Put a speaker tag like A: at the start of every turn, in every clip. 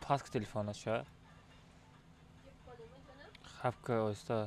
A: Паст ки телефонаша. Хапка оҳиста.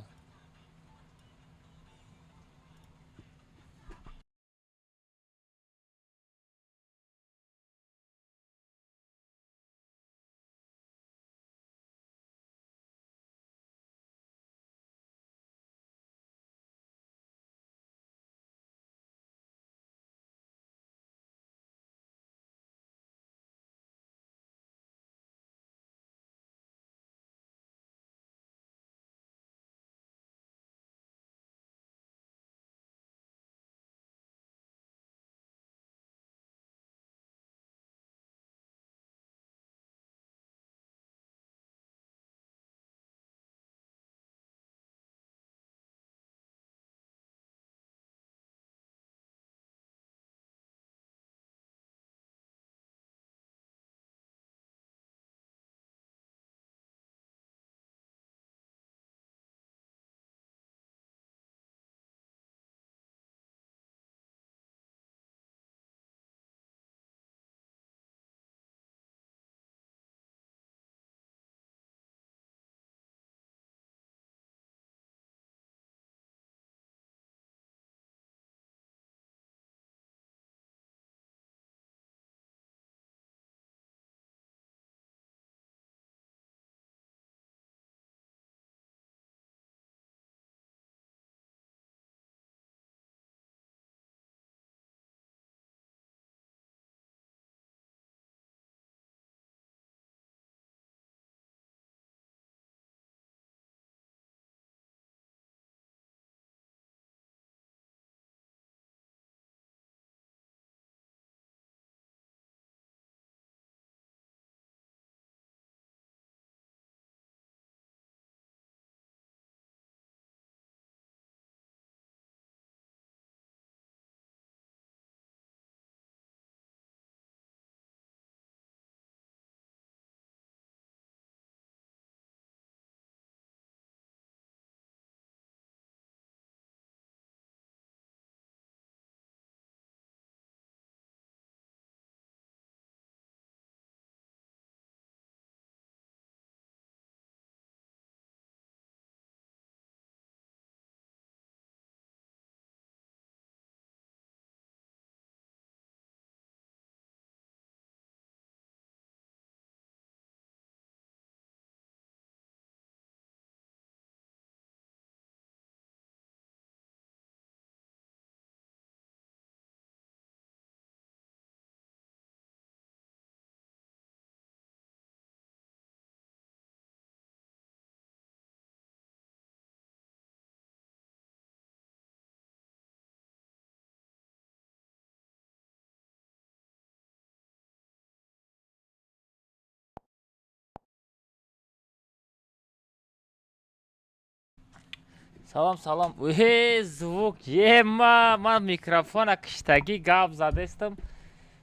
A: Салом, салом. Э, звук ема, ман микрофона киштагӣ гап задестам.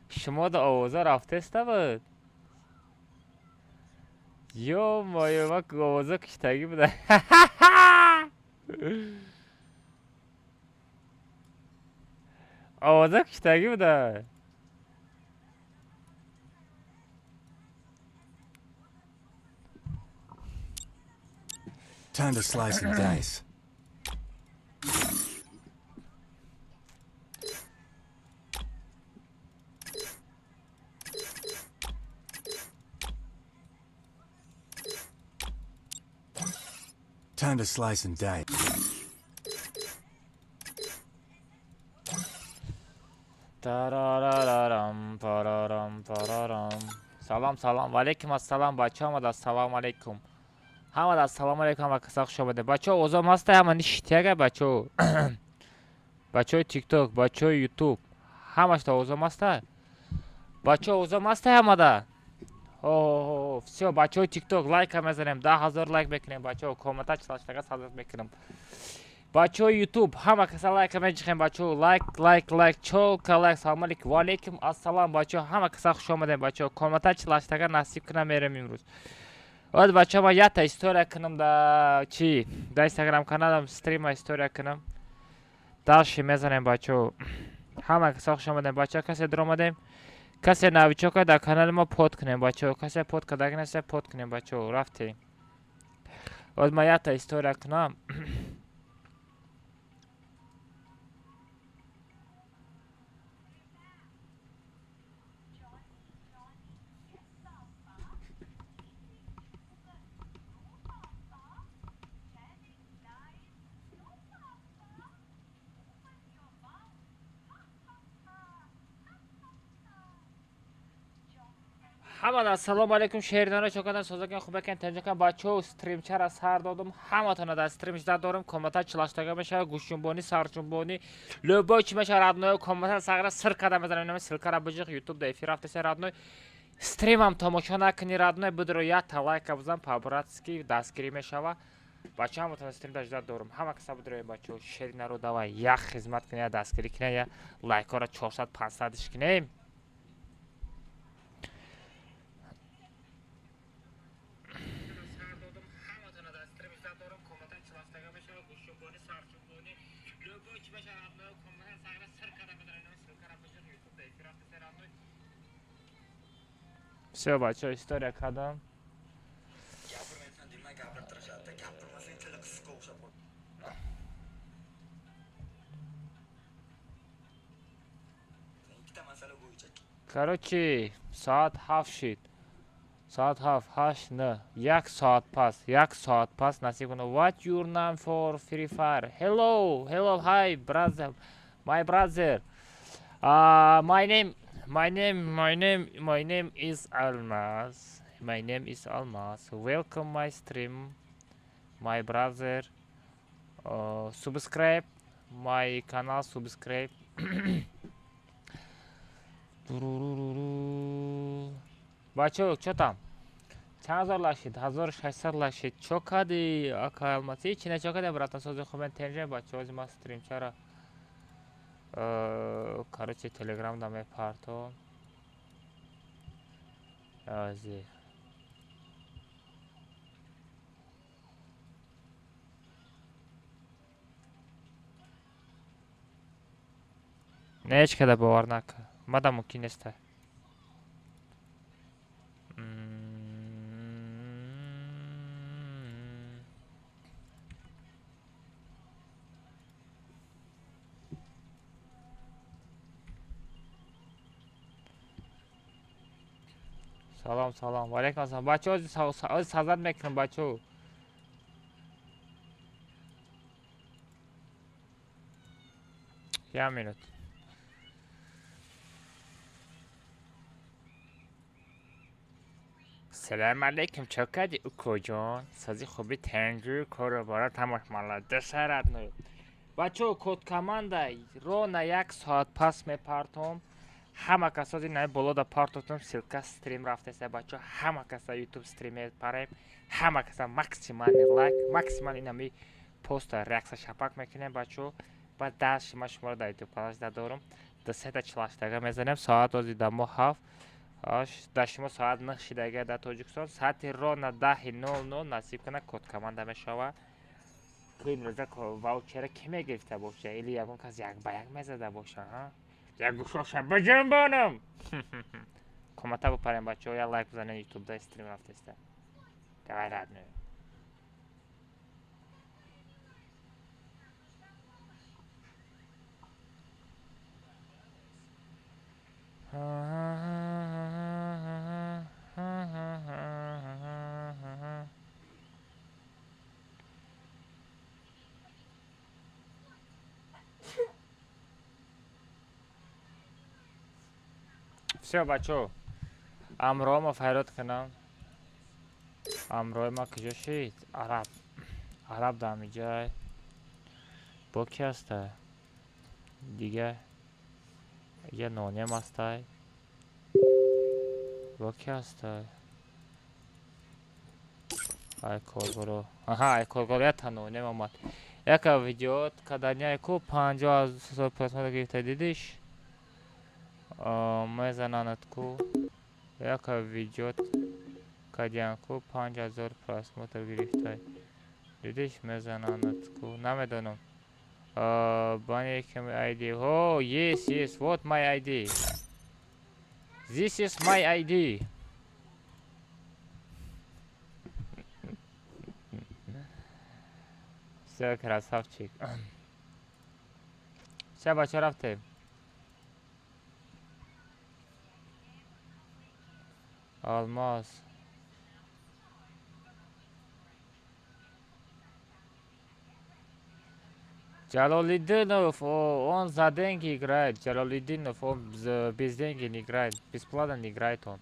A: Шумо да овоза рафтеста буд. Ё-моё, ман овоза киштагӣ буда. Овоза киштагӣ буда.
B: Time to slice and dice. Time to slice and dice.
A: Тарарарарам, парарам, парарам. Салом, салом. Ва алейкум ассалом, бачаҳо, ҳамада ассалому алейкум. Ҳамада ассалому алейкум, ҳама каса хуш омадед. Бачаҳо, овозам ҳаста, ҳама нишитяга, бачаҳо. Бачаҳои ТикТок, бачаҳои Ютуб. Ҳамашта овозам ҳаста? Бачаҳо, овозам ҳаста ҳамада? О, всё, бачаҳои ТикТок, лайка мезанем, 10 000 лайк мекунем, бачаҳо, комната чилаштага садат мекунем. Бачаҳои Ютуб, ҳама каса лайка меҷихем, бачаҳо, лайк, лайк, лайк, чолка лайк. Салом алейкум, ва алейкум ассалом, бачаҳо, ҳама каса хуш омадем, бачаҳо, комната чилаштага насиб кунам, мерем имрӯз. Ояд, бачаҳо, ман якта история кунам да чӣ? Да Инстаграм каналам стрима история кунам. Дальше мезанем, бачаҳо. Ҳама каса хуш омадем, бачаҳо, касе даромадем. Касе новичок а дар канали мо, под кунем, бачаҳо. Касе под кардаги неста, под кунем, бачаҳо. Рафтем. Боз ман якта история кунам. Ҳамада ассалому алайкум, шеринона, чокадан, созакан, хубакан, танҷакан, бачаҳо. Стримчара сар додум, ҳаматона дар стрим жда дорем. Комната чилаштага мешава, гӯшҷунбонӣ, сарҷунбонӣ, любой чи мешава, родной. Комната сағра сир када мезанам. Инами ссылка ра биҷиқ, Ютуб да эфир рафтеса, родной. Стримам тамошо накунӣ, родной, бидро якта лайка бизан, по-братски дастгирӣ мешава. Бача, ҳаматона стрим да жда дорум. Ҳама каса бидроем, бачаҳо. Шеринаро давай як хизмат кунем, я дастгирӣ кунем, я лайкҳоро 400 500 кунем. Всё, бачаҳо, история кардам.
C: Gapirmaysan demay, gapirtirishadi. Gapirmasang, tili qisqa o'xshab qoladi. Ikkita masala bo'yicha.
A: Короче, соат 7 шид. Соат 7, 8, 9. 1 соат пас, 1 соат пас насиб кунад. What your name for Free Fire? Hello, hello, hi, brother. My brother. My name, my name, my name, my name is Almas. My name is Almas. Welcome my stream, my brother. Subscribe my canal, subscribe. Туруруруру. Бачаҳо, чо там? Чанд ҳазор лашид? 1600 лашид. Чо кади, ака Алмаз? Ҳечи не, чо кади, братан, сози хубен, тенҷа, бачаҳо, ози ман стримчара короче Телеграм да мепартом. Ози. Не, ҳеч када бовар накун. Мада мумкин неста. Салом, салом. Валейкум ассалом. Бачаҳо, ози сазад мекунам, бачаҳо. Як минут. Салом алейкум, чо кардӣ, укоҷон? Сози хуби, тенҷу, кору бора тамош молодец, родной. Бачаҳо, код команда ровно 1 соат пас мепартом. Ҳама касози най боло да партотум, ссылка стрим рафтеса, бачаҳо. Ҳама каса Ютуб стрим мепарем. Ҳама каса максимальный лайк, максимал инами поста реакция шапак мекунем, бачаҳо. Баъд даши ман шуморо дар Ютуб канал жда дорум. Ду сета чилаштага мезанем. Соат ози да мо 7, дар шумо соат 9 шидага дар Тоҷикистон. Соати ровно 10:00 насиб кунад, код команда мешава. Ки имрӯза ваучера ки мегирифта боша или ягон кас як ба як мезада боша, а? Як гӯшоша биҷунбонам. Комата бипарем, бачаҳо, як лайк бизанед, Ютуб да стрим рафтеста. Давай, родной. Всё, бачаҳо. Амрома файрод кунам. Амрои ма куҷо шид? Араб. Араб дар ҳамиҷай. Бо ки ҳаста? Дига. Я нонем ҳастай. Бо ки ҳастай? Ай коргаро. Аҳа, ай коргаро якта нонем омад. Яка видео каданяй ку 50 000 просмотр гирифта, дидиш? Мезананад ку. Яка видео кадян ку 5000 просмотр гирифтай. Дидиш, мезананад ку. Намедонам. Бани ками ID. О, yes, yes, вот my ID. This is my ID. Все, красавчик. Все, бача, рафтем. Алмаз. Джалолидинов, он за деньги играет. Джалолидинов, он без деньги не играет. Бесплатно не играет он.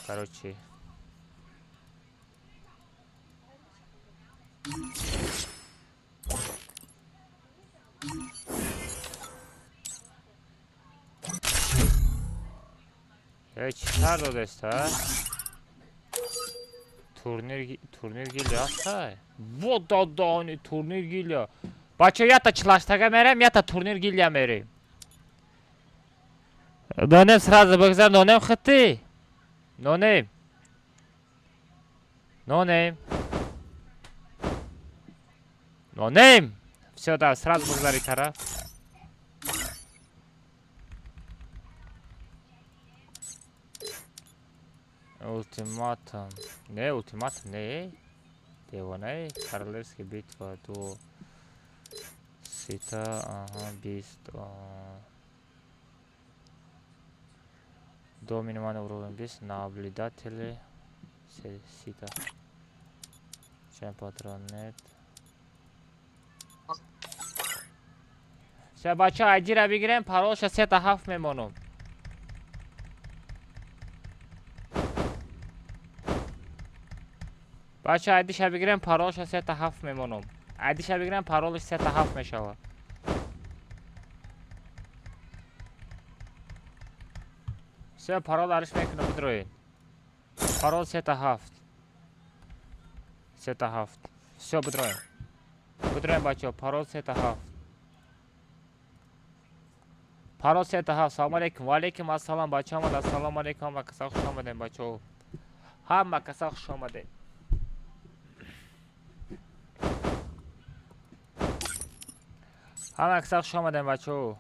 A: Короче. Чӣ тар додеста? Турнир гилия ҳастай? Во додони турнир гилия. Бача, ята чилаштага мерем, ята турнир гилия мерем. Донем сразу бигзар, нонем хити. Нонем. Нонем. Нонем. Всё, да, сразу бигзари тараф. Ултиматум. Не, ултиматум не. Девонаи. Королевский битва ду. Сита, ага, 20. До минимальный уровень 20. Наблюдатели. Сита. Чем патрон нет. Всё, бача, айдира бигирем, паролша сета ҳафт мемонум. Бача, айдиша бигирем, паролша сета ҳафт мемонум. Айдиша бигирем, паролш сета ҳафт мешавад. Всё, парол ариш мекунам, бидроед. Парол сета ҳафт. Сета ҳафт. Всё, бидроем. Бидроем, бачаҳо, парол сета ҳафт. Парол сета ҳафт. Салому алейкум. Ва алейкум ассалом, бачаҳо, омада. Ассалому алейкум, ҳама каса хуш омадем, бачаҳо. Ҳама каса хуш омадем. Ҳама каса хуш омадем, бачаҳо.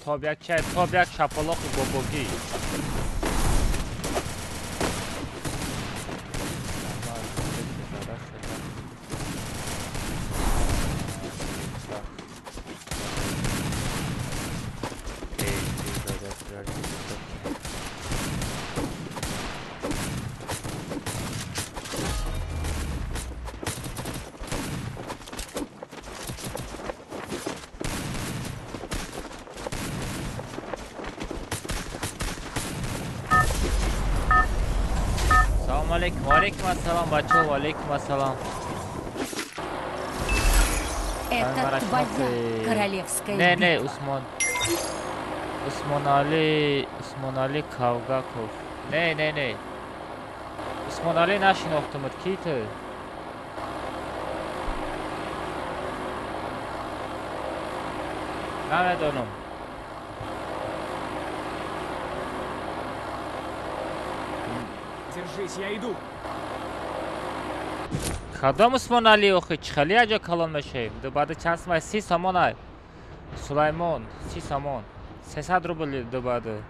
A: Тоб як чай, тоб як шапалоқи бобогӣ. Алейкум, алейкум ассалам, бачо, алейкум ассалам.
D: Это твоя королевская
A: Не, не, Усмон. Усмонали, Усмонали Кавгаков. Не, не, не. Усмонали нашинохтумуд, ки ту? Намедонам.
E: Держись, я иду.
A: Кадом Усмонали охи? Чӣ хеле аҷо калон мешавем? Ду баъди чанд сомай? 30 сомонай. Сулаймон, 30 сомон. 300 рубл ду баъди.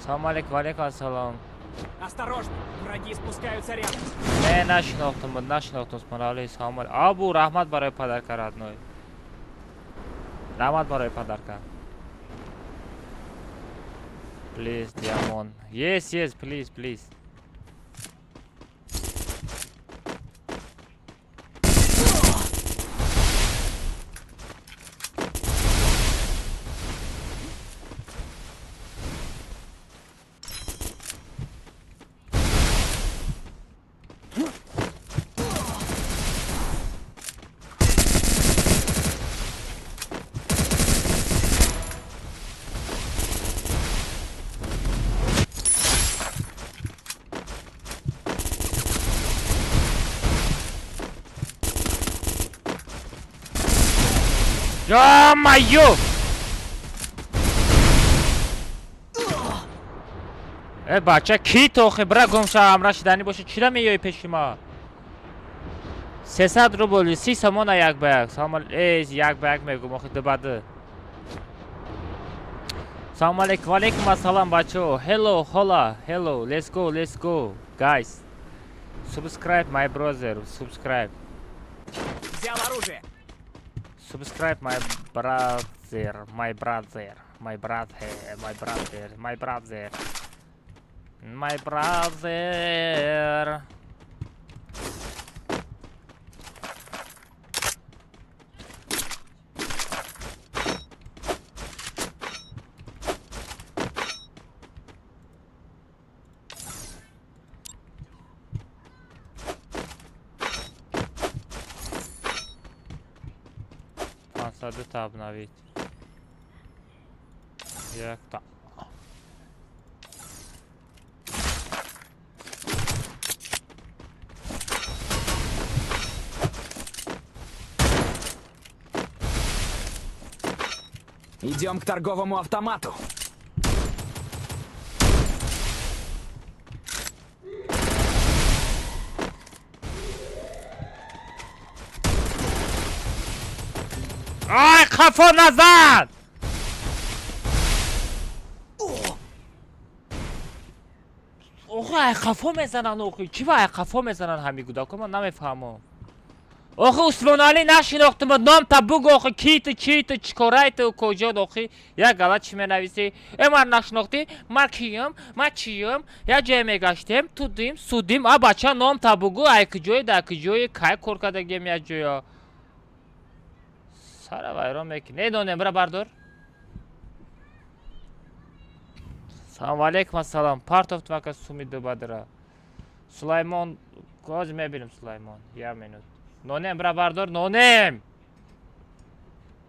A: Салом алейкум, алейкум ассалом.
E: Осторожно, враги спускаются рядом.
A: Не, нашинохтум, нашинохтум Усмонали. Салом алейкум. Абу, раҳмат барои подарка, родной. Раҳмат барои подарка. Please, Diamond. Yes, yes, please, please. Ё-моё! Э, бача, ки ту охи? Бира гумша, ҳамра шиданӣ боша, чира меёи пеши ма? 300 рубл, 30 сомона як ба як. Салом э, як ба як мегум, охи ду ба ду. Салом алейкум, ва алейкум ассалом, бачаҳо. Hello, hola, hello, let's go, let's go, guys. Subscribe, my brother, subscribe.
E: Взял оружие.
A: Subscribe, my brother, my brother, my brother, my brother, my brother. My brother. Пансадута обновить. Якта.
E: Идем к торговому автомату.
A: Ай, қафо назад! Охи, ай қафо мезананд, охи. Чӣ ва ай қафо мезананд ҳами гудако, ман намефаҳмам. Охи, Усмоналӣ, нашинохтум, номта бугу, охи, ки ту, чи ту, чӣ корай ту, куҷо, охи, як гала чӣ менависӣ? Э, ман нашинохтӣ, ман киюм, ман чиюм, як ҷое мегаштем, тудим, судим, а бача, номта бугу, ай куҷои, дар куҷои, кай кор кардагем як ҷоя. Сара вайрон мекунӣ. Не донем, бира бардор. Салому алейкум ассалом. Партофтум ака суми ду бадра. Сулаймон, ҳозир мебинем Сулаймон. Як минут. Нонем, бира бардор, нонем.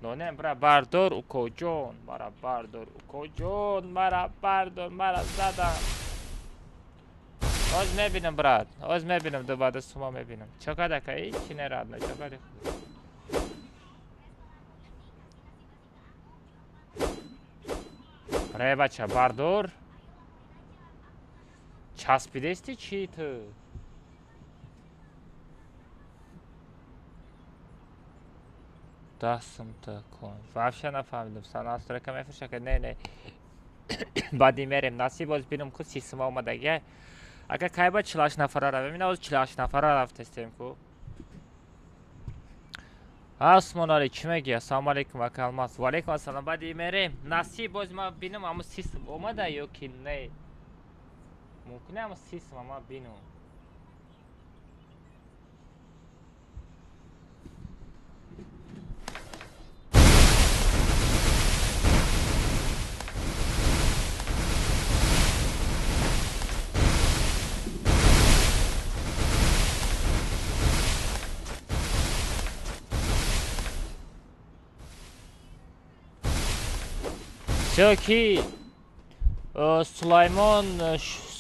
A: Нонем, бира бардор, укоҷон, мара бардор, укоҷон, мара бардор, мара задам. Ҳозир мебинем, брат. Ҳозир мебинем, ду бада сума мебинем. Чо кад ака? Ҳичи не радно, чо кади худ. Ре бача, бардор. Часпидести чи ту? Дастам кун. Вообще нафаҳмидам. Са настройка мефурӯша не, не. Баъди мерем. Насиб боз бинам ку сисма омадагия. Ака кай ба 48 нафара равем? Ина ҳозир 48 нафара рафтестем ку. Усмоналӣ, чӣ мегӯӣ? Ассалому алейкум, ака Алмаз. Ва алейкум ассалом. Баъди мерем. Насиб боз ма бинам ҳамун сисм омада ё ки не. Мумкин ҳамун сисм ма бинам. Всё ки Сулаймон,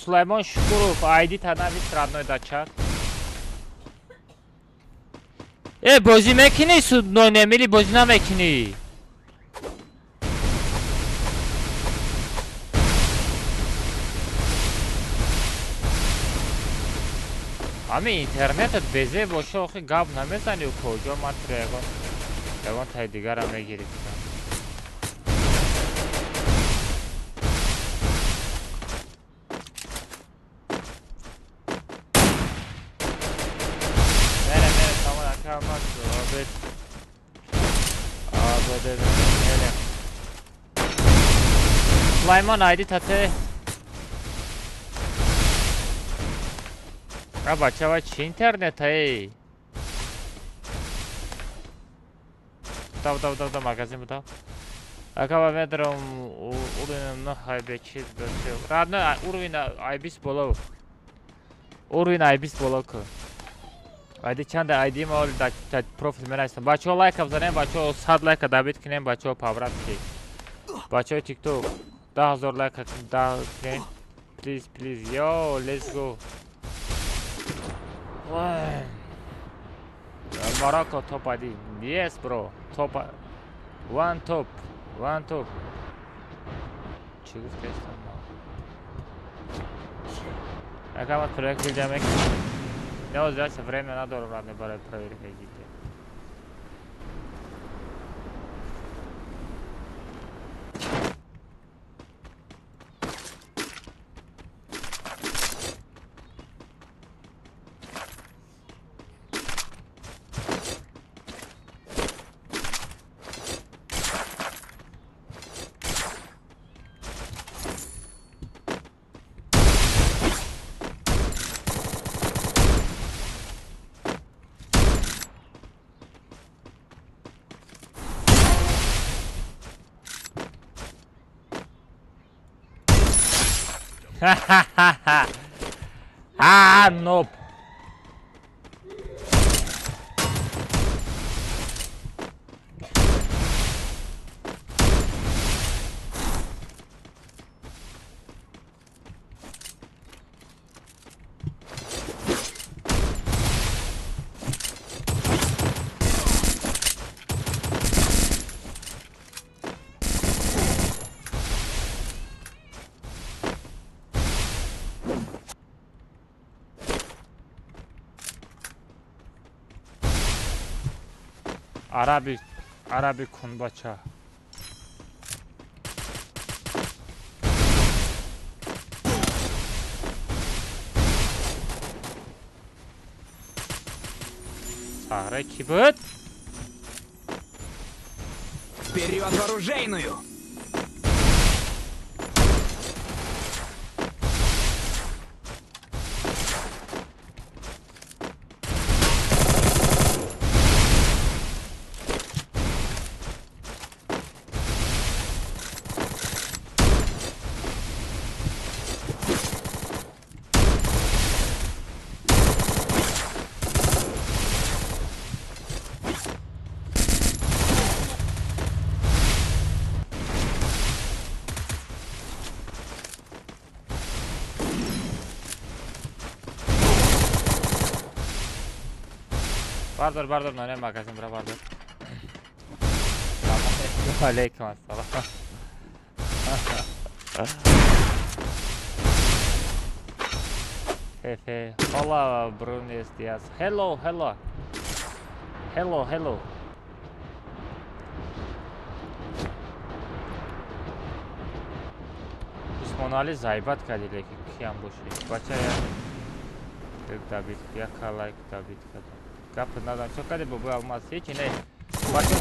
A: Сулаймон Шукуров, айди танавис родной да чат. Э, бозӣ мекунӣ, нонемили бозӣ намекунӣ? Ҳамин интернетат безе боша, охи гап намезанӣ, куҷо ман туро ягон таи дигара мегирифтам. Мере, мере, тамом ака Алмаз, обед. Обеде, мере. Сулаймон, айди тате. А бача, ва чи интернет эй? Дав, дав, дав, дав, магазин будав. Ака ва медрам уровень на хайбе чиз бесё. Родной, уровень айбис боло. Уровень айбис боло ку. Айди чанда айди ма оли да профил менависам. Бачаҳо лайка бизанем, бачаҳо 100 лайка добить кунем, бачаҳо по-братски. Бачаҳои TikTok 10 000 лайка да кунем. Please, please, yo, let's go. Вай. Марокко топ 1. Yes, bro. Топ. One top, one top. Чӣ гуфтаистам ман? Якамат проект гилдамек. Не, озиаша время надорам, радне, барои проверка гилде. Ха-ха-ха-ха! А, ноб! Араби, араби кунбача. Сағра ки буд?
E: Вперед в оружейную!
A: Бардор, бардор, ноне магазин бра бардор. Алейкум ассалам. Хе-хе. Hola, Brunes Diaz. Hello, hello. Hello, hello. Усмонали зайбат кардӣ, лекин киам бошӣ. Бача як дабит, як лайк дабит кардам. Гап надам. Чо кардӣ, бобои алмаз? Ҳечи не. Бача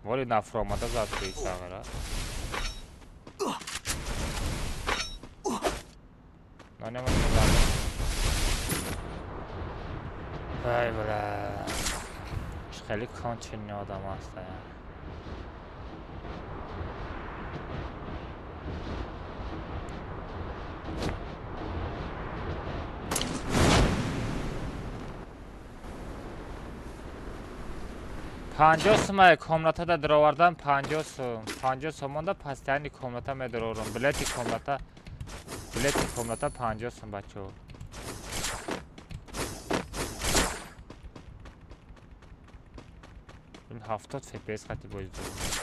A: воли нафромада зад туи сағира. Ай бля. Хеле конченый одам ҳаста. 50 сумаи комнатада даровардан 50 сум. 50 сомонда пастияни комната медарорам. Билети комната, билети комната 50 сум, бачаҳо. Ин 70 FPS хати бозӣ дорам.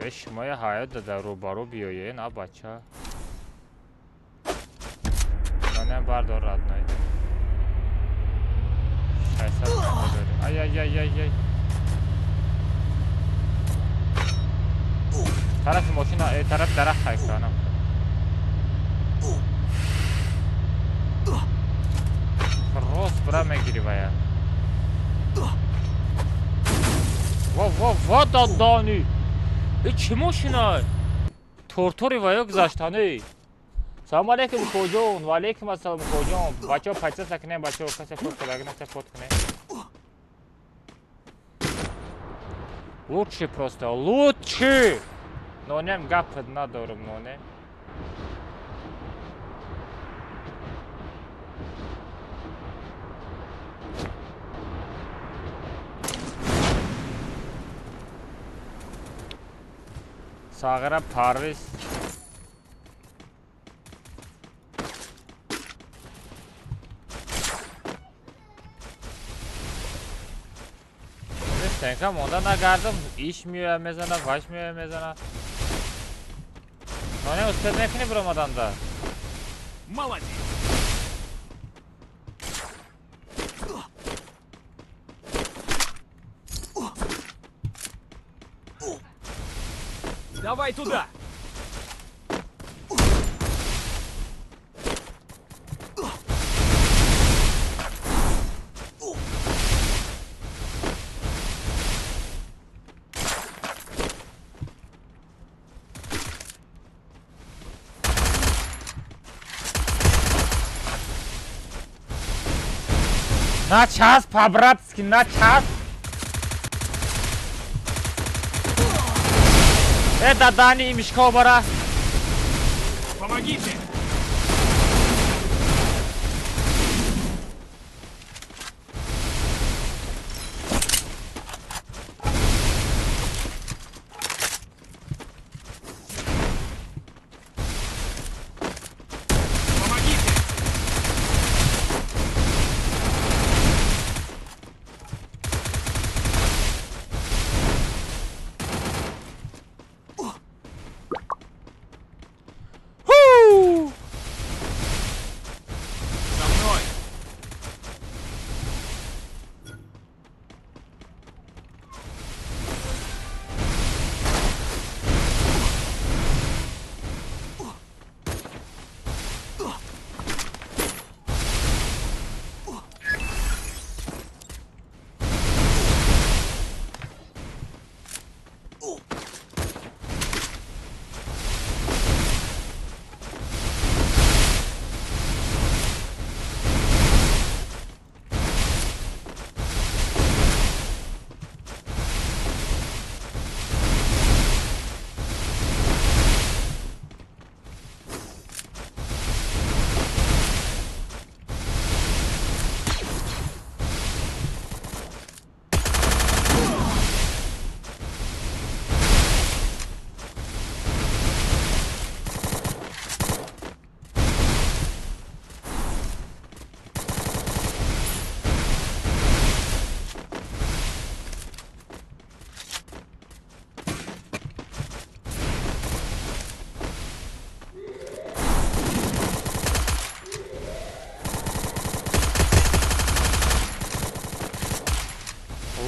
A: Э, шумоя ҳаёт дада рӯбарӯ биёе, на бача. Манам бардор, родной. 600 дорем. Ай ай ай ай ай. Тарафи мошина, э, тарафи дарахт ҳайканам. Рост бира мегири вая. Во во во дадани. Э, чӣ мошина? Тортори ваё гузаштане. Салом алейкум, хоҷон. Ва алейкум ассалом, хоҷон. Бачаҳо, подписаться кунем, бачаҳо, касе фот кадаги насе фот кунем. Лучший просто, лучший. Нонем гап надорам, нонем. Сағира Парвиз. Стенка монда нагардам, иш меоя мезана, ваш меоя мезана. Ноне успеть мекунӣ биромаданда?
E: Молодец! Давай туда!
A: Начасп, по-братски, начасп! Это Дани и Мишко бара.
E: Помогите! Помогите!
A: Ху!
E: За мной!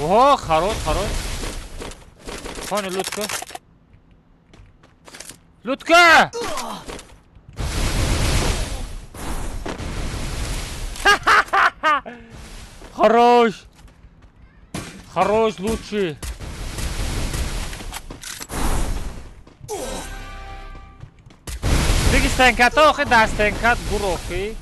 A: О, хорош, хорош. Понял, Лутка. Лутка! Хорош! Хорош, лучший. Диги стенката, охи дар стенкат бур охи.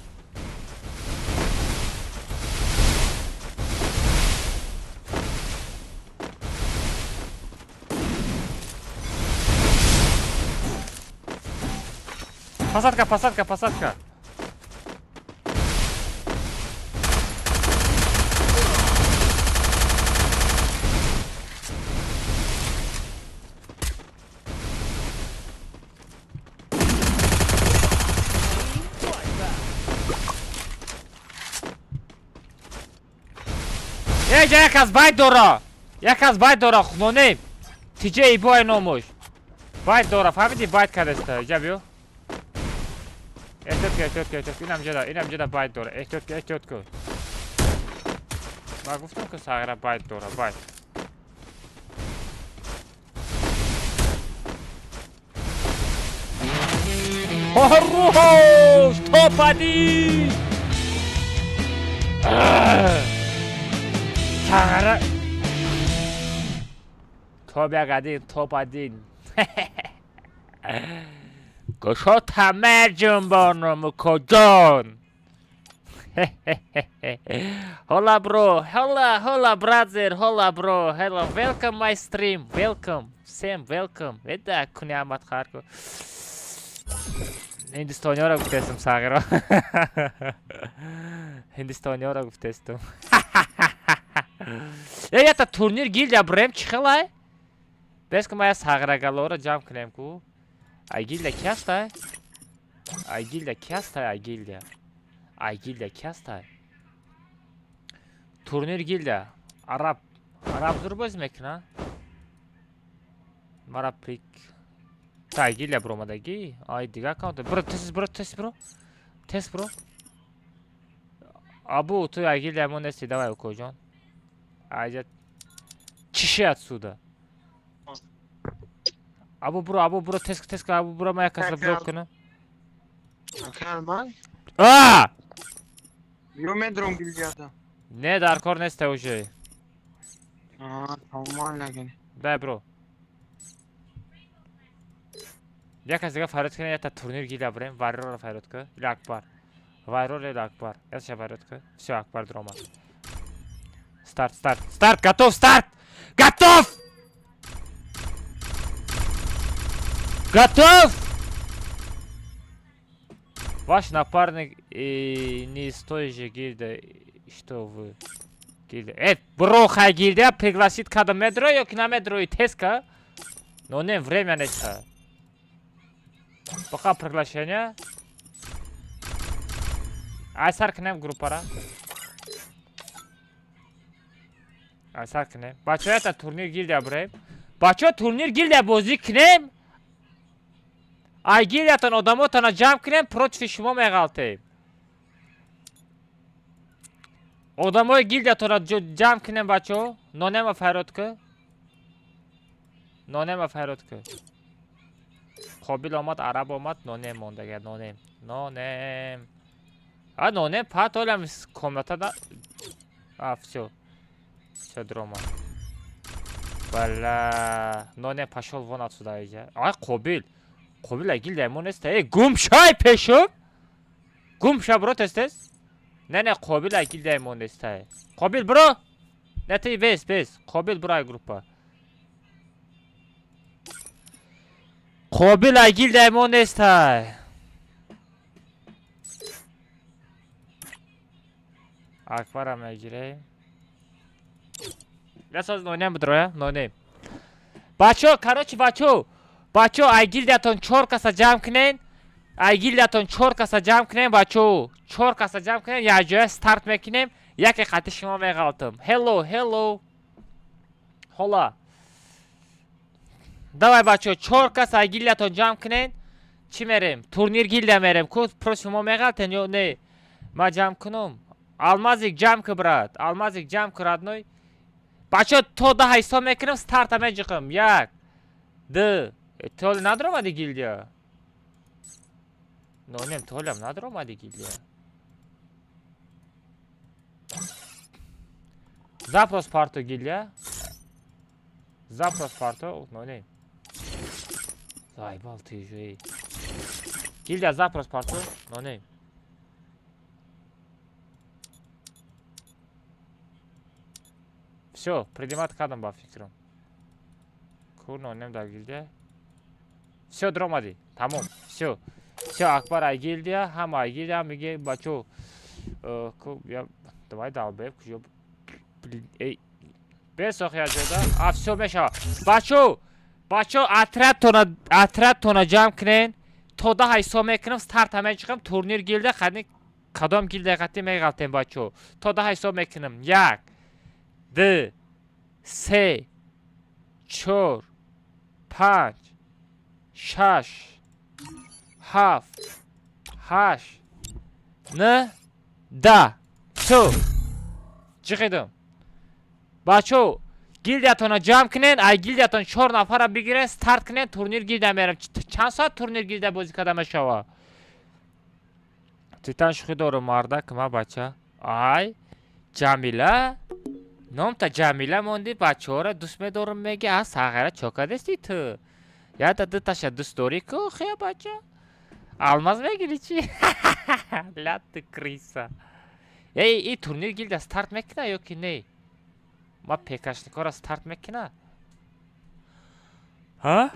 A: Посадка, посадка, посадка. Е, як аз байт дора. Як аз байт дора, хунонем. Тиҷе ибой номуш. Байт дора, фаҳмиди, байт кадаста. Иҷа биё. Эҳтиёт ку, эҳтиёт ку, эҳтиёт ку. Инам ҷада, инам ҷада байт дора. Эҳтиёт ку, эҳтиёт ку. Ман гуфтам ку сағира байт дора, байт. Хорош! Топ-1! Сағира топ як один, топ один. Гушота меҷунбонум, укоҷон. Hola, bro. Hola, hola, brother. Hola, bro. Hello. Welcome my stream. Welcome. Всем welcome. Это куни Ахмад Харко. Ҳиндистониёро гуфтестам, сағиро. Ҳиндистониёро гуфтестам. Э, ята турнир гильдия брем чӣ хелай? Бес ки ма я сағирагалоро ҷамъ кунем ку. Ай гилда ки ҳастай? Ай гилда ки ҳастай? Ай гилда. Ай гилда ки ҳастай? Турнир гилда. Араб. Араб зур бозӣ мекуна? Мара прик. Та гилда биромадагӣ? Ай дига аккаунт. Бро, тез бро, тез бро. Тез бро. Абу, ту ай гилда мо нести, давай укоҷон. Айҷа чиши отсюда. Абу бро, Абу бро, тез тез Абу бро, ма як касра блок кунам.
F: Калман?
A: А!
F: Ё медром гилдияда.
A: Не, дар кор неста уже.
F: Аа, тамом лагин.
A: Дай бро. Як кас дига фарёд кунем, якта турнир гилда бирем, Варрорро фарёд кун. Или Акбар. Варрор или Акбар. Яша фарёд кун. Всё, Акбар дуромад. Старт, старт, старт, готов, старт! Готов! Готов! Ваш напарник и не из той же гильдии, что вы. Гильдия. Бро, хай гильдия пригласит када медро ё ки намедрои теска? Но не, время неста. Пока приглашение. Ай сар кунем группара. Ай сар кунем. Бачаҳо это турнир гильдия бирем. Бачаҳо турнир гильдия бозӣ кунем. Ай гильдиятон одамотона ҷамъ кунем, против шумо меғалтем. Одамои гильдиятонро ҷамъ кунем бачаҳо. Нонема фарёд ку. Нонема фарёд ку. Қобил омад, араб омад, нонем мондага, нонем. Нонем. А нонем пат олам комната да. А, всё. Всё, дрома. Бала. Нонем пошёл вон отсюда иҷа. Ай Қобил. Қобил ай гильдия мо неста. Эй, гум шай пешум. Гум ша бро тез тез. Не, не, Қобил ай гильдия мо неста. Қобил бро. Не ты бес, бес. Қобил бро ай группа. Қобил ай гильдия мо неста. Акбарам мегирем. Ясоз нонем бидроя, нонем. Бачо, короче, бачо. Бачо, ай гильдиятон чор каса ҷамъ кунен. Ай гильдиятон чор каса ҷамъ кунен, бачо. Чор каса ҷамъ кунен, як ҷоя старт мекунем, яке қати шумо меғалтам. Hello, hello. Хола. Давай, бачо, чор каса ай гильдиятон ҷамъ кунен. Чӣ мерем? Турнир гильдия мерем. Ку про шумо меғалтен ё не? Ма ҷамъ кунам. Алмазик ҷамъ ку, брат. Алмазик ҷамъ ку, родной. Бачо, то 10 ҳисоб мекунам, старта меҷиқам. Як, ду. Толи надромади гильдия? Нонем, толям надромади гильдия. Запрос парто гильдия. Запрос парто, нонем. Заебал ты же, эй. Гильдия запрос парто, нонем. Всё, принимать кардам ба фикрам. Ку нонем дар гильдия. Всё, дромади. Тамом. Всё. Всё, Акбар ай гильдия, ҳама ай гильдия меге, бачо. Ку я давай далбеб куҷо. Блин, эй. Бесох я ҷода. А всё мешава. Бачо, бачо отрядтона, отрядтона ҷамъ кунен. То 10 ҳисоб мекунам, старта мечиқам, турнир гильдия, қадни кадом гильдия қатӣ меғалтем бачо. То 10 ҳисоб мекунам. Як, ду, се, чор, панҷ, шаш, ҳафт, ҳашт, нӯҳ, 10. Всё. Ҷиқидам. Бачо, гильдиятонро ҷамъ кунен, ай гильдиятон чор нафарро бигирен, старт кунен, турнир гильдия мерем. Чанд соат турнир гильдия бозӣ карда мешава? Титан шӯхӣ дорум, мардак, ма бача. Ай, Ҷамила? Номта Ҷамила монди, бачаҳоро дӯст медорум меги, а сағира чо кардести ту? Яда дуташа дӯст дорӣ ку, хия бача? Алмаз мегири чи? Ля ты крыса. Эй, и турнир гильдия старт мекуна ё ки не? Ма пекашникҳоро старт мекуна? Ҳа?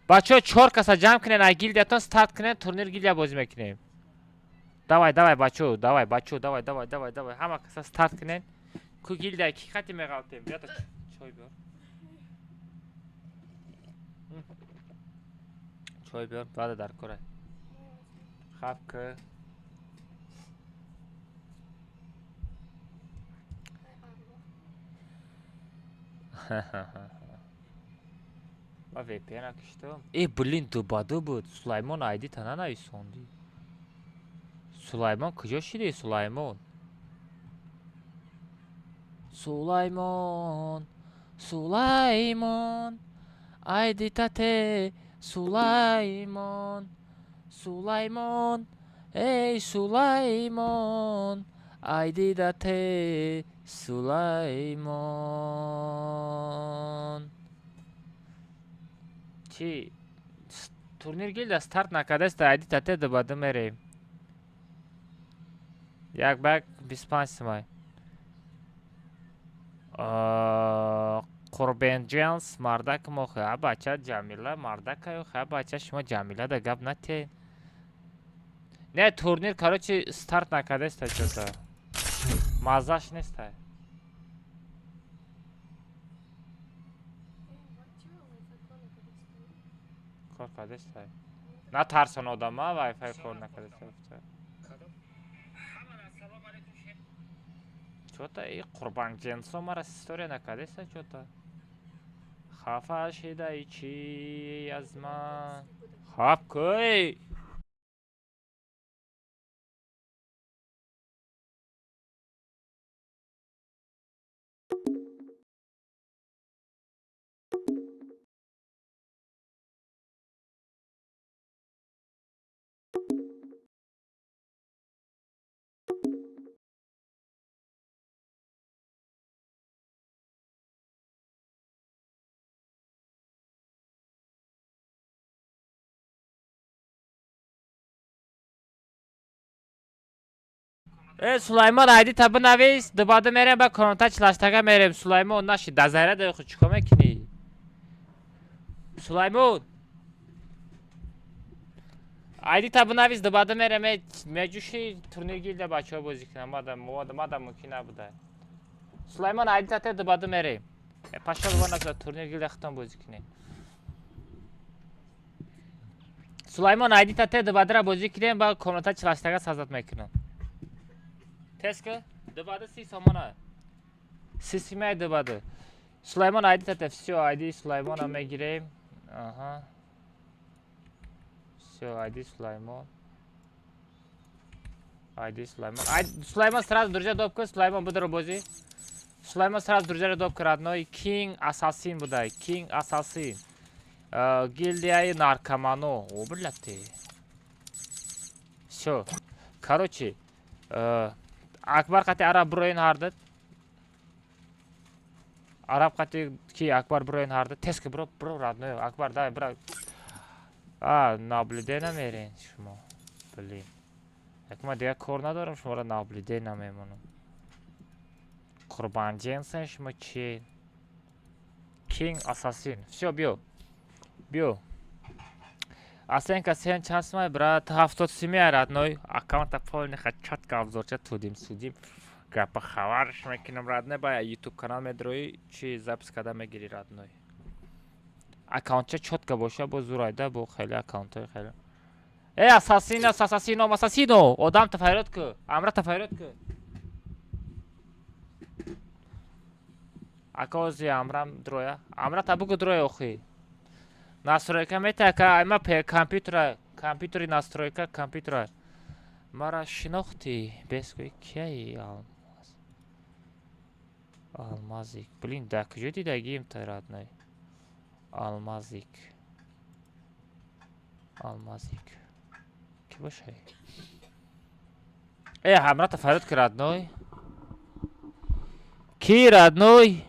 A: Бачаҳо чор каса ҷамъ кунен, ай гильдиятон старт кунен, турнир гильдия бозӣ мекунем. Давай, давай, бачаҳо, давай, бачаҳо, давай, давай, давай, давай. Ҳама каса старт кунен. Ку гильдия ки хати меғалтем? Бията чой биёр. Чой биёр, баъда дар кора. Хаб ки. Ма VPN-а киштам. Э, блин, дубаду буд. Сулаймон айди та нанависонди. Сулаймон куҷо шиди, Сулаймон? Сулаймон, Сулаймон, айди тате, Сулаймон, Сулаймон, эй, Сулаймон, айди дате, Сулаймон. Чӣ? Турнир гилда старт накардаст, айди тате дубаду мерем. Як ба як 25 сумай. Қурбенҷанс мардак мохи. А бача Ҷамила мардакаю ха бача шумо Ҷамила да гап натиҳед. Не, турнир, короче, старт накардаста чота. Маззаш неста. Кор кардаста. Натарсон одама вайфай кор накардаста. Чё-то и Қурбанҷенсо мара история накардаста чё-то. Хафа шидаи чӣ аз ман? Хаб кӯй! Э, Сулаймон айди та бинавис, дубада мерем ба комната чилаштага мерем. Сулаймон наши дазайра да худ чико мекунӣ? Сулаймон! Айди та бинавис, дубада мерем, э, меҷӯши турнир гилда бачаҳо бозӣ кунам. Мада мада мумкин набуда. Сулаймон айди та те дубада мерем. Э, пашо бо наза турнир гилда хитон бозӣ кунем. Сулаймон айди та те дубадара бозӣ кунем, ба комната чилаштага сазат мекунам. Теска, дубада 30 сомона. 30 симай дубада. Сулаймон айди тате, всё, айди Сулаймона мегирем. Аҳа. Всё, айди Сулаймон. Айди Сулаймон. Ай, Сулаймон сразу друзья доп кун, Сулаймон будро бозӣ. Сулаймон сразу друзья доп кун, родной. King Assassin будай, King Assassin. Гильдияи наркомано. О, блядь. Всё. Короче, Акбар қати араб буроин ҳардад. Араб қати ки Акбар буроин ҳардад. Тез ки буро, буро родной. Акбар, давай, буро. А, наблюдение намерен шумо. Блин. Як ма дигар кор надорам, шуморо наблюдение намемонам. Қурбанҷенсен шумо чи? King Assassin. Всё, биё. Биё. Асенка сен чанд сумай, брат? 70 сими родной. Аккаунта полный ха чётко обзорча тудим судим. Гапа хабарш мекунам родной, ба YouTube канал медрои, чи запись карда мегири родной. Аккаунтча чётко боша, бо зурайда, бо хеле аккаунтҳои хеле. Э, Ассасино, Ассасино, Ассасино! Одам тафайрот ку. Амра тафайрот ку. Ака ози амрам дроя. Амра та бугу дроя охи. Настройка мета ака, айма пе компютера, компютери настройка компютера. Мара шинохтӣ, бескӯи кияи алмаз. Алмазик. Блин, да куҷо дидагием та родной? Алмазик. Алмазик. Ки бошай? Э, ҳамра тафаррут ки родной? Ки родной?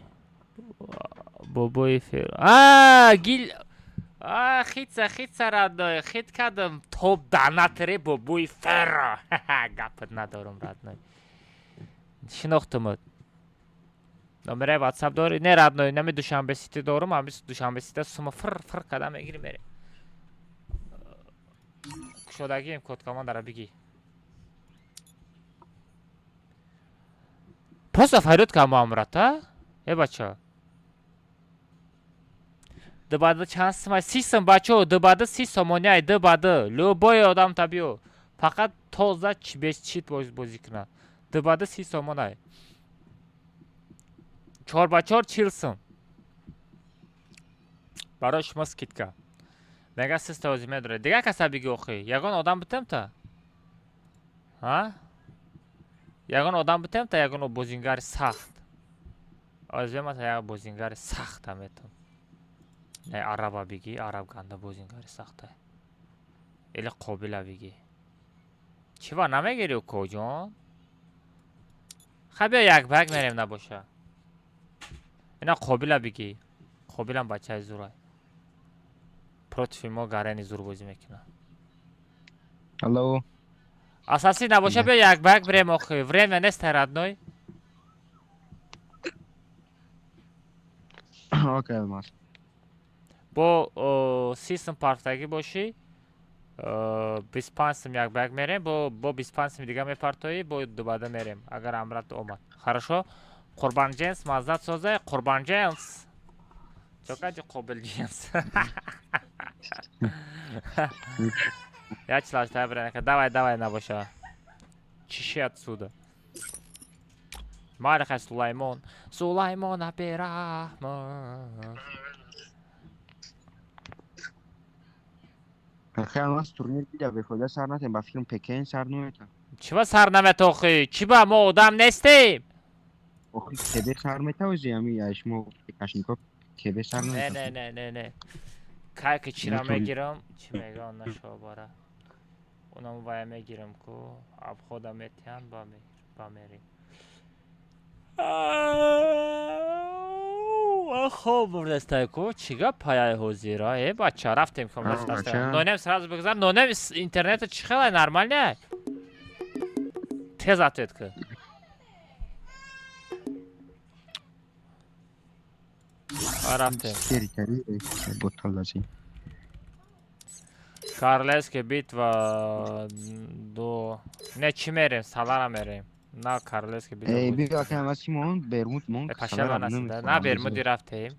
A: Бобои фер. А, гил А, хитса, хитса родной, хит кардам. Топ донатори бобои ферро. Гапат надорам родной. Шинохтумад. Номераи WhatsApp дори? Не родной, нами Душанбе Сити дорум, ами Душанбе Сити сума фр фр када мегирим мерем. Кушодагием код командара бигӣ. Просто фарёд кам амрата. Э, бача. Дубада чанд сум? 30 сум, бачо, дубада 30 сомони ай, дубада. Любой одам та биё. Фақат тоза без чит бозӣ кунад. Дубада 30 сомон ай. Чор ба чор 40 сум. Барои шумо скидка. Мега систа озӣ медоред. Дигар каса бигӯ охи. Ягон одам бутем та? Ҳа? Ягон одам бутем та, ягон бозингари сахт. Озима та як бозингари сахта метон. Не, араба бигӣ, араб ганда бозингари сахта. Или қобила бигӣ. Чӣ ва намегирӣ, укоҷон? Ха, биё як ба як мерем набоша. Ина қобила бигӣ. Қобилам бачаи зурай. Против мо гарени зур бозӣ мекунад.
F: Алло.
A: Асаси набоша, биё як ба як бирем охи. Время нест, родной.
F: Окей, Алмаз.
A: Бо 30 сум партагӣ бошӣ, 25 сум як ба як мерем, бо 25 суми дига мепартоӣ, бо дубада мерем, агар амрат омад. Хорошо? Қурбан ҷенс маззат соза, Қурбан ҷенс. Чокади Қобил ҷенс. Я чилашта бирем. Давай, давай набоша. Чиши отсюда. Майли, Сулаймон. Сулаймона бераҳмат.
F: Хай, Алмаз, турнир дида бефоида сар натем, ба фикрам пекен сар намета.
A: Чӣ ба сар наметохӣ? Чӣ ба мо одам нестем?
F: Охи, кебе сар метавози ами ай шумо кашников кебе сар
A: Не,
F: намета.
A: не, не, не, не. Кай ки чира
F: Натури.
A: мегирам, чӣ мегӯям, нашобара. Унам вая мегирам ку, обхода метиҳанд, ба мерем. Хоб бурдестай ку, чӣ гап паяй ҳозира? Э, бача, рафтем ком.
F: А, бача.
A: Нонем сразу бигзар, нонем интернета чӣ хелай, нормально? Тез ответ ку. А, рафтем.
F: Территория боталази.
A: Королевская битва до. Не, чӣ мерем? Салара мерем. На Королевская битва.
F: Эй,
A: буд.
F: биё ака, Алмаз, мон Бермуд мон.
A: Э, пашала насида. На Бермуди рафтем.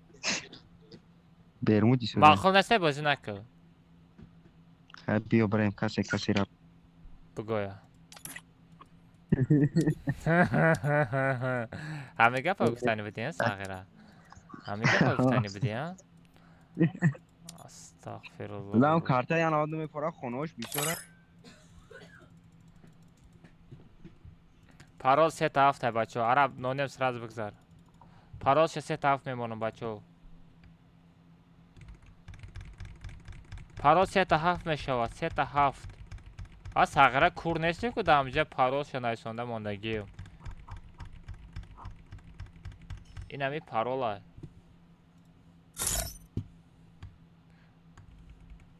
F: Бермуди суда.
A: Маъқул нестай, бозӣ накун.
F: Хай, биё барем касе касе ра.
A: Бугоя. Ҳамин гапа гуфтани будӣ, а, сағира? Ҳамин гапа гуфтани будӣ, а? Астағфируллоҳ.
F: Лам карта ян одам мепора хонош бисёра.
A: Парол сета ҳафта, бачаҳо. Араб, нонем сразу бигзар. Парол ше сета ҳафт мемонам, бачаҳо. Парол сета ҳафт мешавад, сета ҳафт. А, сағира, кур нестӣ ку, дар ҳамҷа парол ше найсонда мондагием. Ин ҳами парола.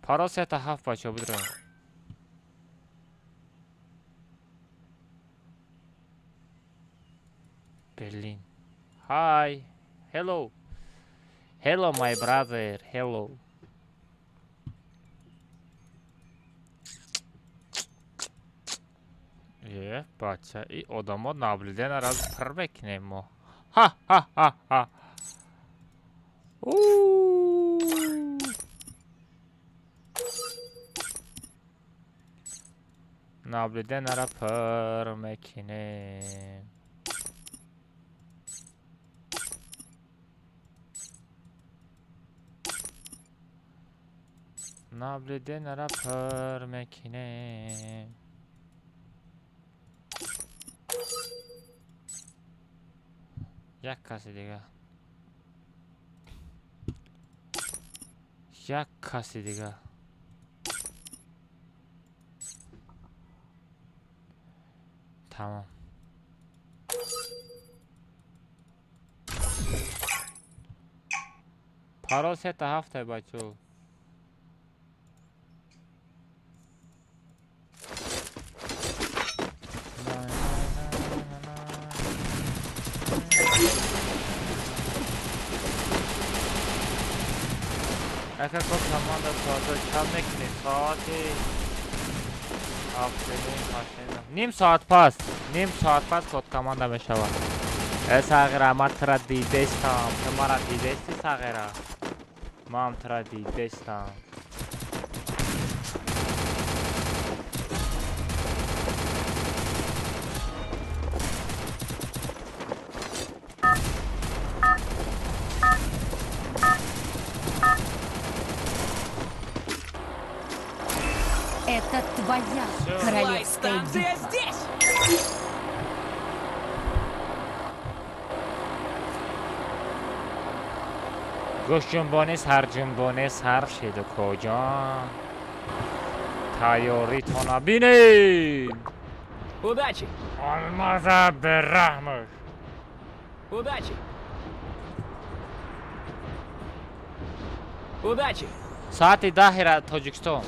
A: Парол сета ҳафт, бачаҳо, бидроем. Берлин. Hi. Hello. Hello, my brother. Hello. Е, бача, и одамо наблюдена раз пир мекунем мо. Ха ха ха ха. У. Наблюденара пир мекунем. Наблюденара пир мекунем. Як каси дига. Як каси дига. Тамом. Парол сета ҳафта, бачаҳо. Ака, код команда соата чанд мекунем? Соати 7:30, 8:30. Ним соат пас. Ним соат пас код команда мешавад. Э сағира, ман тура дидестам. Ту мара дидести, сағира? Ман тура дидестам.
D: Это твоя королевская
E: Станция
D: битва.
E: здесь!
A: Гӯшҷунбонӣ, сарҷунбонӣ сар шиду коҷон. Тайёритона бинед.
E: Удачи!
A: Алмаза бераҳмаш.
E: Удачи! Удачи!
A: Соати 10-ра Тоҷикистон.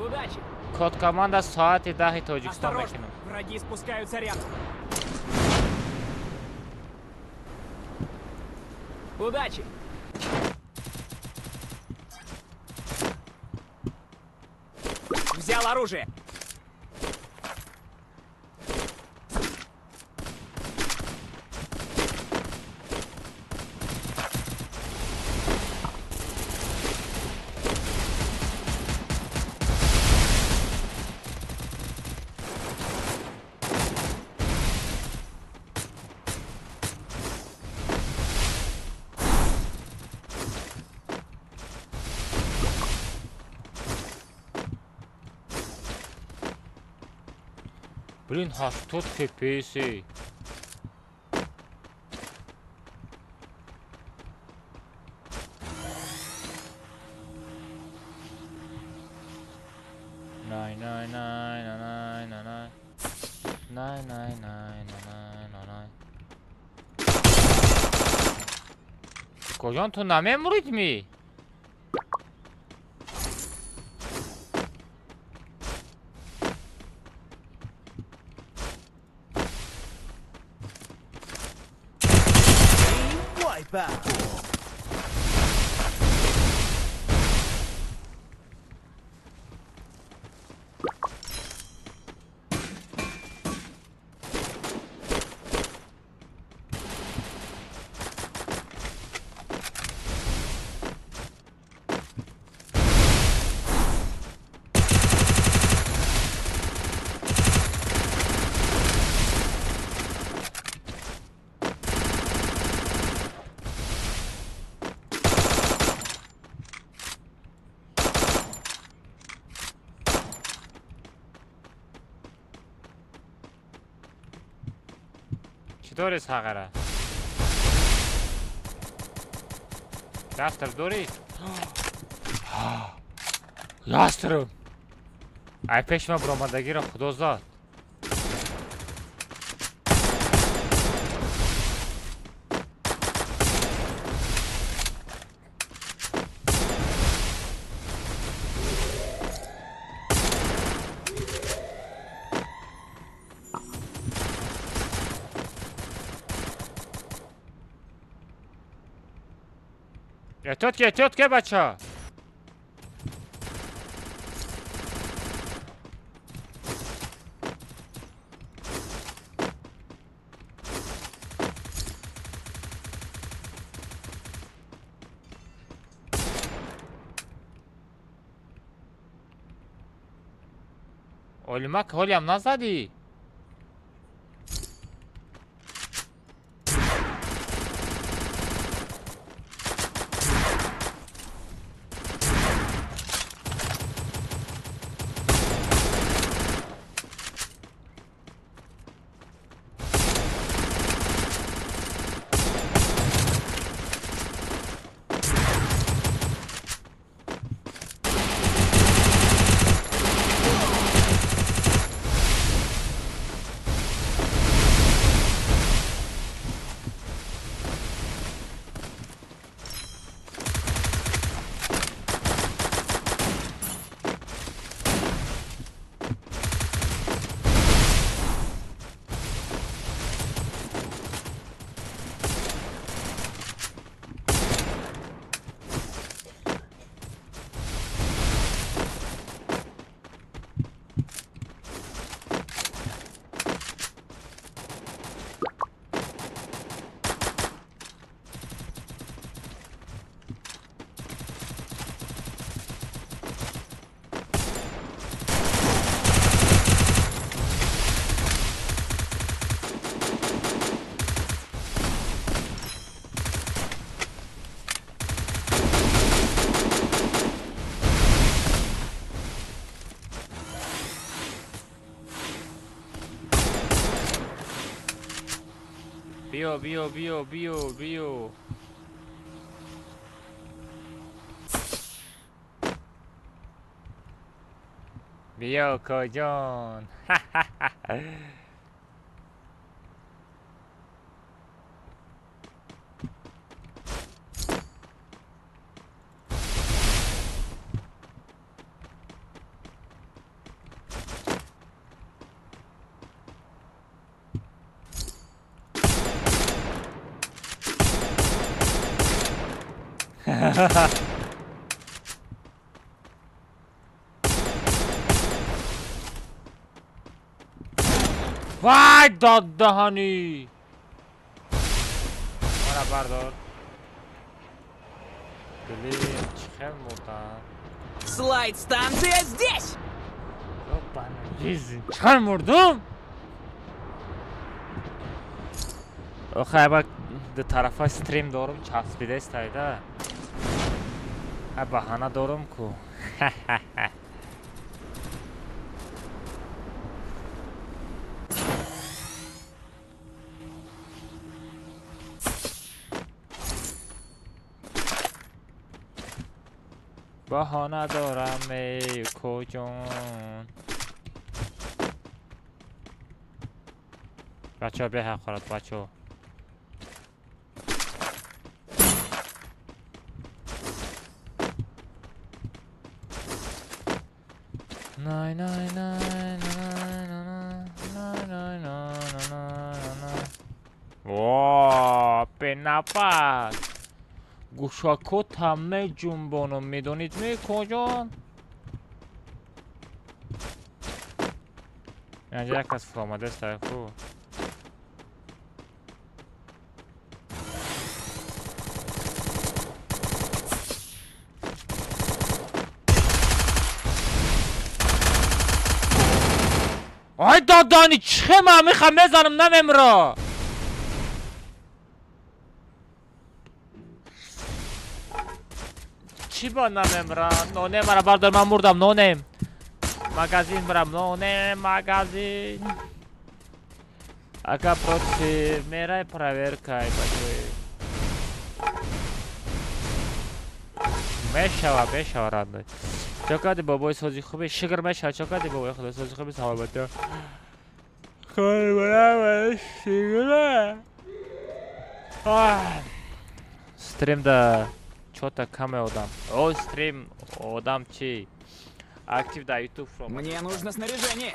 E: Удачи!
A: Код команда соати 10-и Тоҷикистон
E: Осторожно!
A: мекунем.
E: Враги спускаются рядом. Удачи! Взял оружие!
A: Блин, 80 FPS. Най, най, най, най, най, най. Най, най, най, най, най, най. Коҷон, ту намемурид ми? Чӣ дорӣ, сағара? Яструб дорӣ? Яструб! Ай пеши ман буромадагиро худо зад. Эҳтиёт ке, эҳтиёт ке, бача. Олимак ҳолиам назадӣ? Биё, биё, биё, биё, биё. Биё, коҷон. Вай, доддаҳанӣ! Мара бардор. Блин, чӣ хел мурдам.
E: Слайд-станция здесь!
A: Ёбана жизнь. Чӣ хел мурдум? Охе, аба ду тарафа стрим дорум, часпидест айда. А баҳана дорум ку. Баҳона дорам, эй коҷон. Бачаҳо беҳақорат, бачаҳо. Най най най най най най най най най най. Во, пенафас. Гӯшакотам меҷунбонам, медонид ме, коҷон? Инҷа як кас фуромадааст, ку. Ай додани, чӣ ман мехам мезанам намемра. Чӣ ба намемра? Нонем мара бардор, ман мурдам, нонем. Магазин барам, нонем, магазин. Ака против, мерай проверка, ай бачои. Мешава, мешава радной. Чо кардӣ бобои сози хуби? Шукр мешава, чо кардӣ бобои худо сози хуби саломатӣ. Стрим да чота каме одам. О, стрим одам чи? Актив да YouTube фром.
E: Мне нужно снаряжение.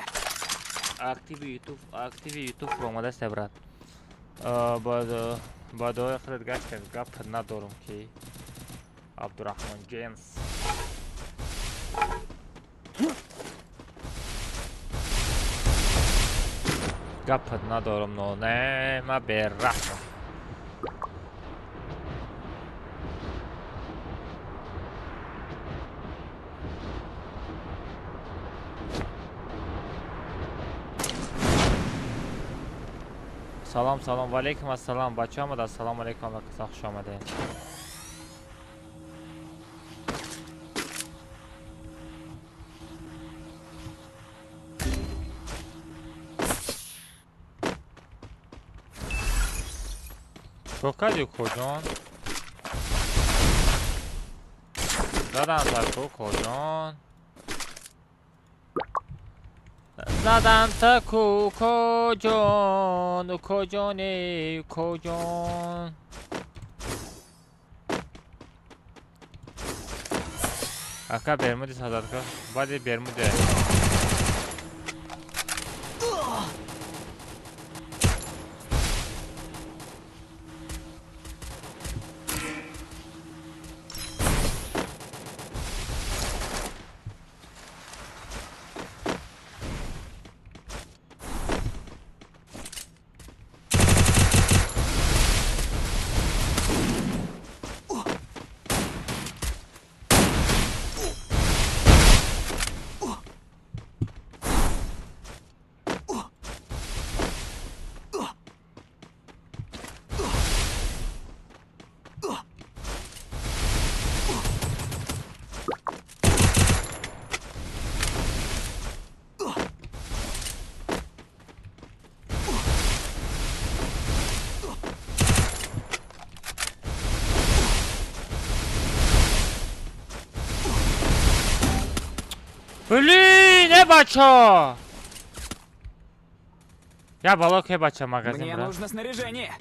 A: Актив YouTube, актив YouTube фром омадаст, брат. Ба дуои худат гаштем, гап надорум ки. Абдурахмон Джеймс. Гапат надорум, но не, ма бераҳмам. Салом, салом, ва алейкум ассалом, бача омада, ассалому алейкум ва каса хуш омадед. Чо кардӣ, коҷон? Задан та ку, коҷон. Задан та ку, коҷон, коҷоне, коҷон. Ака Бермуди сазадка. Баъди Бермуде. Блин, бачо! Я боло ке бача магазин
E: Мне
A: бро.
E: нужно снаряжение.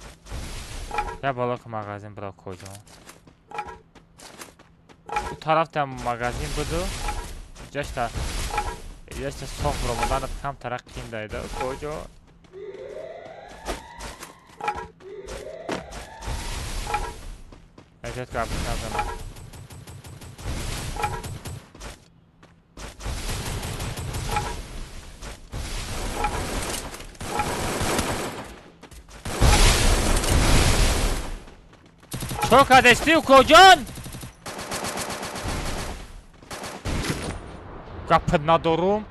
A: Я боло ке магазин бро куҷо. У тарафта магазин буду. Ҷашта. Ҷашта соғ бро моданат кам тарақ қиндайда куҷо. Эҳтиёт кун назанам. Чо кардести укоҷон? Гапат надорум.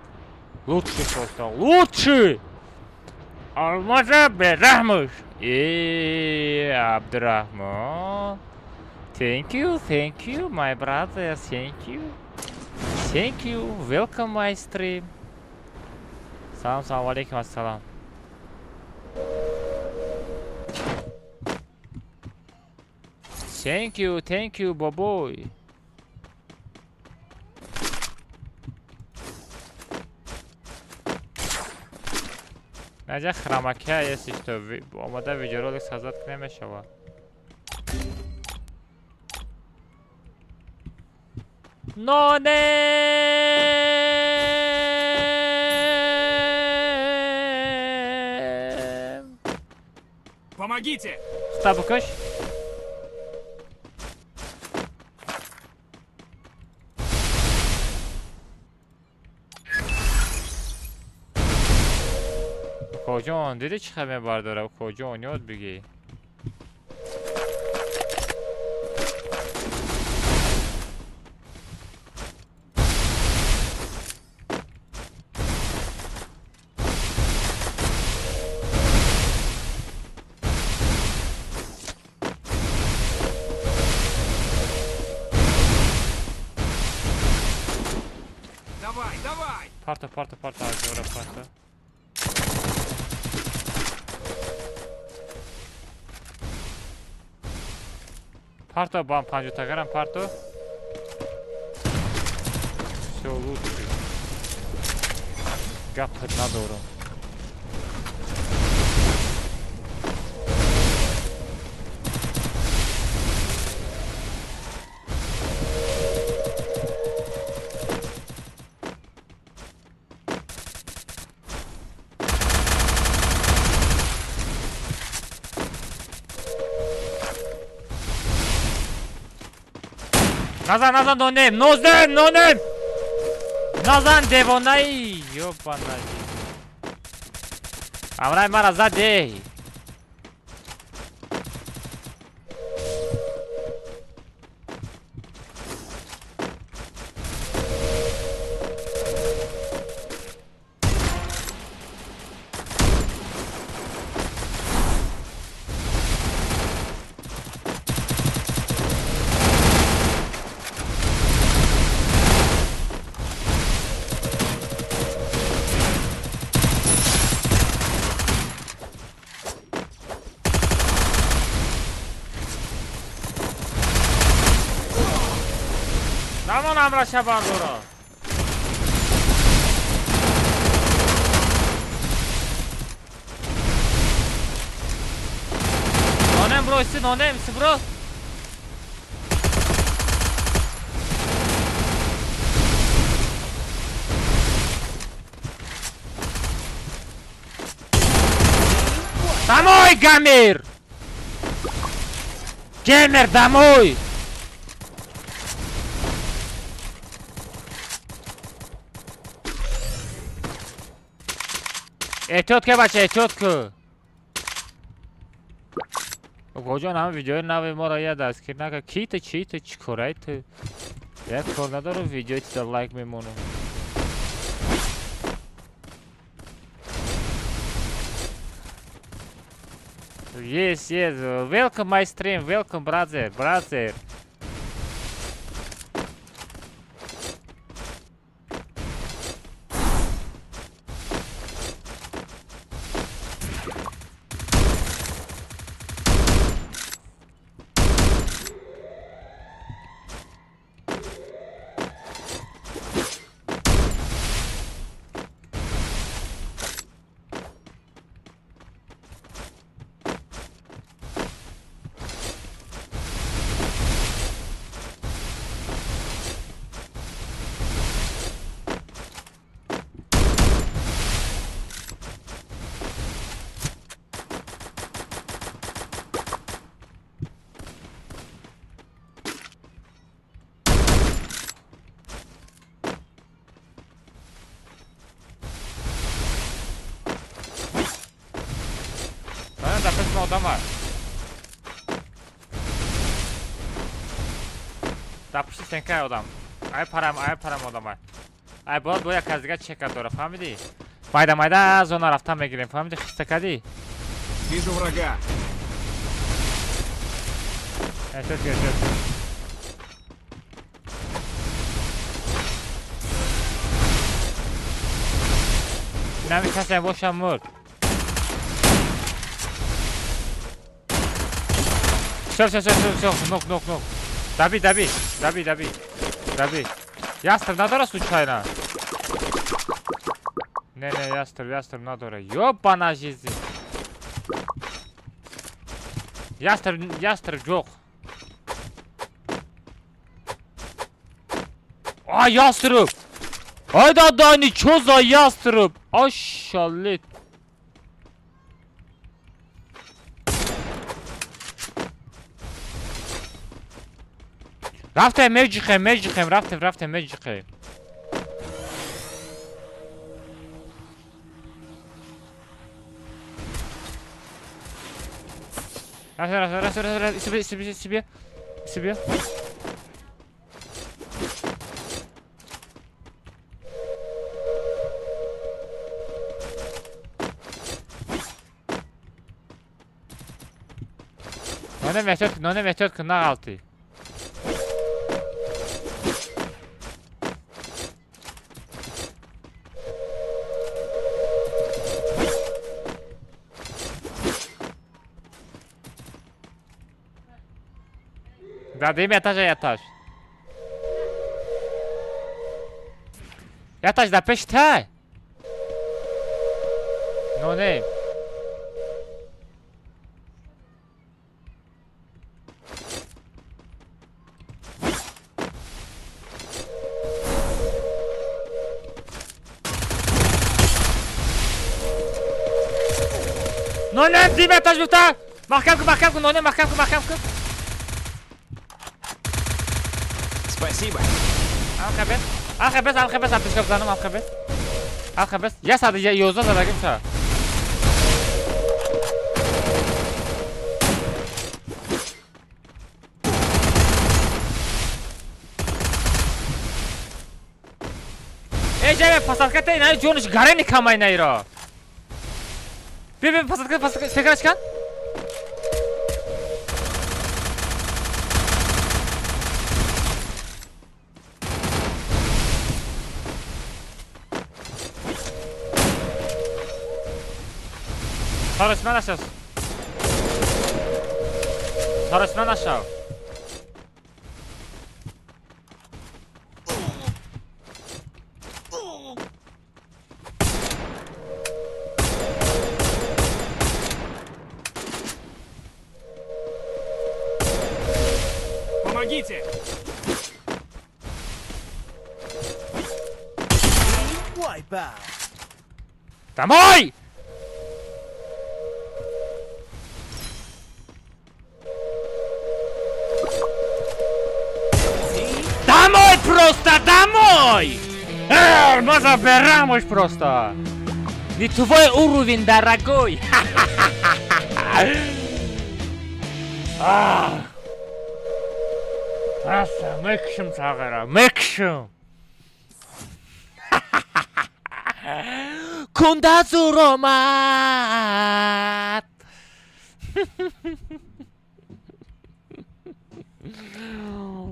A: Лучший просто, лучший! Алмаза бераҳмуш. Абдурахмон. Thank you, my brother, thank you. Thank you, welcome my stream. Салам, салам алейкум, ассалам. Thank you, бобой. Наҷа храмакия, если что, омада видеоролик создать намешава. Нонем!
E: Помогите!
A: Стоп, каш. Коҷон, диди чӣ хабар бардора? Коҷон, ёд бигӣ.
E: Давай, давай!
A: Парто, парто, парто, азора, парто. Парто бам панҷу тагарам парто. Всё лучше. Гапат надорам. Назан, назан, нонем, нозем, нонем! Назан, девонаи! Ёбана. Амрай мара заде! Намон амраша бардора. Нонем бро, иси нонем, иси бро. Домой, Гамир! Геймер, домой! Эҳтиёт ке бача, эҳтиёт ку. Коҷон, ҳама видеои нави моро я дастгир накард. Ки ту, чи ту, чӣ корай ту? Як кор надору, видеои туда лайк мемонам. Yes, yes. Welcome my stream. Welcome, brother, brother. одама. Дар пушти стенкаи одам. Ай парам, ай парам одама. Ай бояд бо як аз дига чека дора, фаҳмидӣ? Майда майда зона рафтан мегирем, фаҳмидӣ? Хиста кардӣ?
E: Вижу врага.
A: Эҳтиёт кун, эҳтиёт кун. Нами касе бошам мурд. Всё, всё, всё, всё, всё, нок, нок, нок. Добей, добей, добей, добей, добей. Ястреб надора случайно? Не, не, ястреб, ястреб надора. Ёбана жизнь. Ястреб, ястреб жоқ. А, ястреб! Ай да Дани, чё за ястреб? Ашалет. Рафтем, меҷиқем, меҷиқем, рафтем, рафтем, меҷиқем. Рафтем, рафтем, рафтем, рафтем, рафтем, себе, себе, себе, себе. Ноне вертётка, ноне вертётка нағалтӣ. Дар дуюми этажа этаж. Этаж дар пеши тай. Ноне. Ноне, дуюми этаж буфта. Маҳкам кун, маҳкам кун, ноне, маҳкам кун, маҳкам кун.
E: Спасибо.
A: Алхабес, алхабес, алхабес, аптечка бизанам, алхабес. Алхабес. Я сада, я 11 задагим ша. Эй, жабе, посадка та ина ҷониш гарени камай наира. Би би посадка, посадка, стекараш кан? Саросима нашав. Саросима нашав.
E: Помогите!
A: Домой! Домой просто, домой! Мы забираем уж просто! Не твой уровень, дорогой! Просто мекшим цагара, мекшим! Кундазу ромат!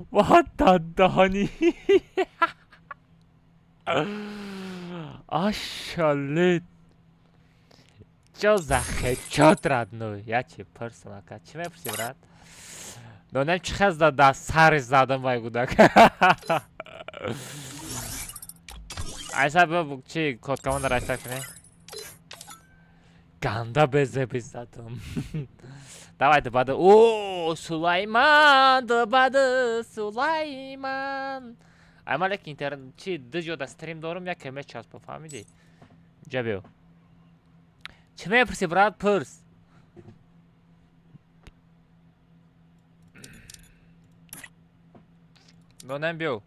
A: What the Dani? Ашалет. Чё за хедшот, родной? Я тебе пырсам, ака. Чӣ мепурсӣ, брат? Донем чӣ хез да сари задам вай гудак. Айса бо чи код команда райса кунем? Ганда безеби задам. Давайте бады. О, Сулайман, бады, Сулайман. Ай малек интернет чи ду ҷода стрим дорум, як каме часпо, фаҳмидӣ? Ҷа биё. Чӣ мепурсӣ, брат, пурс. Донем биё.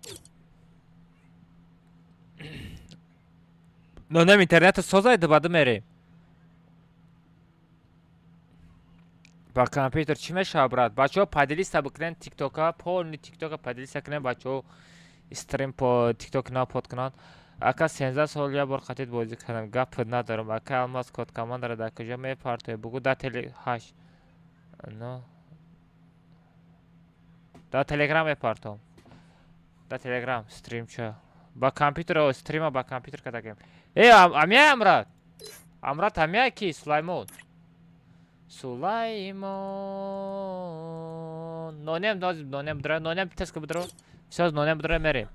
A: Донем интернету созай, бады мерем. Ба компютер чӣ мешавад, брат? Бачаҳо, поделиться бикунен тиктока, полный тиктока поделиться кунен, бачаҳо, стрим по тикток напод кунанд. Ака, 13 сол як бор қатид бозӣ кардам, гап надорам. Ака Алмаз, код командара дар куҷо мепартоӣ, бугӯ. Да теле ҳашт но дар телеграм мепартом, дар телеграм. Стримча ба компютер, стрима ба компютер кардагем. Э, амия, Амрат, Амрат, амия ки? Сулаймон, Сулаймон, нонем, нонем дра, нонем, теска бидро. Всё, нонем бидро, мерем.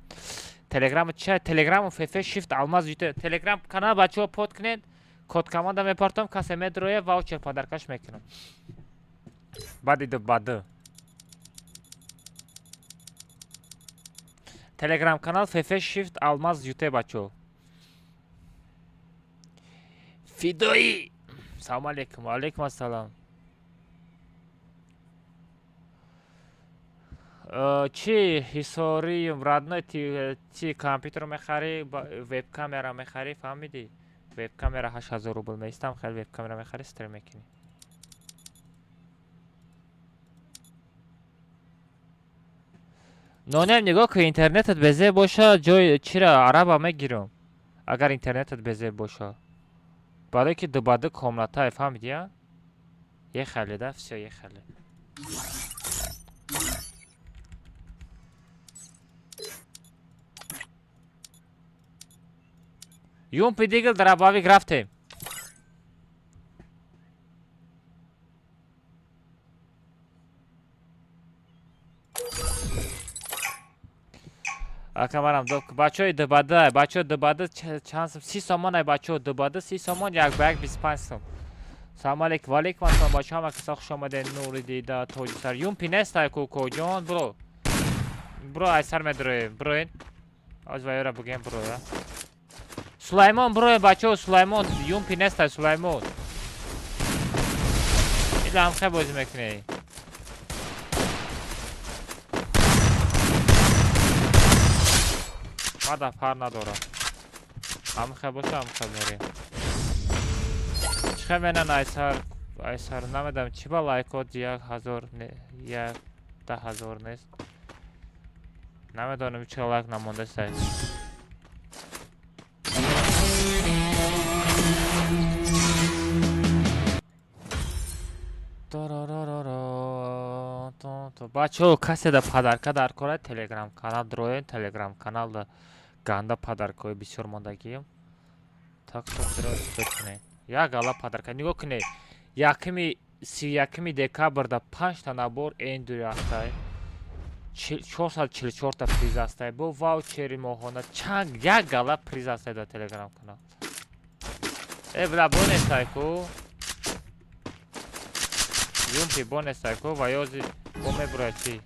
A: Телеграм ча? Телеграм фф shift Алмаз ЮТ, телеграм канал. Бачаҳо, под кунед, код команда мепартом, касе медроя, ваучер подаркаш мекунам. Баъди ду баъд телеграм канал фф shift Алмаз ЮТ. Бачаҳо, фидоӣ, салому алейкум. Алейкум ассалом. Чӣ ҳисори, родной? Ти компютер мехарӣ, веб-камера мехарӣ, фаҳмидӣ? Веб-камера 8000 рубл меистам, хеле веб-камера мехарӣ, стрим мекунӣ. Нонем, нигоҳ ки интернетат безеб боша, ҷои чира араба мегирам, агар интернетат безеб боша, барое ки дубаду комнатае, фаҳмидӣ? А ехали, да, всё, ехали. Юмпи, дигл, дробовик, рафтем. Ака, марам бачаҳои дбд, бачаҳо, дбд чанд сум? 30 сомон ай, бачаҳо, дбд 30 сомон, як ба як 25 сум. Салому алейкум, ваалейкум ассалом, бачаҳо, ҳама каса хуш омадед. Нури дида, тоҷи сар. Юмпи нестай, кукоҷон, бро, бро, ай сар медроем, броен. Оз ваёра бугем, броя. Сулаймон, броен, бачаҳо, Сулаймон, юмпи нестай, Сулаймон. Ила ҳамхе бозӣ мекунӣ. Мада фар надорам. Ҳамхе боша, ҳамхе мерем. Чихе менан айсар, айсар намедам, чӣ ба лайкот 1000, 10,000 нест. Намедонам, чӣ лайк намондастай. Бачаҳо, касе да подарка дар кора, телеграм канал дроен, телеграм каналда ганда подаркаҳои бисёр мондагием. Так что кунед. Як гала подарка. Нигоҳ кунед. Якми 31 декабрда панҷта набор эндури ҳастай. 444та приз ҳастай. Бо ваучери моҳона чанд як гала приз ҳастай дар телеграм канал. Э, бла, бонестай ку. Юмпи бонестай ку ва ёзи бо мебурояд чӣ?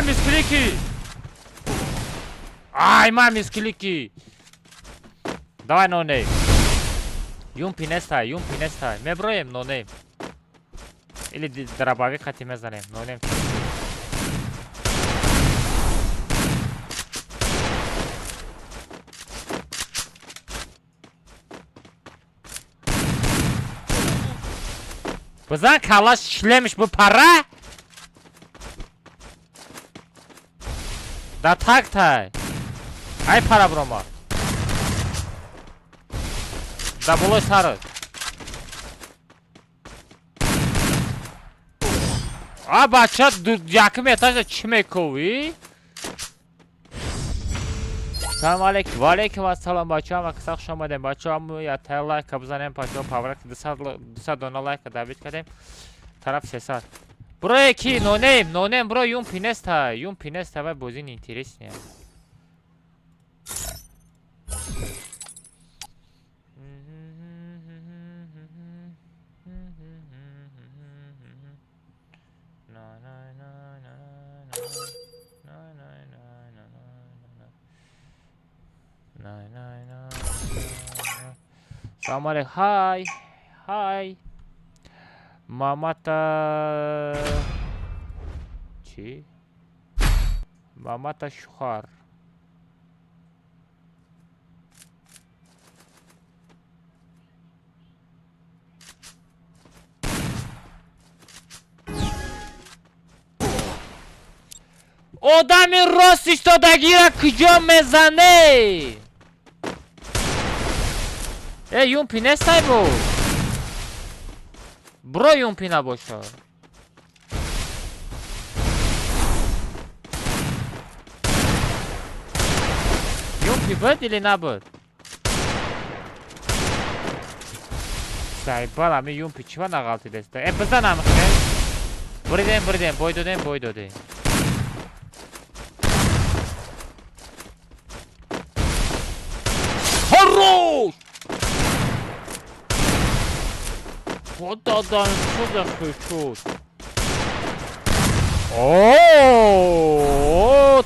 A: Мисклики! Ай, ма, мисклики! Давай, нонейм. Юмпи нестай, юмпи нестай. Меброем, нонейм. Или дробовик хати мезанем, нонейм. Бизан калаш шлемиш бипара? Да так тай. Ай, пара брома. Да болой сарат. А бача, якум этажа чӣ мековӣ? Салом алейкум, ва алейкум ассалом, бачаҳо, ҳама каса хуш омадем. Бачаҳо, ҳаму ятая лайка бизанем, бачаҳо, паврак 200 дона лайка добить кардем. Тараф 300. Бро ки нонем, нонем бро юмпи неста, юмпи неста вай бозӣ неинтересния. Салом алейкум. Хай. Хай. Мамата чӣ? Мамата шухар. Одами рост истодагира куҷо мезанӣ? Э, юмпи нестай бо? Бро юмпи набоша. Юмпи буд или набуд? Сайбал, ами юмпи чива нағалтидеста? Э, бизан амхе. Буридем, буридем, бой додем, бой додем. Хорош! Худодан чӣ захи шуд? О,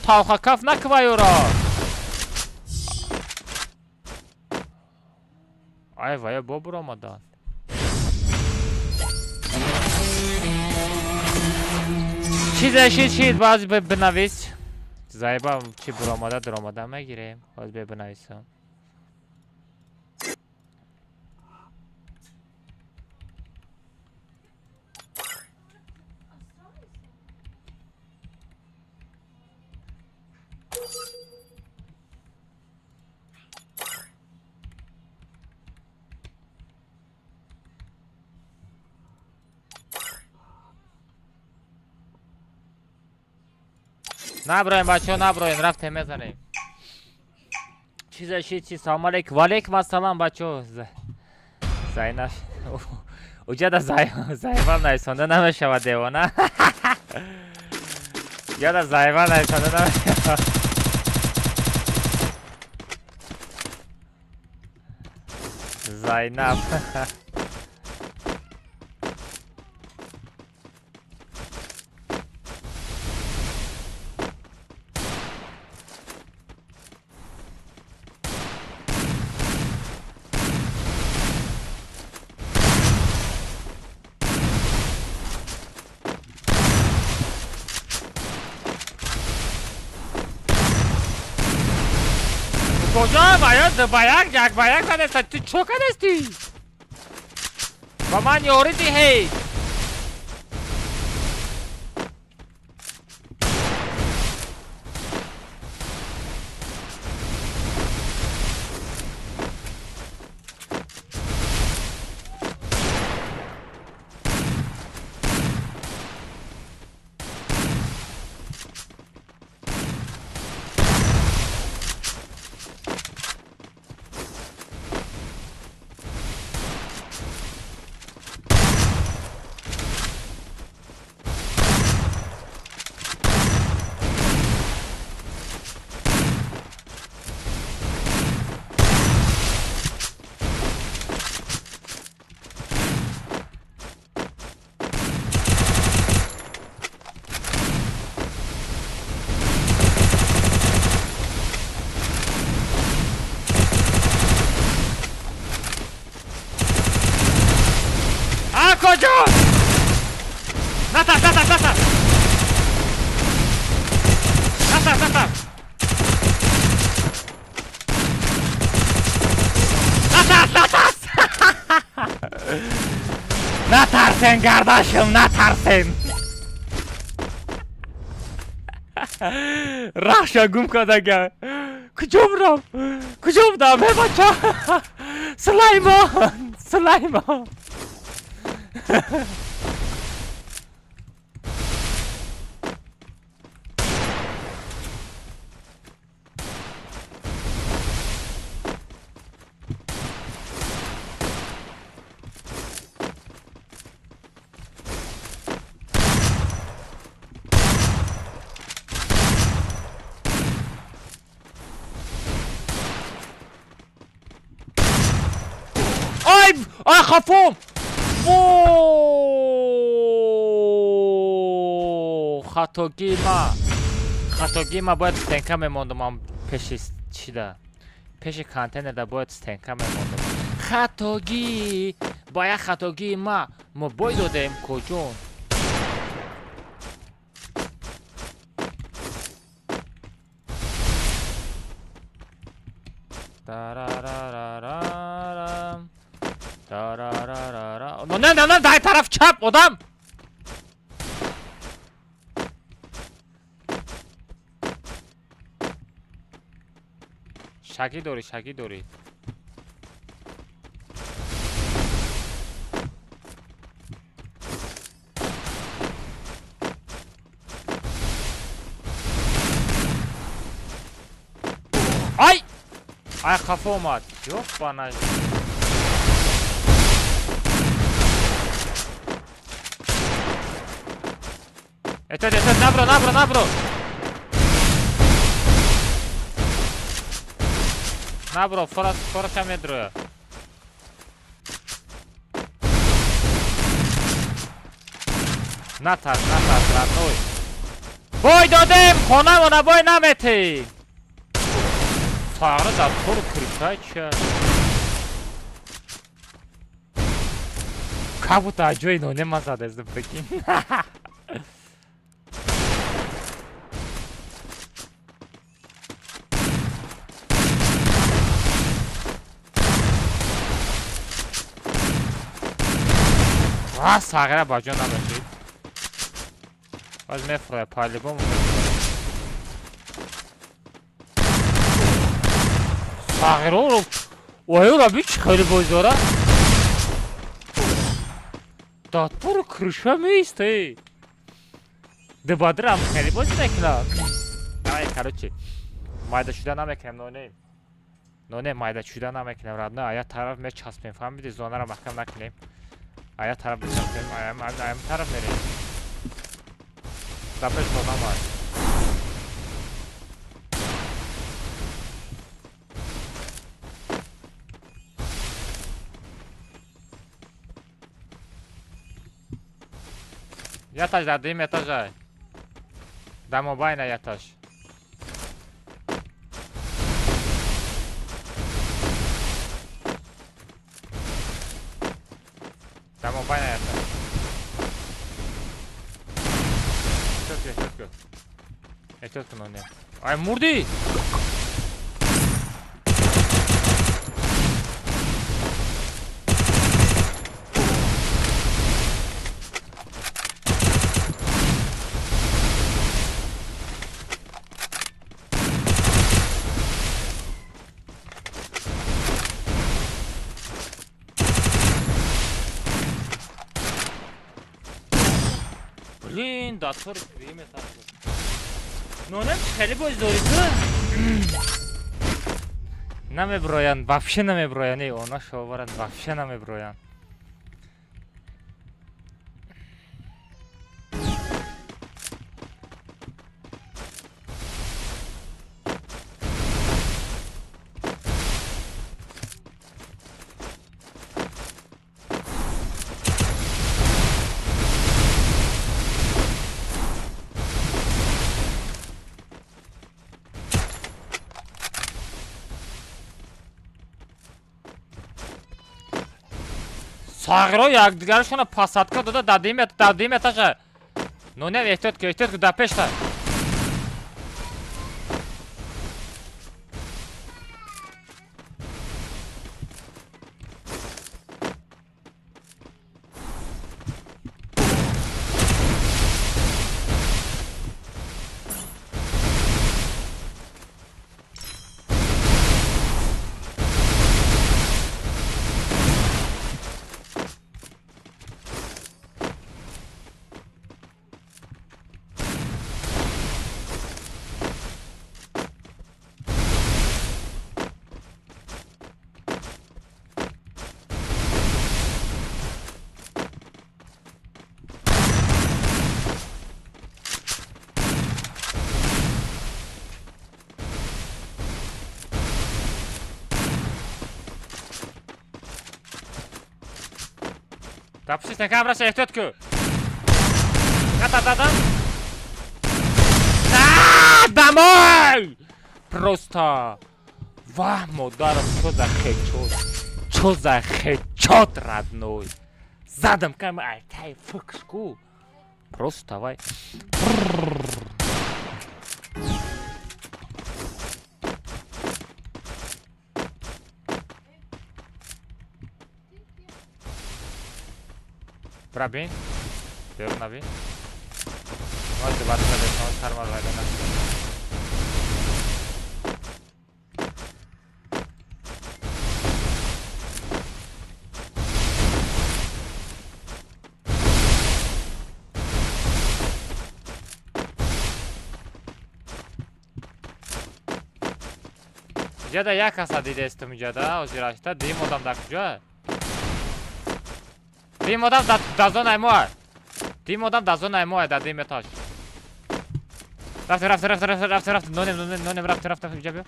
A: талхакаф наква ёра. Ай вая бо буромадан. Чизе шид шид баъз бинавис. Зайба чи буромада дуромада мегирем. Боз бинависам. Наброем, бачаҳо, наброем, рафтем мезанем. Чизе шид чи салом алейкум. Ва алейкум ассалом, бачаҳо. Зайнаб. Уҷада зайвал нависонда намешавад девона. Уҷада зайвал нависонда намешавад. Зайнаб. Куҷо бояд ба як як ба як задеста? Ту чо кардастӣ? Ба ман ёрӣ диҳӣ. Куҷо? Натарс, натарс, натарс! Натарс, натарс! Натарс, натарс! Натарсен, qardaşım, натарсен! Раша гум кардага. Куҷо бурам? Куҷо будам? Э, бача? Сулаймон! Сулаймон! Ай, хафом! Во! Хатогии ма. Хатогии ма, бояд стенка мемондум ман пеши чида. Пеши контейнерда бояд стенка мемондум. Хатогӣ! Ба як хатогии ма мо бой додем, коҷон. Тарарарарарам. Тарарарара. Не, не, не, дай тараф чап, одам! Шагӣ дорӣ, шагӣ дорӣ. Ай! Ай, хафа омад. Ёбана. Эҳтиёт, эҳтиёт, набро, набро, набро. Набро, форас, фораша медроя. Натарс, натарс, родной. Бой додем, хонамона бой наметӣ. Сағра дар тору криптай чия? Как будто аз ҷои ноне ман задездим, прикинь. Ва, сағира ба ҷо намешид. Баз мефурая, по-любому мефурая. Сағироро оёра би чӣ хеле боз дора? Датпору крыша меист, эй. Дебадрам хеле бозӣ мекунад. Давай, короче. Майда шуда намекунем, ноне. Ноне, майда шуда намекунем, родной. Ая тараф мечаспем, фаҳмиди? Зонара маҳкам накунем. Ая тараф мечаспем, аям тараф мерем. Дар пеш зона май. Яташ дар дуюм этажай. Дар мобайна яташ. Дар мобайна яташ. Эҳтиёт кун, эҳтиёт кун. Эҳтиёт кун, ноне. Ай, мурдӣ! Блин, датор время так. Нонем хеле боз дорӣ ту? Намеброянд, вообще намеброянд, эй, она шоваранд, вообще намеброянд. Сағиро якдигарашона посадка дода дар дуюм этажа. Ноне, эҳтиёт кун, эҳтиёт кун, дар пешта. Да пушти стенка ҳам раша, эҳтиёт ку. Ята дадам. На, домой! Просто. Вах, модарам, чё за хедшот? Чё за хедшот, родной? Задом кам, ай, тай, фукшку. Просто давай. Пробей. Беру наби. Вот, 20 сармар. Ҷада як каса дидестум, ҷада озирашта дим одам дар куҷо? Дим одам дар зонаи мо. Дим одам дар зонаи мо, дар дим этаж. Рафтем, рафтем, рафтем, рафтем, рафтем, рафтем, нонем, нонем, нонем, рафтем, рафтем, инҷа биё.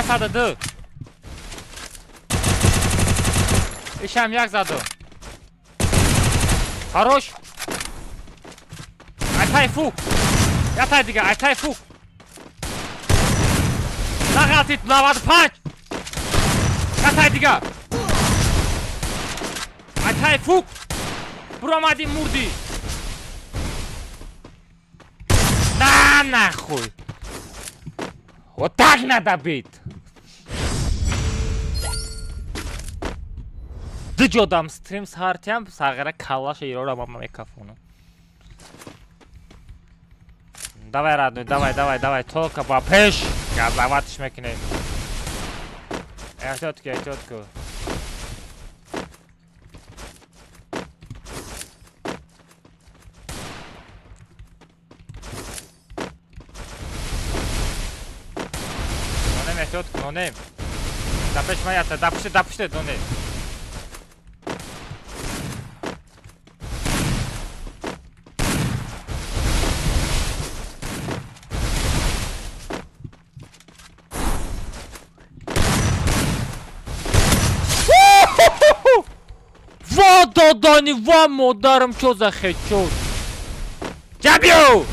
A: Саду ду. Ишам як заду. Хорош. Айтай фук. Ятай дига, айтай фук. Нағалтид 95. Ятай дига. Айтай фук. Буромадӣ мурдӣ. На нахуй. Вот так надо бить. Ду ҷодам стрим сартиам сағира каллаша ирора мама мекафону. Давай, родной, давай, давай, давай, только ба пеш. Газаватиш мекунем. Эҳтиёт ку, эҳтиёт ку. Нонем, эҳтиёт ку, нонем. Да пеш ма ята, да пуште, да пуште, нонем. Ва додани, ва модарам, чо за хедшот? Ҷабиё!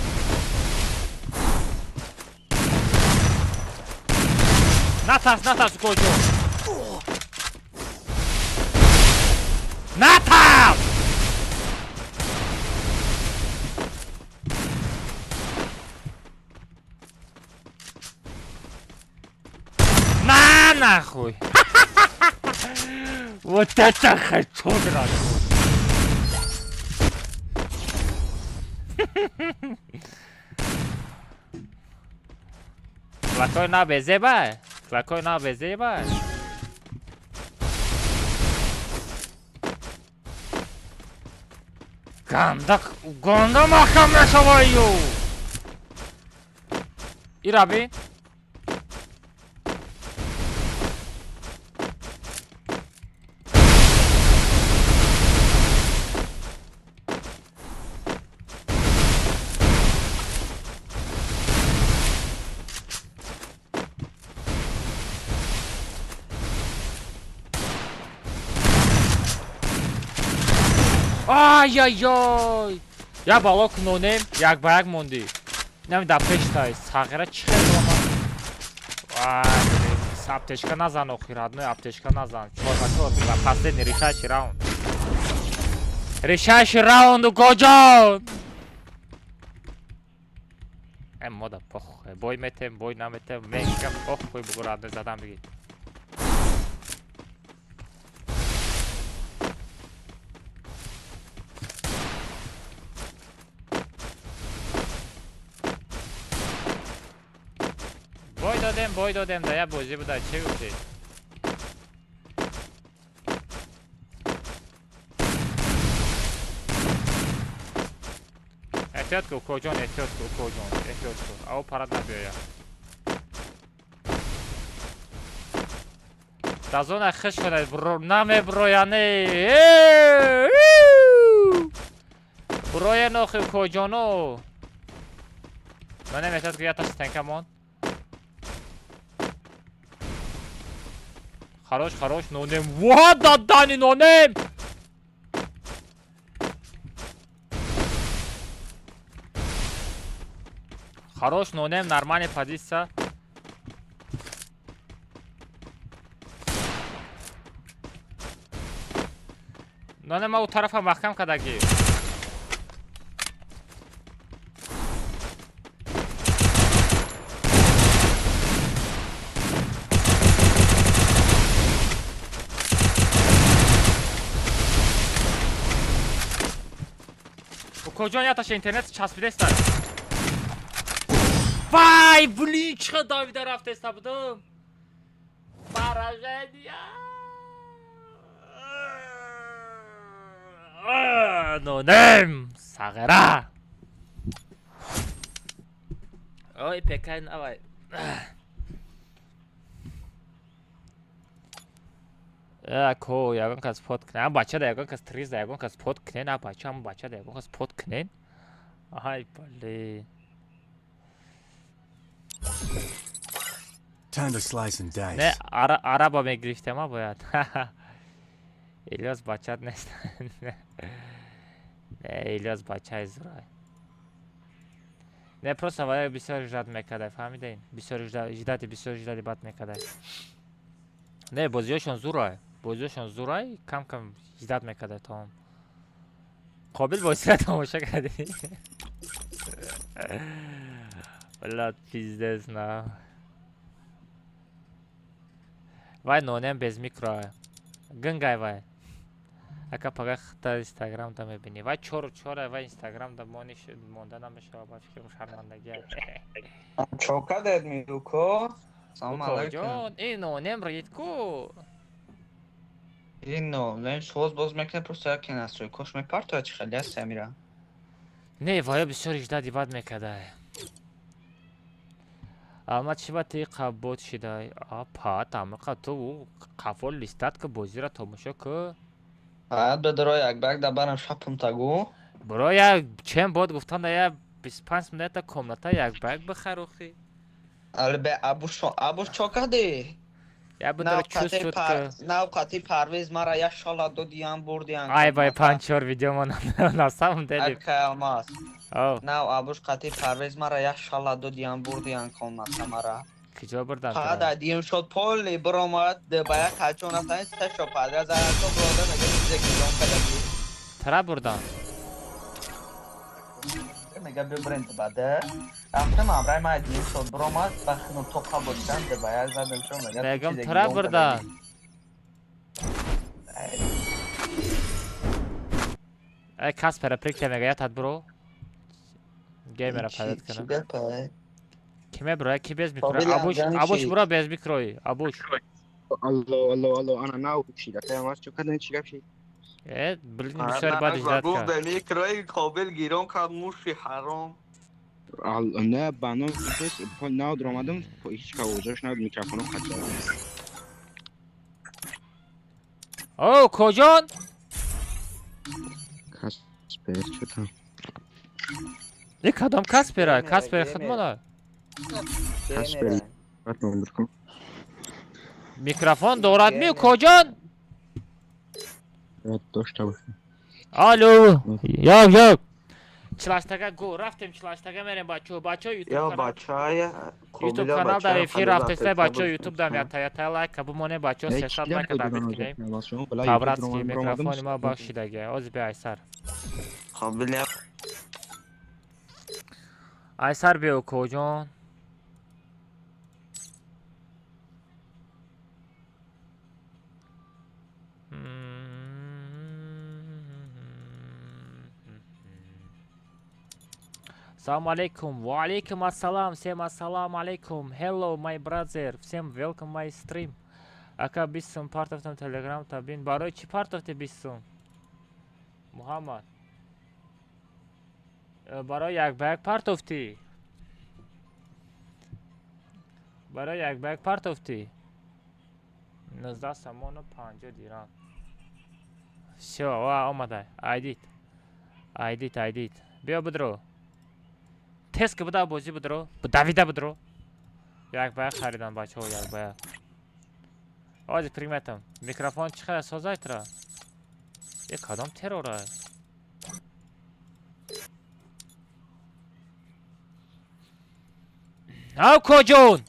A: Натарс, натарс, коҷо. Натарс! На нахуй! Вот это хочу, дракон! Клакой на безеба! Клакой на безеба! Ганда, ганда маҳкам нашаваю! Ираби? Ай-яй-яй! Я бало кунонем, як ба як мондӣ. Инами дар пештай, сағира чӣ хел омад? Ай, аптечка назан охир, родной, аптечка назан. 4 ба 4 ва последний решающий раунд. Решающий раунд, укоҷон! Э, мода похуй, бой метем, бой наметем, мекам похуй, бугу родной задан бигир. Бой додем, бой додем, да я бозӣ буда, чӣ гуфтӣ? Эҳтиёт ку, укоҷон, эҳтиёт ку, укоҷон, эҳтиёт ку. Ав парад набиёя. Да зона хиш кунед, намеброяне. Броя нохи, укоҷоно. Манем, эҳтиёт ку, яташ стенка мон. Хорош, хорош, нонем. Ва, дадани нонем! Хорош, нонем, нормальная позиция. Нонем, ма у тарафа маҳкам кардагӣ. Укоҷон, яташа интернет часпидеста. Вай, блин, чӣ хел давида рафтеста будам. Поражение. Нонем, сағира. Ой, пекай навай. Ко, ягон кас под кунен. Ам бача да ягон кас триз да ягон кас под кунен. А бача, ам бача да ягон кас под кунен. Ай, блин.
B: Time to slice and dice.
A: Не, араба мегирифтема бояд. Илёс бачат нест. Не, Илёс бачаи зурай. Не, просто вая бисёр ждать мекардай, фаҳмидаин? Бисёр ждать, бисёр ждать бад мекардай. Не, бозиҳошон зурай. Бозиҳошон зурай, кам кам ждать мекардай тамом. Қобил бозиро тамошо кардӣ? Блядь, пиздец, на. Вай нонем без микро. Гынгай вай. Ака пага хта Инстаграм да мебинӣ. Вай чору чора вай Инстаграм да мониш монда намешава, ба фикрам шармандагӣ.
C: Чо кардед, миуко? Салом алайкум.
A: Укоҷон, ин нонем рид ку.
C: Ин нонем соз боз мекунад, просто яке настройкош мепартояд, чӣ хеле аст амира.
A: Не, вая бисёр ждать бад мекардай. Алма чӣ ба ти қабот шидай? Апа, тамақа ту қафо листат ки бозиро тамошо ку.
C: Ҳаят бедоро як бак да барам шапум тагу.
A: Бро, я чем бод гуфтан да я 25 минута комната як бак бихарухи.
C: Али бе абуш абуш чо кардӣ?
A: Я бидора чуст шуд ки.
C: Навқати Парвиз мара як шола додиям бурдиям.
A: Ай бай панҷ-чор видео мо на самом деле.
C: Ака Алмаз.
A: Ов.
C: Нав абуш қати Парвиз мара як шола додиям бурдиям комната мара.
A: Киҷо бурдан?
C: Фақат дидим шуд поли биромад ба як ҳачон рафтан се шо падра зарато брода мега чизе гирон кардагӣ.
A: Тара бурдан.
C: Мега бибрен баде. Рафтам амрай ма дидим шуд биромад ба хидм тоқа бодидан ба як задам шо мега.
A: Мегам тара бурдан. Ай Каспера прикте мега ятад бро. Геймера пайдо кунам. Ки меброя, ки без микро? Абуш, абуш бро без микрои. Абуш.
F: Алло, алло, алло, ана нав шид. Ака Алмаз чо кардани, чӣ гап шид?
A: Э, блин, бисёр бад ждать
C: Гуфт
A: кард.
C: ба микрои Қобил гирон кард муши ҳаром.
F: Не, ба ном нав дуромадам, ҳеҷ ка овозаш набуд, микрофоно қатъ шуд.
A: О, коҷон?
F: Каспер чӯтам.
A: И кадом Каспера? Каспер хидмона.
F: Каспер. Баъд номер кун.
A: Микрофон дорад ми, коҷон?
F: Бояд дошта бошам.
A: Алло. Як як. Чилаштага го рафтем, чилаштага мерем бачо. Бачо YouTube
C: Я
A: канал.
C: бачая
A: YouTube канал дар эфир рафтеста бачо, YouTube дам ята ята лайк бумоне бачо, 300 лайк дабит кинем. По-братски микрофони ма бахшидаги. Ози би айсар.
C: Қобил
A: Айсар биё коҷон. Салам алейкум. Ва алейкум ассалам. Всем ассалам алейкум. Hello, my brother. Всем welcome my stream. Ака 20 сум партофтам телеграм табин. Барои чӣ партофти 20 сум? Муҳаммад. Барои як ба як партофтӣ, барои як ба як партофтӣ, 19 сомону 50 дирам. Всё, ва омада. Айдит, айдит, айдит, биё, бидро, тез ки буда, бозӣ бидро, давида бидро. Як ба як харидан, бачаҳо, як ба як. Ози приметам. Микрофон чӣ қадар созай тра? Е, кадом террора? Ав, коҷон,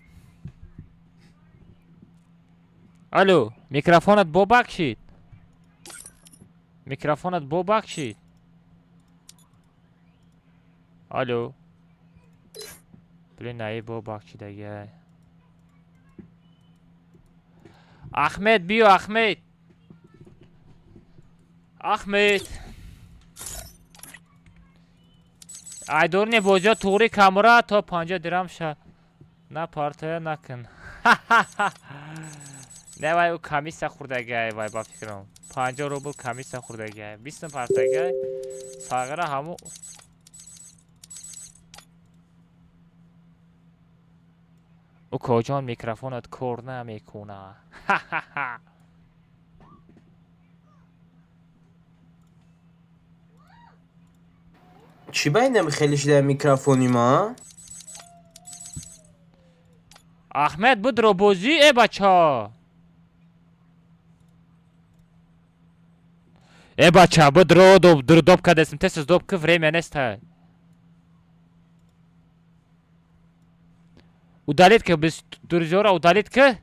A: алло, микрофонат бобахшид, микрофонат бобахшид, алло. Блин, аи бобахшидаги. Ахмед, биё, Ахмед, Ахмед. Айдорни бозиё туғри камра то 50 дирам ша на партоя накун. Не, вай ӯ комиссия хӯрдагиай, вай, ба фикрам, 50 рубл комиссия хӯрдагиай, 20 партагиай сағира ҳаму. Укоҷон, микрофонат кор намекуна.
G: Чӣ байнам хеле шида микрофони ма?
A: Ахмед, будро бозӣ, э бача, э бача, будро, доб кардесм, тез доб ки, время неста. Удалить ки, без друзьёра удалить ки.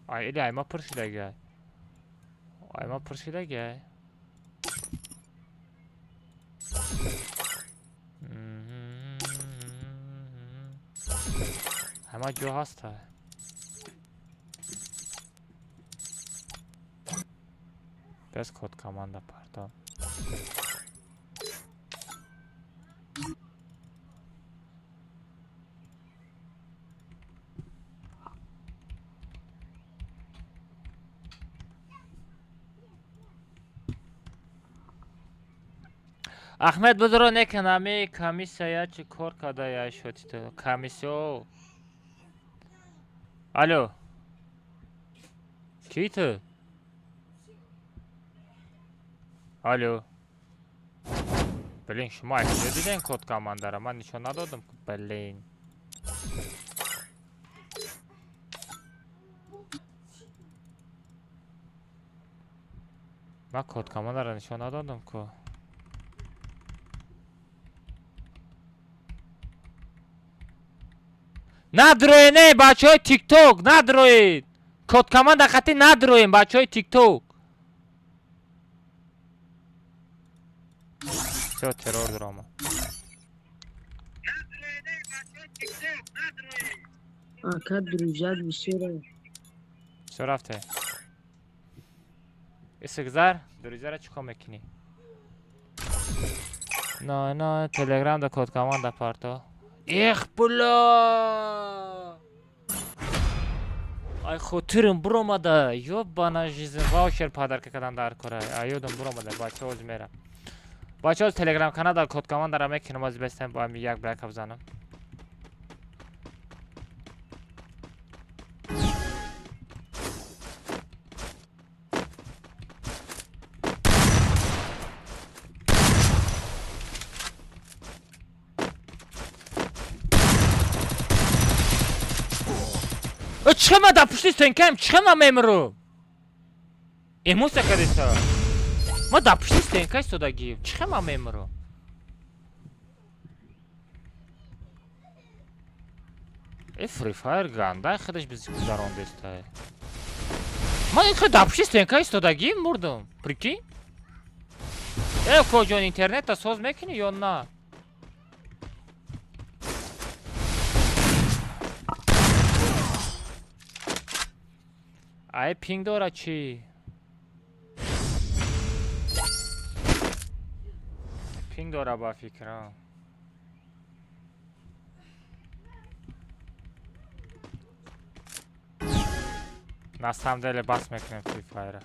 A: Ай, или айма пур шидаги, айма пур шидаги. Ҳама ҷо ҳаста. Без код команда пардон. Ахмед, будро, некан ами комиссия чӣ кор карда я шуд ту комиссио. Алло, кӣ ту? Алло, блин, шумо аз куҷо дидем код командара? Ман нишон надодам, блин. Ман код командара нишон надодам ку. Надроен, э бачаҳои Тикток, надроед, код команда хати надроем, бачаҳои Тикток. Всё, террор дурома.
H: Ака, друзья бисёра.
A: Всё, рафте. Исгзар, друзьяра чӣ кор мекунӣ? На, на, Телеграм да код команда парто. Эх, бля! Ай, хотирим буромада, ёбана жизнь, ваучер подарка кардан дар кора. Ай, ёдам буромада, бача, оз мера. Бача, оз Телеграм канал дар код командара мекунам, оз бестем бо ами як ба як бизанам. Чӣ ма дар пушти стенкаем? Чӣ ма мемру? Эмоция кардеса. Ма дар пушти стенка истодагӣ. Чӣ ма мемру? Э, Free Fire ганда худаш биз гузарондеста. Ма ин дар пушти стенка истодагӣ мурдум. Прикинь? Э, коҷон, интернета соз мекунӣ ё на? Ай, пинг дора чӣ? Пинг дора, ба фикрам. На самом деле бас мекунем Free Fire.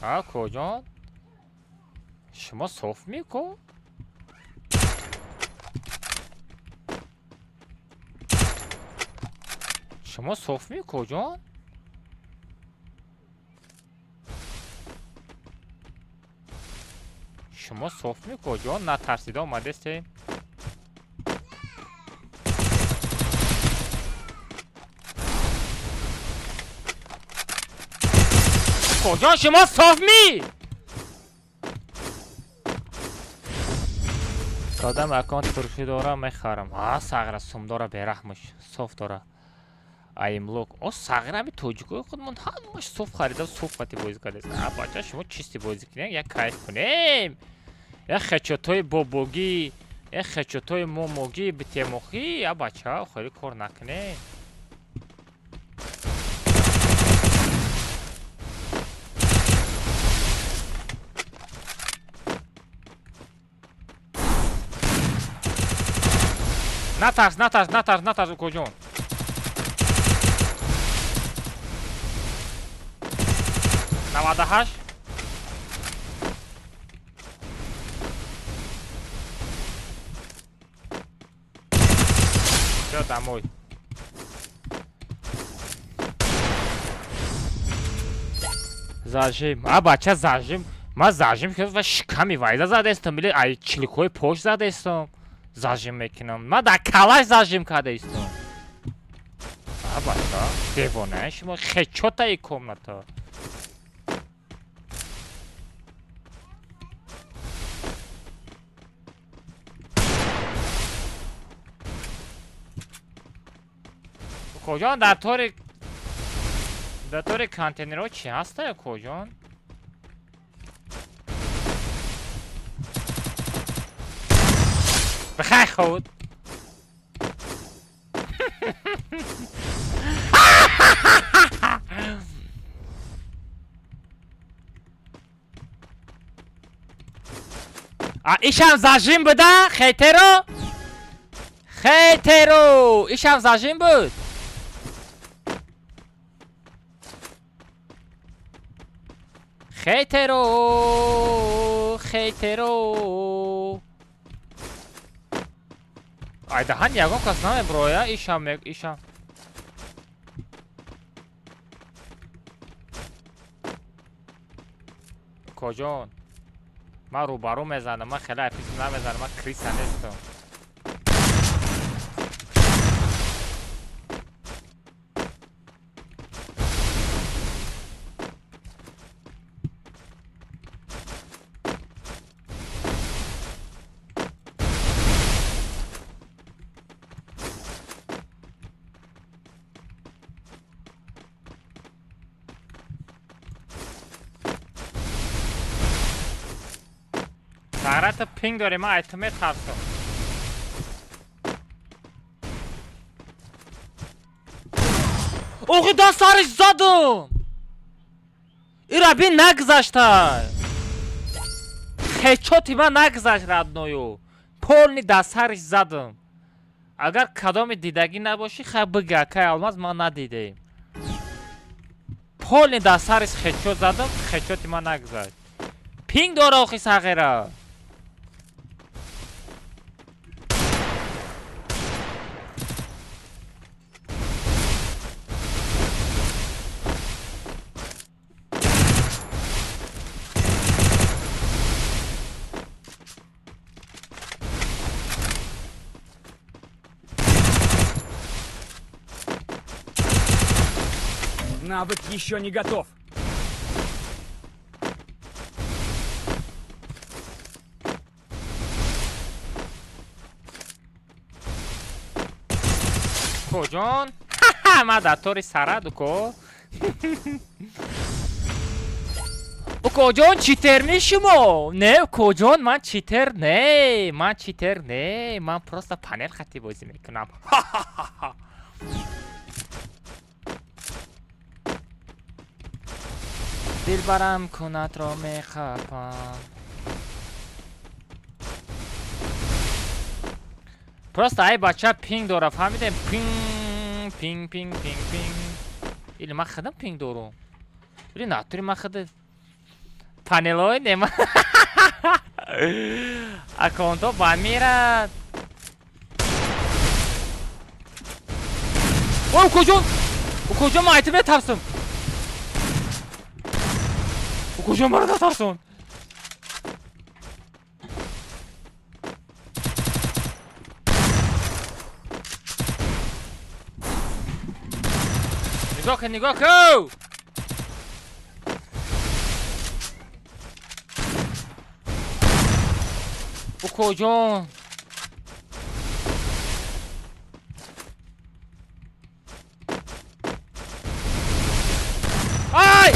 A: А, коҷон? Шумо соф меко? Шумо соф меко, ҷон? Шумо соф меко, ҷон? Натарсида омадесте? Коҷон, шумо соф ми? Кадам аккаунт фурӯшӣ дорам, мехарам. А, сағра сум дора, бераҳмаш, соф дора. Аймлок. О, сағра ами тоҷикои худмон ҳамаш соф харида, соф қати бозӣ кардааст. А, бача, шумо чисти бозӣ кунем, як кайф кунем. Як хечотои бобогӣ, як хечотои момогӣ, битемохӣ, а бача, хеле кор накунем. Натарс, натарс, натарс, натарс, укоҷон. 98. Всё, домой. Зажим. А, бача, зажим. Ма зажим ва шиками вайза задестам, или ай чиликҳои пош задестам. Зажим мекунам. Ма дар калаш зажим кардаистам. А, бача, девона шумо хечотаи комната. Коҷон, дар тори контейнерҳо чӣ ҳастая, коҷон? Бихай худ. А, ишам зажим буда, хейтеро? Хейтеро, ишам зажим буд. Хейтеро, хейтеро. Ай, даҳан ягон кас намеброя, ишам ишам. Коҷон? Ман рӯбарӯ мезанам, ман хеле айпис намезанам, ман крыса нестам. Сарата пинг дорем, ман айту метарсам. Охи, да сариш задум! Ира бин нагзашта! Хечоти ман нагзашт, родной. Полный да сариш задум. Агар кадоми дидагӣ набошӣ, хай бига, кай алмаз ман надидем. Полный да сариш хечот задум, хечоти ман нагзашт. Пинг дора охи сағира.
E: Навык еще не готов.
A: Коҷон? Ма дар тори сарад, уко. Укоҷон, читер ми шумо? Не, укоҷон, ман читер не, ман читер не, ман просто панел хати бозӣ мекунам. Дилбарам кунатро мехапам. Просто ай бача пинг дора, фаҳмидем? Пинг, пинг, пинг, пинг, пинг. Или ман худам пинг дорум. Или натури ман худ. Панелои нема аккаунтҳо ба мерад. Ой, укоҷон, укоҷон, ман айтим метарсам. Укоҷон, маро натарсон. Нигоҳ кун, нигоҳ кун. Укоҷон, ай,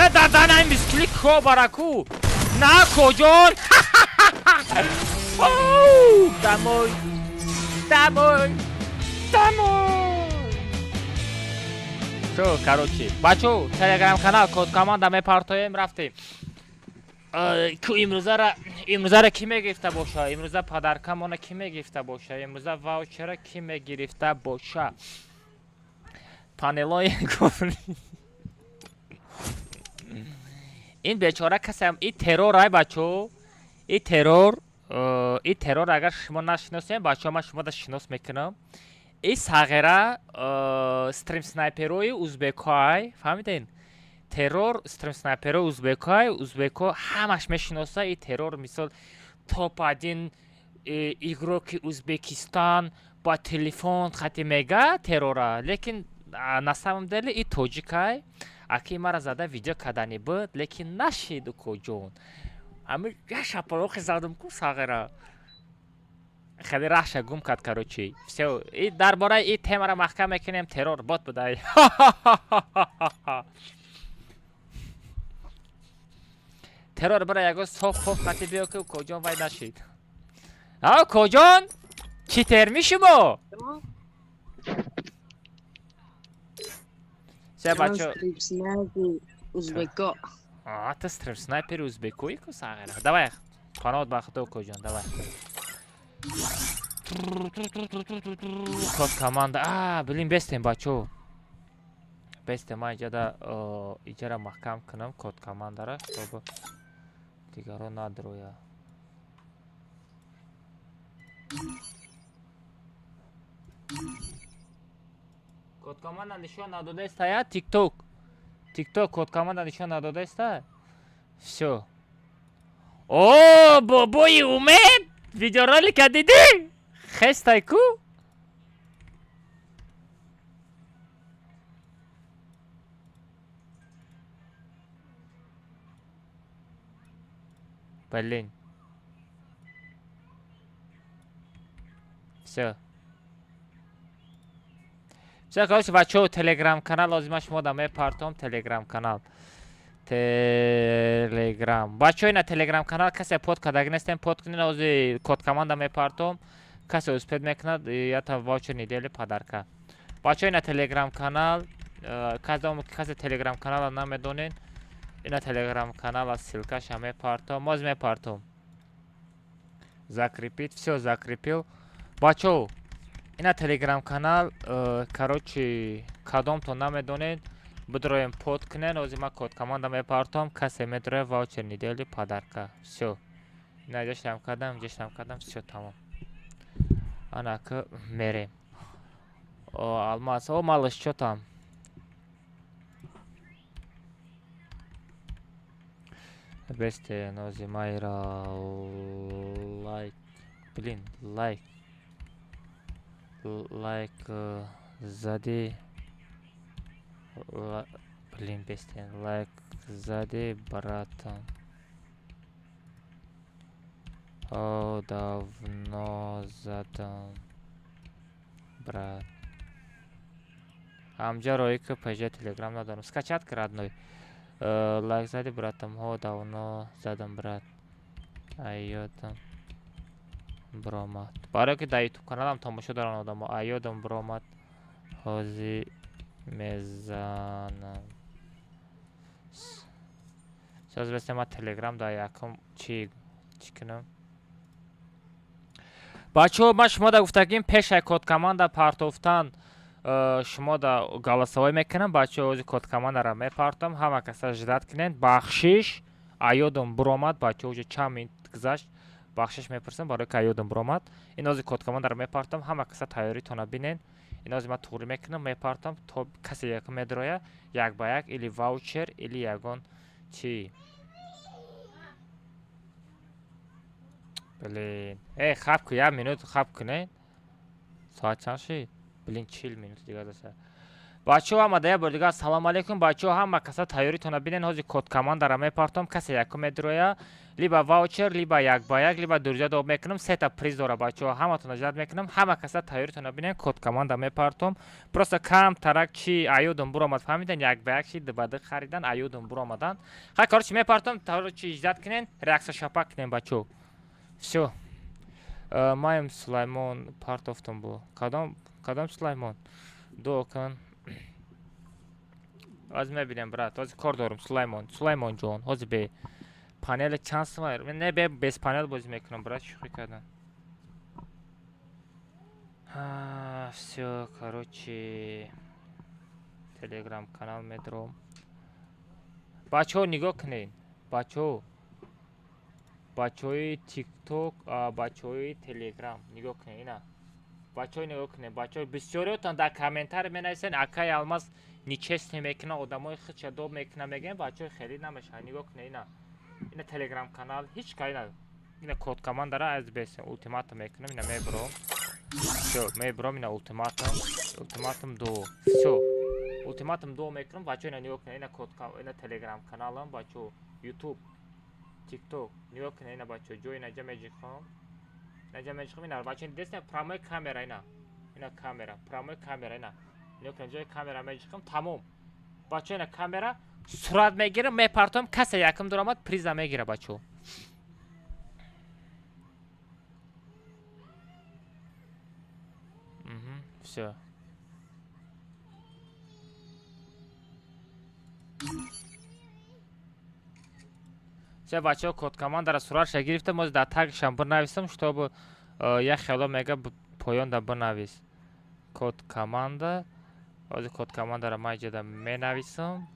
A: э, даданаи мискили ко бараку на, коҷон. Домой, домой, домой. Всё, короче, бачо, телеграм канал, код команда мепартоем, рафтем. Ку имрӯзара кӣ мегирифта боша? Имрӯза подаркамона кӣ мегирифта боша? Имрӯза ваучера кӣ мегирифта боша? Панелои гуфт ин бечора касеам, и террор, ай бачо, и террор, и террор. Агар шумо нашиносем, бачо, ман шумода шинос мекунам. И сағира стрим снайперои узбекҳоай, фаҳмиден? Террор стрим снайперои узбекҳоай, узбекҳо ҳамаш мешиноса. И террор, мисол, топ один игроки Узбекистан ба телефон хати мега террора, лекин на самом деле и тоҷикай. Аки мара зада видео кардани буд, лекин нашид. Укоҷон, ҳами як шапалоқи задам ку, сағира хеле раҳша гум кард. Короче, всё, и дар бораи и темара маҳкам мекунем. Террор бот будай. Террор бара ягон соф поф хати биё, ки укоҷон вай нашид. А укоҷон, чӣ терми шумо? Се бачо.
H: Узбеко.
A: А, ты стрим снайпери узбекои ку, сағира. Давай, панот ба худо, укоҷон, давай. Код команда. А, блин, бестем, бачо. Бестем, ман иҷада иҷара маҳкам кунам код командара, чтобы дигаро надроя. Код команда нишон надодаиста, я тикток. Тикток код команда нишон надодаиста? Всё. О, бобои Умед! Видеоролика дидӣ? Хестай ку? Блин. Всё. Всё, короче, бачо, телеграм канал лозима шумо да мепартом телеграм канал. Телеграм. Бачо, ина телеграм канал касе под кадаги нестем, под кунин, ози код команда мепартом. Касе успеть мекунад, ята ваучер недели подарка. Бачо, ина телеграм канал, касе телеграм канала намедонен, ина телеграм канала ссылкаша мепартом, моз мепартом. Закрепить, всё, закрепил. Бачо, ина телеграм канал, короче, кадомто намедонед, бидроем под кунен, ози ма код команда мепартом, касе медроя ваучер недели подарка. Всё. Ина ҷоштам кардам, ҷоштам кардам, всё, тамом. Ана ки мерем. О, алмаз, о, малыш, чё там? Бесте, нози майра лайк. Блин, лайк. Лайк зади. Блин, бесте, лайк зади, братан. О, давно задам. Брат. Амҷа рои ки пж телеграм надорам. Скачать ки, родной. Лайк зади, братам. Ҳо, давно задам, брат. Айёдам бромад. Барое ки дар ютуб каналам тамошо доран одамо. Айёдам бромад. Ҳози мезанам. Сейчас бесте, ма телеграм дар якум чӣ кунам? Бачаҳо, ман шумо да гуфтагим, пешай код команда партофтан. Шумо да голосовой мекунам, бачаҳо. Ози код командара мепартам, ҳама каса ждать кунед. Бахшиш, аёдам буромад, бачаҳо, уже чанд минут гузашт. Бахшиш мепурсам, барои ки аёдам буромад. Ин ози код командара мепартам, ҳама каса тайёритона бинен. Ин ози ман туғрӣ мекунам, мепартам, то касе якум медроя, як ба як или ваучер, или ягон чӣ. Блин, э, хаб ку, як минут хаб кунед. Соат чанд шид? Блин, 40 минут дигар даста. Бачаҳо, омада, як бор дигар ассалому алайкум, бачаҳо. Ҳама каса тайёритона бинен. Ҳозир код командара мепартом, касе якум медроя, либо ваучер, либо як ба як, либо друзья доб мекунам. Сета приз дора, бачаҳо, ҳаматона ждать мекунам. Ҳама каса тайёритона бинен, код команда мепартом. Просто кам тарак чи аёдум буромад, фаҳмидан, як ба як чи, ду ба ду харидан, аёдум буромадан. Хай, короче, мепартом, чи ждать кунен, реакция шапак кунен, бачаҳо. Всё. Маем Сулаймон партофтум бу. Кадом Сулаймон? Дуо кун. Ҳозир мебинем, брат. Ҳозир кор дорум, Сулаймон. Сулаймон ҷон, ҳозир бе панели чанд сумай? Не, бе без панел бозӣ мекунам, брат, шӯхӣ кардам. Всё, короче, Телеграм канал медром. Бачаҳо, нигоҳ кунед. Бачаҳо. Бачаҳои Тикток, бачаҳои Телеграм, нигоҳ кунед, ина. Бачаҳо, нигоҳ кунед, бачаҳо, бисёриётон дар комментарий менависед, акай Алмаз нечестный мекунад, одамои худша доб мекунад, мегӯянд. Бачаҳои, хеле намешавад. Нигоҳ кунед, ина. Ина Телеграм канал, ҳеҷ ка ина. Ина код командара аз бес ултиматум мекунам, ина мебуром. Всё, мебуром, ина ултиматум, ултиматум ду. Всё. Ултиматум ду мекунам, бачаҳо, ина нигоҳ кунед, ина код, ина Телеграм каналам, бачаҳо, Ютуб, Тикток, нигоҳ кунед, ина, бачаҳо, ҷои инаҷа меҷихом. Инаҷа меҷихом, ина, бачаҳо, дестем прямой камера, ина. Ина камера, прямой камера, ина. Нигоҳ кунед, ҷои камера меҷихом, тамом. Бачаҳо, ина камера сурат мегирам, мепартом, касе якум дуромад, приза мегира, бачаҳо. Всё. Всё, бачаҳо, код командара суратша гирифтам, ҳозир дар тагшам бинависам, чтобы як хело мега поёнда бинавис. Код команда. Ҳозир код командара ман иҷода менависам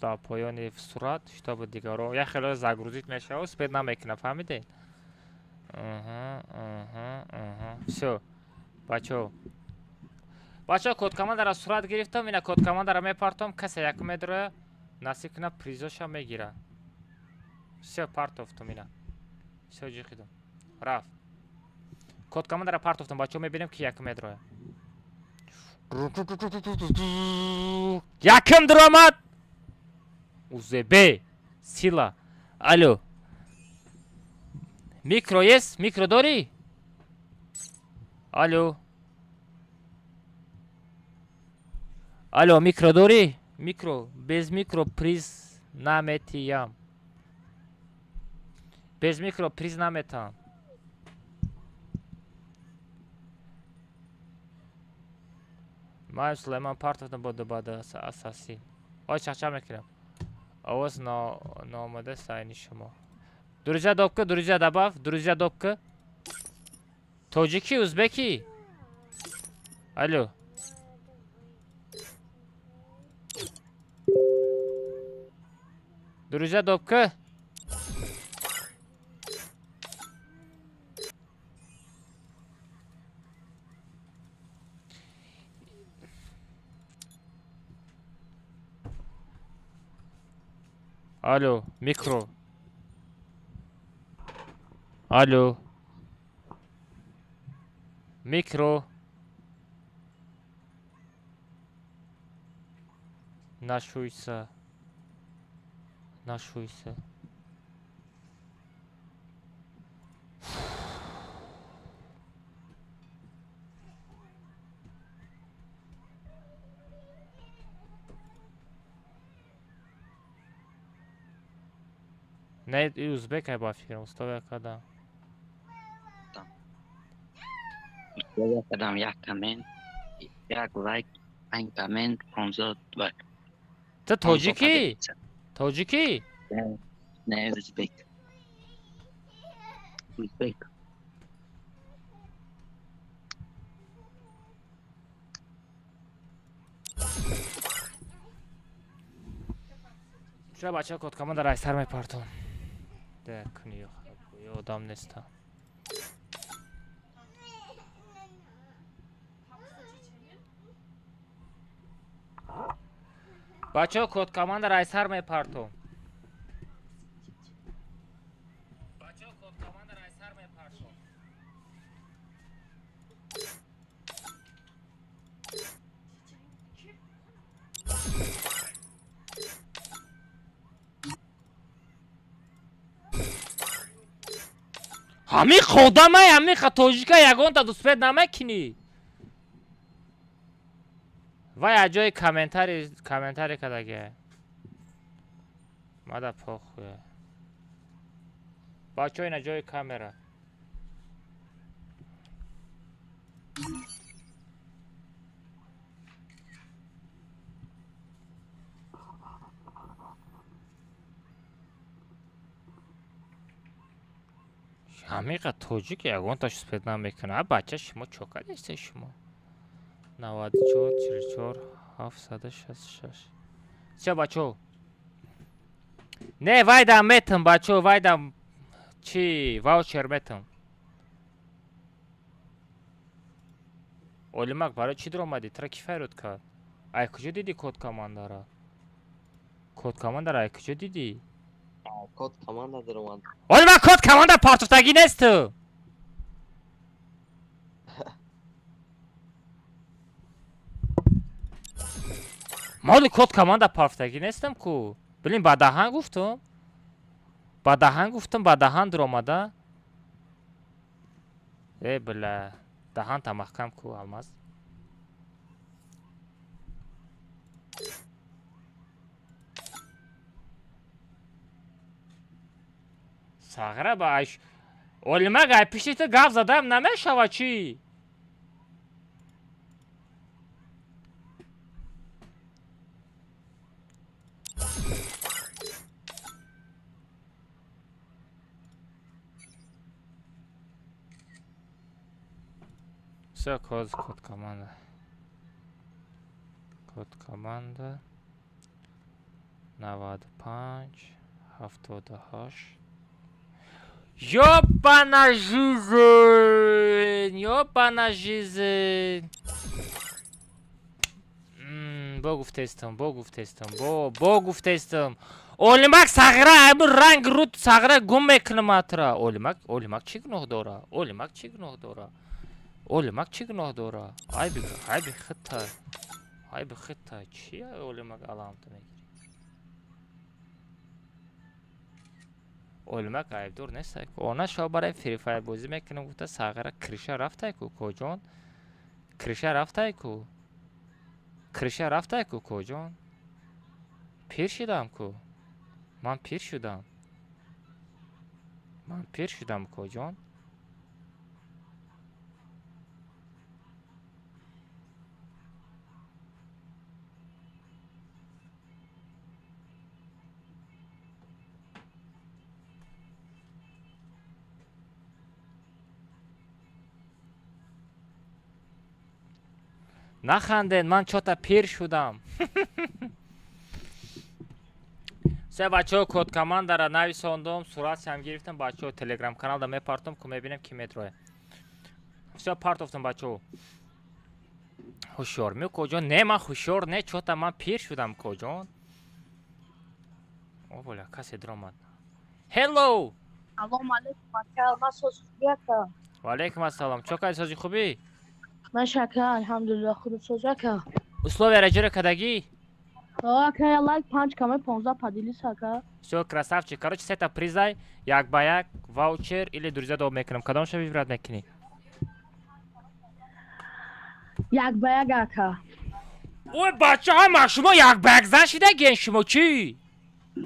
A: дар поёни сурат, чтобы дигаро як хело загрузить мешава, успеть намекунам, фаҳмидед? Всё. Бачаҳо. Бачаҳо, код командара сурат гирифтам, ина код командара мепартом, касе якум медроя, насиб кунад, призоша мегира. Всё, партофтум ина. Всё, ҷихидум. Рафт. Код командара партофтум, бачаҳо, мебинем, ки якум медроя. Якум дуромад! УЗБ. Сила. Алло. Микро есть? Микро дорӣ? Алло. Алло, микро дорӣ? Микро. Без микро приз наметиям. Без микро приз наметам. Ман Сулаймон партофтам бо дубада ассасин. Ой, чақчақ мекунам. Овоз ноомада сайни шумо. Друзья добка, друзья добавь, друзья добка. Тоҷики, узбеки? Алло. Друзья добка. Алло, микро. Алло. Микро. Нашуйся. Нашуйся. Не, и узбек ай ба фикрам, условия када.
F: Условия кадам: як коммент, як лайк, панҷ коммент, 15 лайк.
A: Ту тоҷикӣ? Тоҷикӣ?
F: Не, узбек. Узбек.
A: Ша, бача, код команда райсар мепартом. Да куни одам неста. Бачаҳо, код команда райсар мепартом. Бачаҳо, код команда райсар мепартом. Ҳамин одамай, ҳамин тоҷика ягонта дуспед намекунӣ. Вай аз ҷои комментарий кардагия. Мада похуя. Бачаҳо, ина ҷои камера. Ҳамиқа тоҷик ягонташ успеть намекунад. Бача, шумо чо кардесте шумо? 94 44 766. Всё, бачаҳо. Не, вайдам метам, бачаҳо, вайдам чи ваучер метам. Олимак, барои чӣ дуромадӣ? Тура кӣ файрод кард? Ай куҷо дидӣ код командара? Код командара ай куҷо дидӣ?
I: Код команда даромад.
A: Олимак, код команда партофтагӣ несту. Моли код команда партофтагӣ нестам ку. Блин, ба даҳан гуфтум. Ба даҳан гуфтум, ба даҳан дуромада. Э, бля, даҳанта маҳкам ку, Алмаз. Сағира ба ай Олимак, ай пишти ту гап задам намешава чӣ? Всё, код команда. Код команда 95 78. Ёбана жизнь! Ёбана жизнь! Бо гуфтестам, бо гуфтестам, бо гуфтестам. Олимак, сағира, айбу ранг руд сағира гум мекунам атра. Олимак, Олимак чӣ гуноҳ дора? Олимак чӣ гуноҳ дора? Олимак чӣ гуноҳ дора? Айби, айби хитта. Айби хитта. Чи Олимак аламта мегирӣ? Олимак айбдор нест. Она шо барои Фри Файр бозӣ мекунам гуфта, сағира, крыша рафтай ку, коҷон? Крыша рафтай ку? Крыша рафтай ку, коҷон? Пир шидам ку. Ман пир шудам. Ман пир шудам, коҷон. Нахандед, ман чота пир шудам. Се, бачаҳо, код командара нависондум, суратшам гирифтам, бачаҳо, телеграм каналда мепартом ку, мебинем ки метроя. Всё, партофтам, бачаҳо. Ҳушёр мю, коҷон? Не, ман ҳушёр не, чота ман пир шудам, коҷон. О, боля, касе дуромад. Hello!
J: Салом алейкум, ака, ман сози хубӣ, ака?
A: Ва алейкум ассалом. Чо кади, сози хубӣ?
J: Ман шака, алҳамдулиллах, худат соз, ака?
A: Условияра иҷро кардагӣ?
J: Ака, я лайк, панҷ коммент, 15 поделись, ака.
A: Всё, красавчик. Короче, сета призай, як ба як, ваучер или друзья доб мекунам. Кадомша выбрать мекунӣ?
J: Як ба як, ака.
A: Ой, бача, ҳама шумо як ба як зан шидаген, шумо чӣ?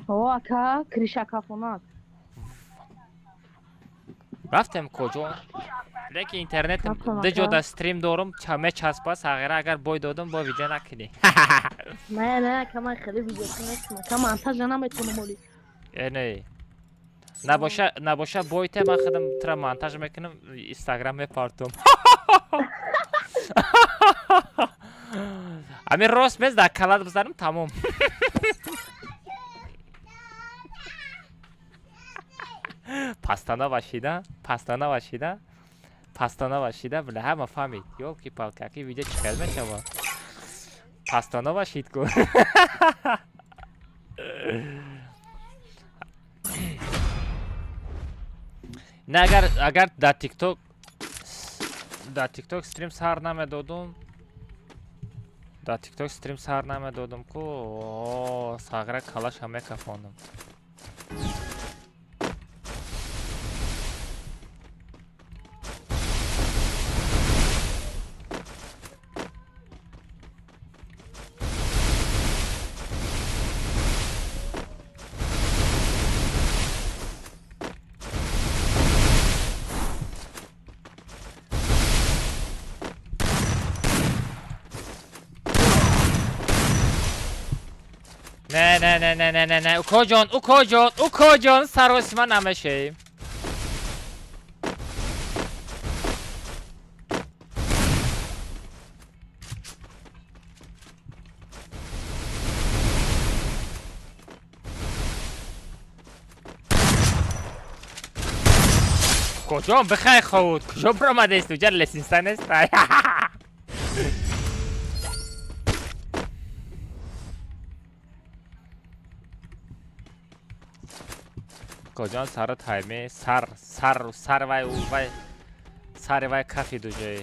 J: О, ака, крыша кафонак.
A: Рафтем, коҷо? Лекин интернет
J: Рафтам,
A: ду
J: ака.
A: ҷода стрим дорум, мечаспа, сағира, агар бой додум, бо видео накунӣ.
J: Не, не, ака, ман хеле видео нестам, ака, монтажа наметонам оли.
A: Э, не. Набоша, набоша, бойте, ман худам тура монтаж мекунам, Инстаграм мепартум. Ҳамин рост мез дар калат бизанам, тамом. Пастана шида, пастана шида, пастана шида, бля, ҳама фаҳмид. Ёлки-палки, аки видео чӣ хел мешавад? Пастана шид ку. Не, агар дар TikTok стрим сар намедодум, дар TikTok стрим сар намедодум ку, сағира калаша мекафондум. Не, не, не, не, не, не, не, укоҷон, укоҷон, укоҷон, саросима намешем. Куҷом бихай ховуд? Куҷо биромадест? Уҷа лесинса нестай. Куҷон сара тайме сар сар сар вай вай сари вай кафи дуҷои.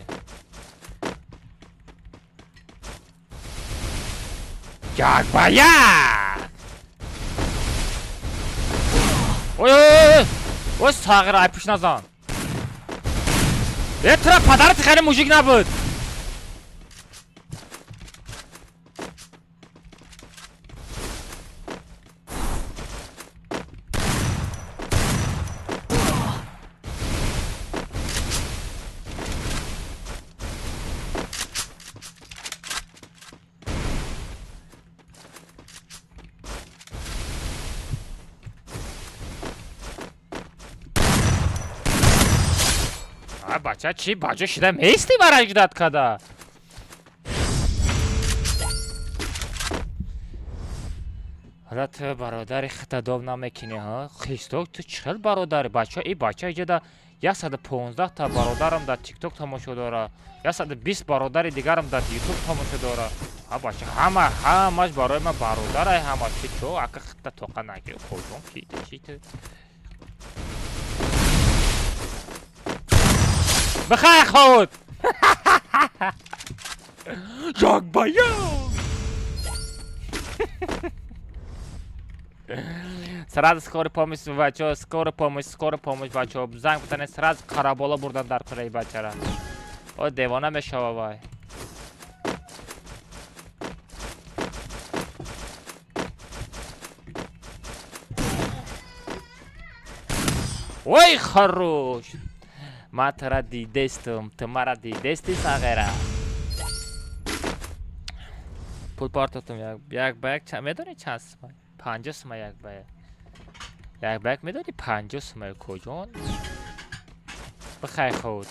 A: Як ба як! Ой ой ой! Ой сағир ай пуш назан. Э тура падарат хеле мужик набуд. Бача чӣ баҷо шида меисти барай ждать када? Ҳала ту бародари хита доб намекунӣ, ҳа? Хисток, ту чӣ хел бародари? Бача, и бача иҷода 115 та бародарам дар TikTok тамошо дора. 120 бародари дигарам дар YouTube тамошо дора. Ҳа бача, ҳама ҳамаш барои ман бародарай ҳама. Ту чо ака хита тоқа нагир? Хоҷон ки чӣ ту? Бихай худ! Як ба як! Сразу скорый помощь, бачо, скорый помощь, скорый помощь, бачо. Занг битане сразу қарабола бурдан дар кураи бачара. О, девона мешава вай. Ой, хорош! Ма тура дидестум, ту мара дидести сағира. Пул партотум як ба як медонӣ чанд сума? 50 сума як ба як. Як ба як медонӣ 50 сума куҷон? Бихай худ.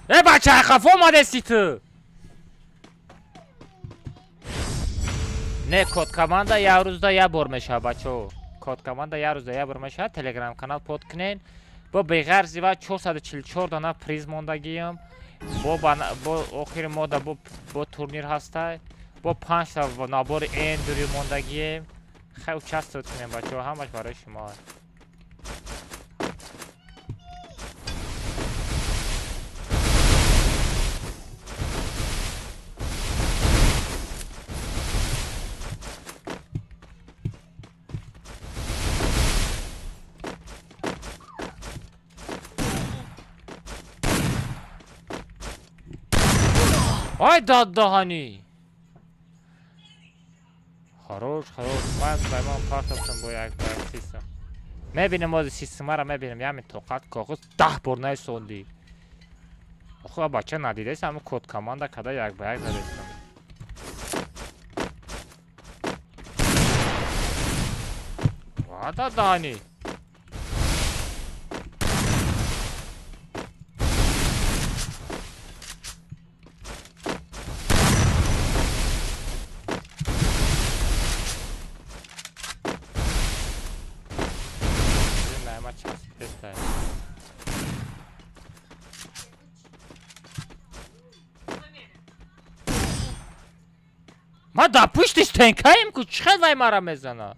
A: Э бача, хафо омадести ту? Не, код команда як рӯзда як бор мешавад, бачаҳо. Код команда як рӯзда як бор мешавад. Телеграм канал под кунен. Бо беғарзи ва 444 дона приз мондагиам. Бо бо охири мода бо турнир ҳастай. Бо 5 та набори эндури мондагием. Хай участвовать кунем, бачаҳо, ҳамаш барои шумо. Ай даддаҳанӣ! Хорош, хорош. Ман Сулаймон партофтам бо як ба як систем. Мебинем ози системаро мебинем. Ями тоқат коғыз 10 бор найсондӣ. Охо бача надидаст, ҳамн код команда када як ба як задестам. Вада дани. Ма дар пуштиш тенкаем ку, чӣ хел вай мара мезана?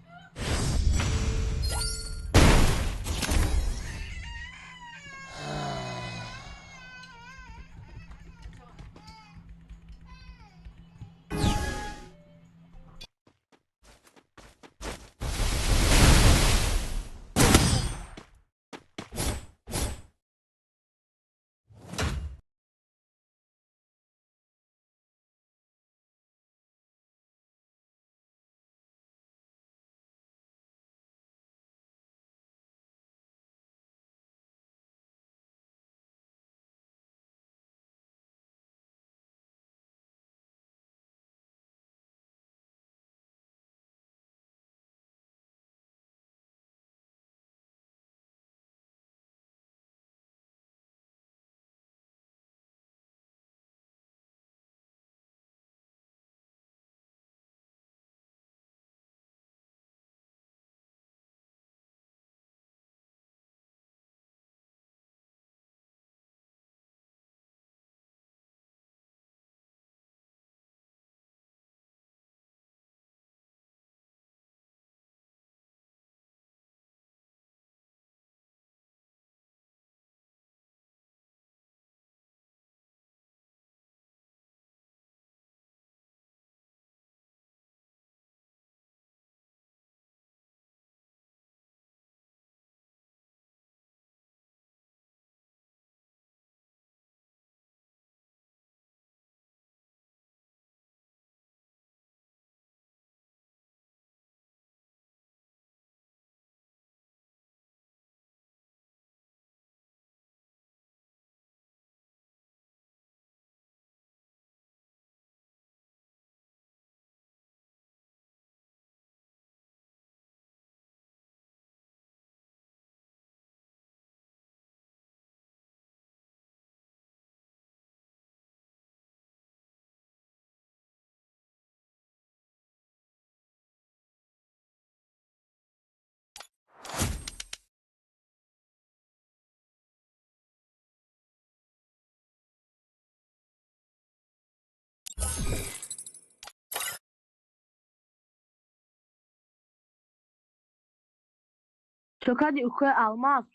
J: Чокади укои Алмаз.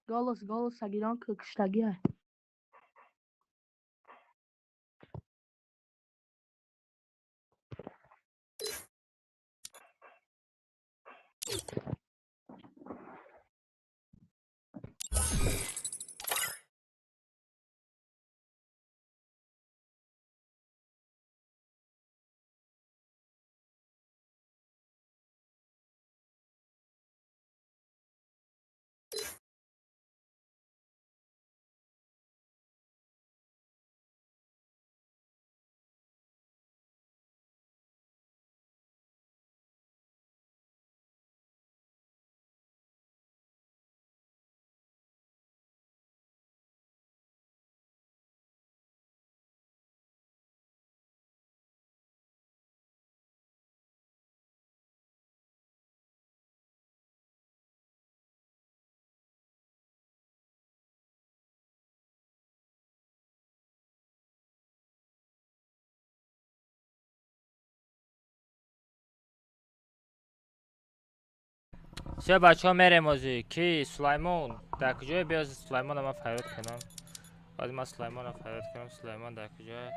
J: Голос, голос, сагирон куштагиай.
A: Все, бачаҳо, мерем озӣ. Ки Сулаймон дар куҷое? Биёзи Сулаймона ман фарёд кунам. Ҳозир ман Сулаймона фарёд кунам. Сулаймон дар куҷое?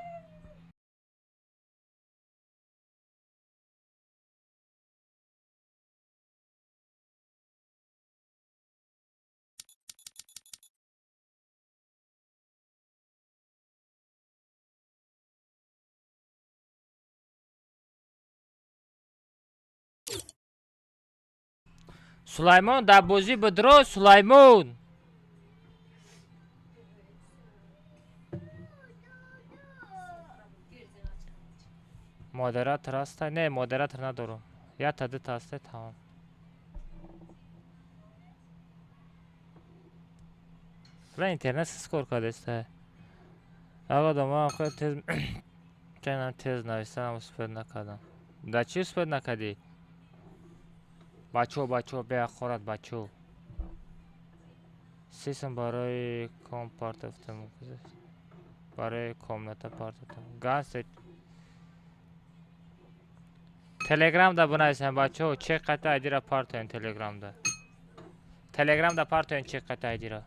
A: Сулаймон дар бозӣ бидро, Сулаймон. Модератор ҳастай? Не, модератор надорам. Якта дута ҳастай, тамом. Бля, интернет сис кор кардеста. Ага, ман хеле тез чанам тез нависам, успед накардам. Да чӣ успед накардӣ? Бачо, бачо, беақорат, бачо. Сисм барои ком партофтам. Барои комната партофтам. Ганс Телеграмда бинависем, бачо, чек қата айдира партоем Телеграмда. Телеграмда партоем чек қата айдира.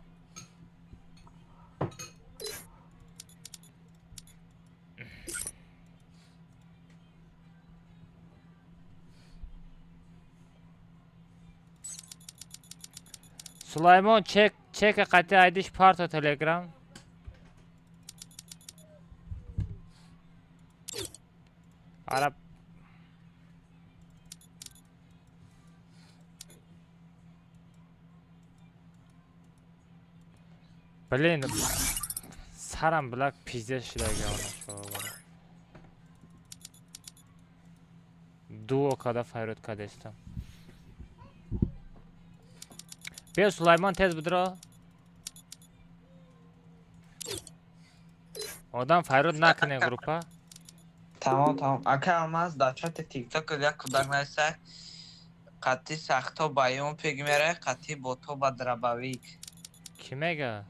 A: Сулаймон, чек чека қати айдиш парто Телеграм. Араб Блин, сарам блак пиздец шудаги дуо када файрод кадестам. Биё, Сулаймон, тез бидро. Одам файрод накунем группа.
C: Тамом, тамом. Ака Алмаз, дар чати ТикТок як кӯдак нависа: қатъи сахто ба Юмпик мерай, қатъи бото ба дробовик.
A: Кӣ мега?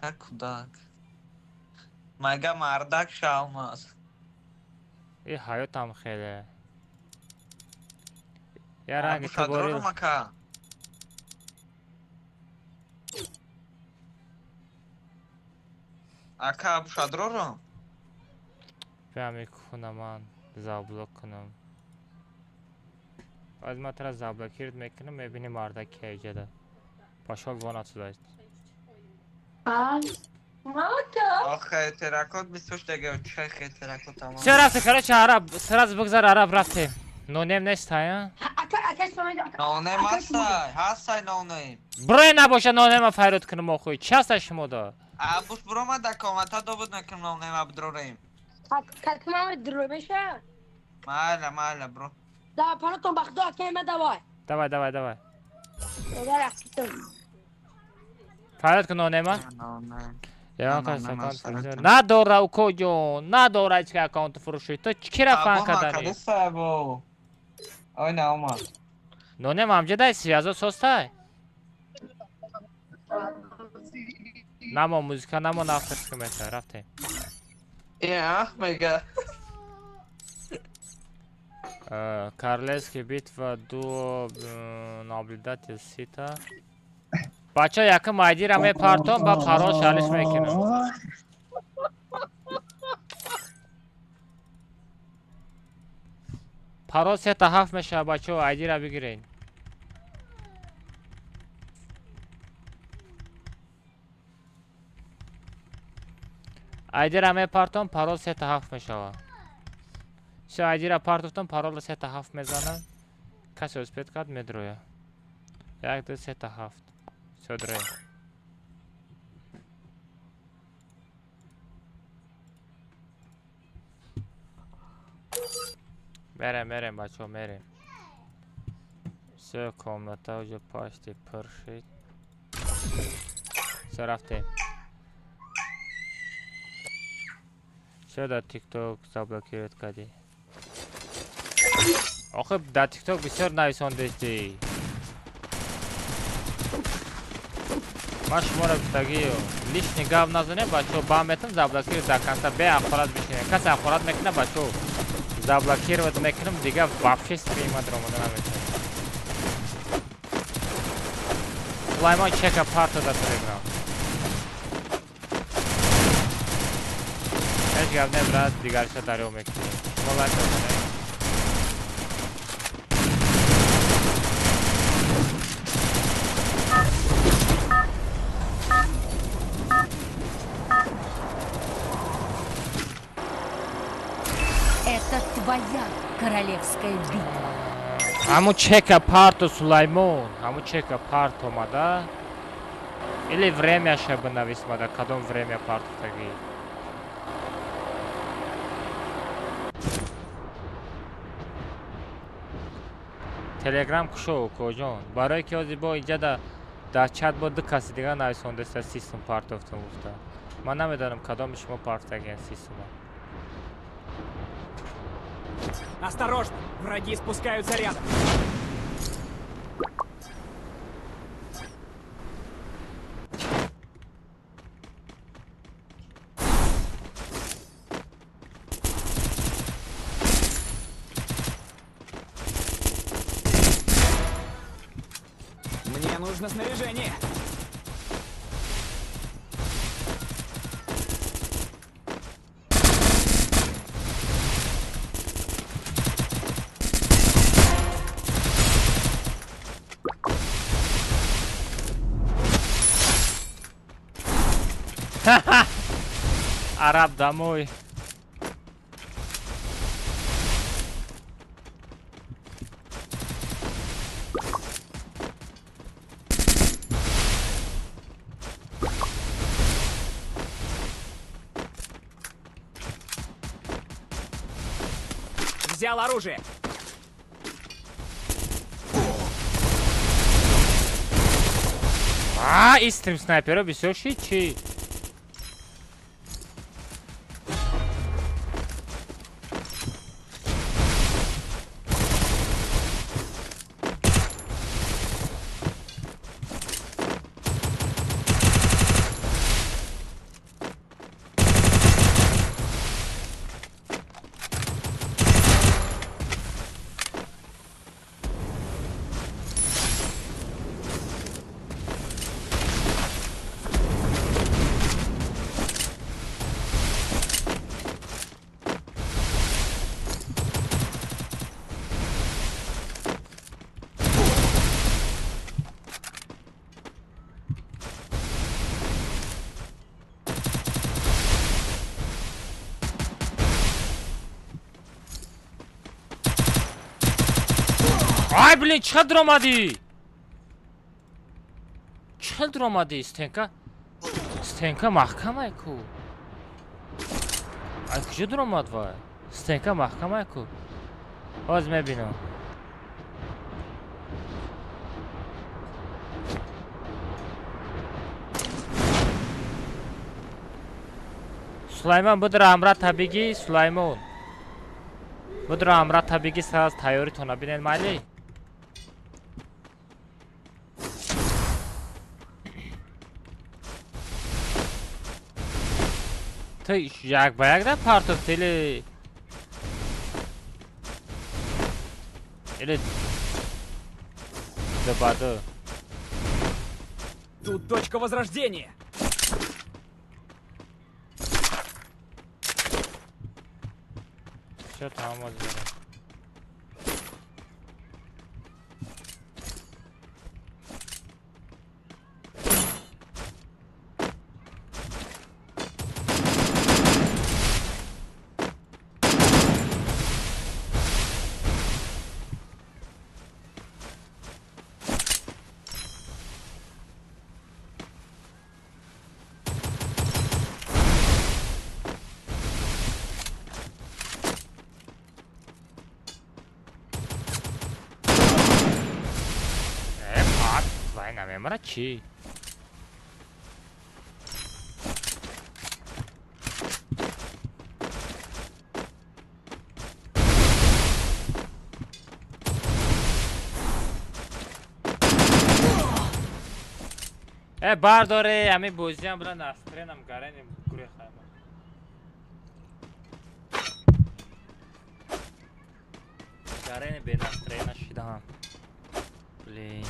C: Як кӯдак. Мега мардак ша Алмаз.
A: И ҳаётам хеле. Я ранги ту бори.
C: Ака. Ака Абушадроро?
A: Биям кунам, ман заблок кунам. Баъд ман тара заблокировать мекунам, мебини мардак ки аиҷада. Пошёл вон отсюда.
C: Охе, теракот бисош дега, чай хе теракот тамом.
A: Всё, рафте, короче, араб, сразу бигзар араб рафте. Нонем нестай, а?
C: Нонем ҳастай, ҳастай нонем.
A: Брой набоша нонема файрод кунам охуй. Чӣ ҳастай шумо да?
C: Абуш брома да комната добуд мекунам нонем абдрорем.
J: Как дро меша?
C: Майла, майла, бро.
J: Да, панатон бахдо акема давай.
A: Давай, давай, давай.
J: Давай, акитон.
A: Файрод кун нонема? Ягон кас аккаунт надора, уко ҷон, надора ҳеч ки аккаунту фурӯшӣ. Ту кира фан кардани?
C: Ой, наомад.
A: Нонем амҷадай связо состай? Намо музыка, намо авторский мета, рафтем.
C: Ях, мега.
A: Королевский битва дуо наблюдатель сита. Бача, якум айдира мепартом, ба парол шалиш мекунам. Парол 3-7 мешава, бачо, айдира бигирен. Айдира мепартом, парол 3-7 мешава. Всё, айдира партофтам, паролро 3-7 мезанам. Касе успед кард, медроя. 1, 2, 3, 7. Всё, дроя. Мерем, мерем, бачо, мерем. Всё, комната уже почти пур шид. Всё, рафтем. Чаро дар ТикТок заблокировать кардӣ? Охи дар ТикТок бисёр нависондестӣ. Ман шуморо гуфтагиё, лишний гап назанем, бачо, бам метам заблокировать до конца, беақорат бишинем. Касе ақорат мекунад, бачо, заблокировать мекунам, дига вообще стрима даромада наметавонам. Сулаймон чека парто дар Телеграм. Ҳеҷ гап не, брат, дигарша дарё мекунем. Шумо лайк бизанед.
D: Это твоя королевская битва.
A: Ҳамун чека парто, Сулаймон, ҳамун чека парт омада или времяша бинавис мада, кадом время партофтагӣ. Телеграм кушо, укоҷон, барое ки ҳозир бо инҷа дар чат бо ду каси дигар нависондаста, 30 сум партофтум гуфта. Ман намедонам, кадоми шумо партофтагиан 30 сума.
E: Осторожно! Враги спускаются рядом. Мне нужно снаряжение.
A: Араб домой.
E: Взял оружие.
A: А, истрим снайпера бисёр шид чӣ? Ай, блин, чӣ қадр омадӣ? Чӣ қадр омадӣ? Стенка? Стенка маҳкамай ку. Ай, куҷо дуромад вай? Стенка маҳкамай ку. Ҳоз мебинам. Сулаймон, будра амрата бигӣ, Сулаймон. Будра амрата бигӣ, сараз тайёритона бинед, майли? Ту як ба як да партофт или ду ба ду?
E: Тут точка возрождения.
A: Всё, тамом, ҳозир. Э, пат, вай намемара чӣ? Э, бардоре, ҳамин бозиам бира настренам гаренем гурехайма. Гарени бенастрена шидаам. Блин.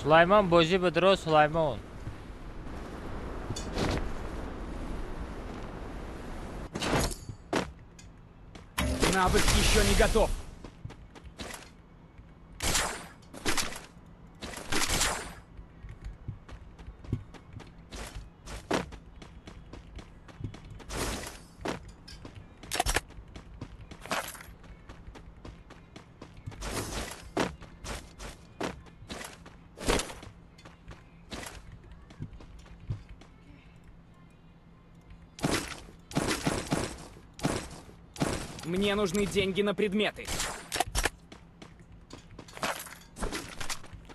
A: Сулаймон бозӣ бидро Сулаймон.
E: Навык еще не готов. Мне нужны деньги на предметы.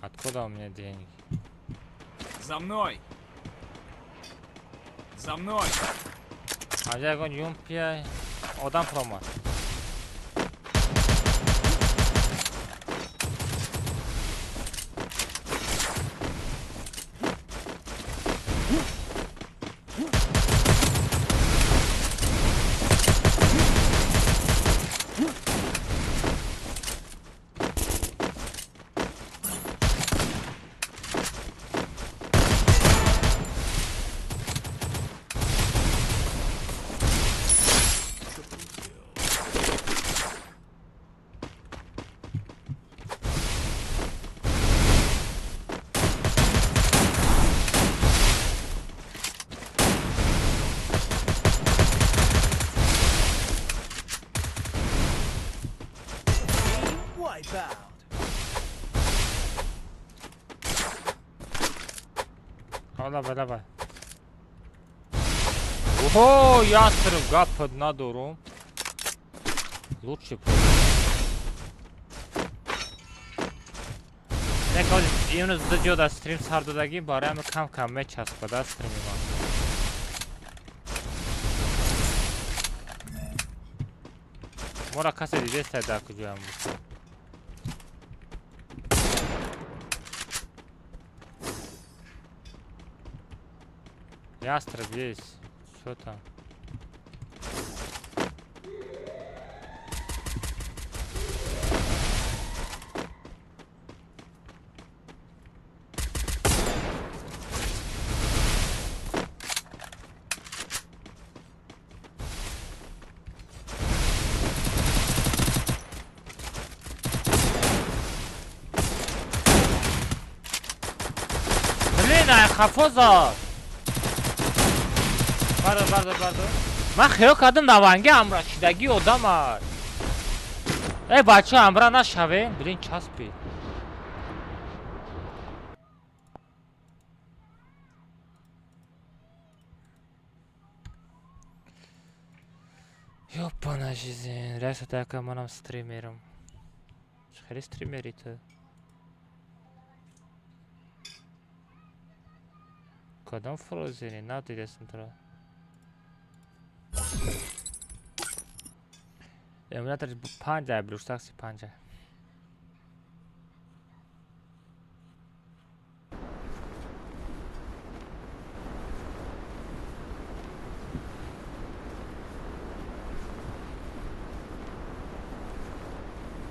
A: Откуда у меня деньги?
E: За мной! За мной!
A: А я гон юмпия одам промо. Давай, давай. Ого, ястреб гап надорум. Лучше просто. Имрӯз ду ҷо дар стрим сар додагӣ, барои ҳама кам-кам мечаспада стрими ман. Моро касе дидеста дар куҷоям буд? Ястреб есть. Что там? Блин, ай хафоза! Бардор, бардор, бардор. Ман хиёл кардам даванги амрашидагӣ одам аст. Эй, бача, амра нашавем. Блин, часпид. Ёпана жизнь. Реакция така манам стримерам. Хеле стримери ту. Кадом фрозени? Надидесам туро. Эмулятор 5 BlueStacks 5.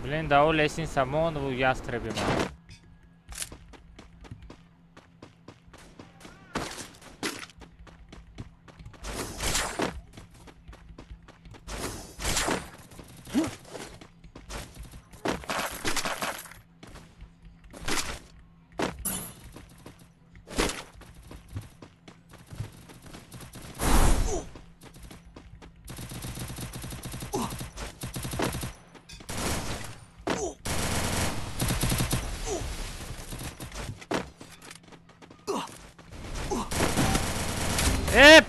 A: Блин, да лестница мон ястреби ман.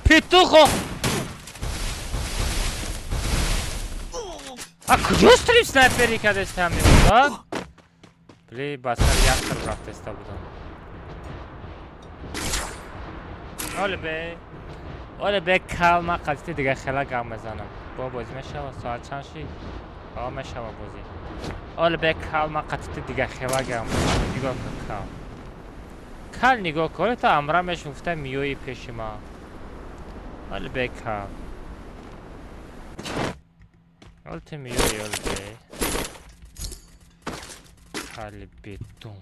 A: Петухо! А куҷо стрим снайпери кардестам мебудад? Бли, ба сари ястреб рафтеста будам. Оле бе. Оле бе кал ман қазити дига хела гап мезанам. Бо бозӣ мешава? Соат чанд шид? О, мешава бозӣ. Оле бе кал ман қатити дига хела гап мезанам. Нигоҳ кун кал. Кал нигоҳ кун. Оле та амра мешум гуфта миёи пеши ман. Оле бе кал. Оле ту миёи оле бе. Кали бетум.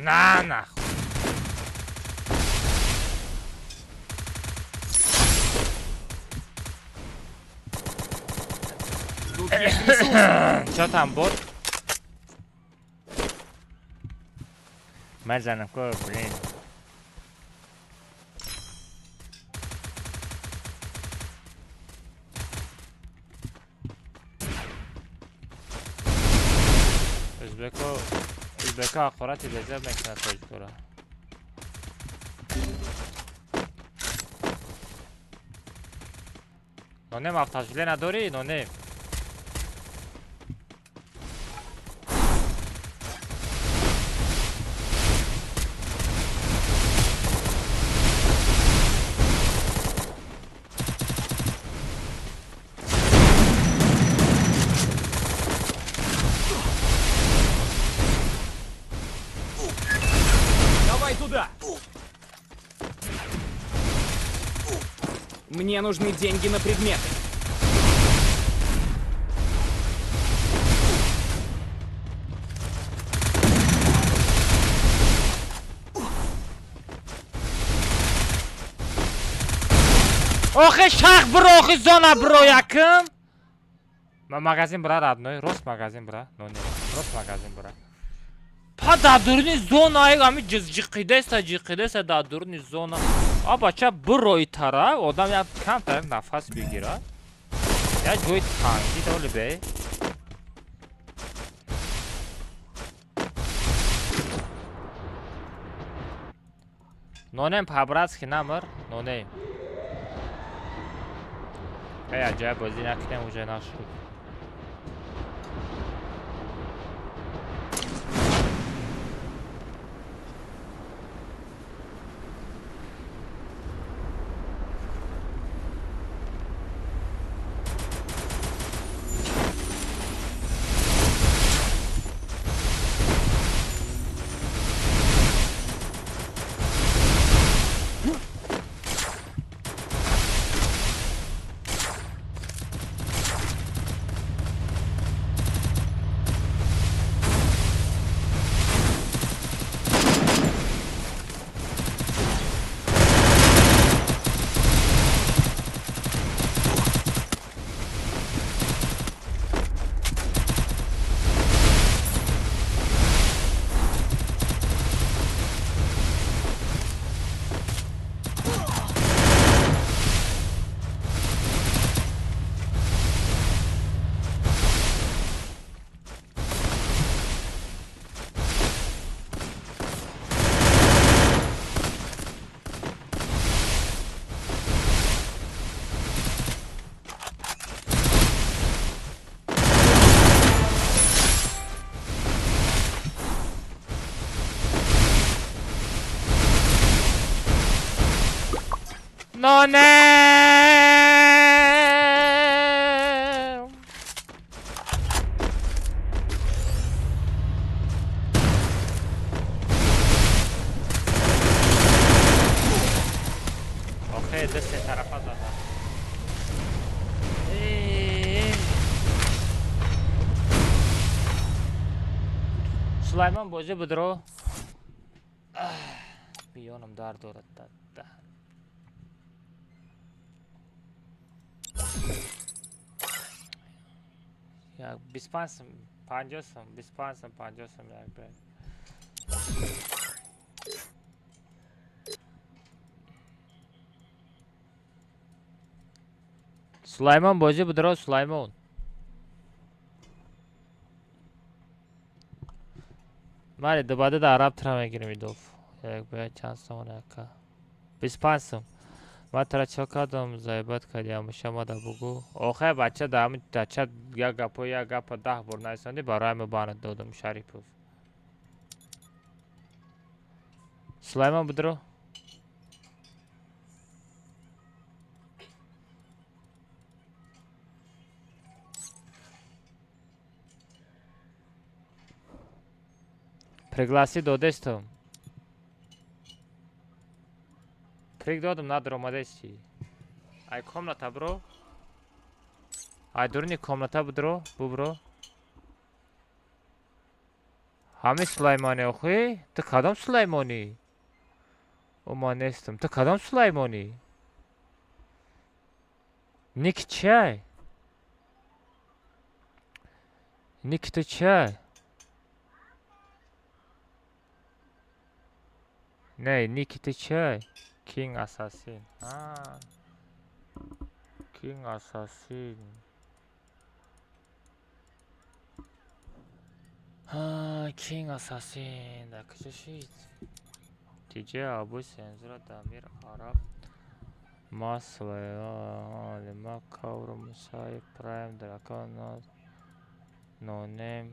A: На нахуй.
E: Тут есть ресурсы.
A: Чё там, бот? Мезанам ко, блин. Ӯзбеко ҳақорати безеб мекунад тоҷикоро. Нонем автожиле надорӣ, нонем?
E: Давай туда. Мне нужны деньги на предметы.
A: Охи шах бро, охи зона бро, яким. Магазин бра, родной, рост магазин бра, но не, рост магазин бра. Па дар дуруни зона, ами ҷиқидаеста, ҷиқидаеста дар дуруни зона. А бача бирои тара, одам як камтар нафас бигира. Як ҷои тангӣ доли бе. Нонем по-братски намр, нонем. Эй, аҷаб бозӣ накунем уже нашуд. Нонем! Охе, дасте тарафа зада. Сулаймон бозӣ будро. Миёнам дард дорад. Як 25 сум, 50 сум, 25 сум, 50 сум як бе. Сулаймон бозӣ будро, Сулаймон. Мали дубада да араб тра мегирим идов. Як бе чанд сум яка. 25 сум. Ман тара чо кардам, заебат кардиам, шама да бугу. Охе бача да ҳамин дача як гапо як гапа 10 бор нарисонди, барои ҳамин банат додам Шарипов. Сулаймон будро. Пригласи додестам. Приг додам, надромадести. Ай комната бро. Ай дуруни комната будро, бубро. Ҳамин Сулаймонӣ охӣ? Ту кадом Сулаймонӣ? Ӯ ман нестам. Ту кадом Сулаймонӣ? Ник чиай? Ник ту чиай? Не, ники ту чиай? King Assassin. King Assassin. King Assassin. Дар куҷо шид? Тиҷа Абу Сензура Дамир Араб Маслалима Кавру Мусаи Прайм Дракон Нонем.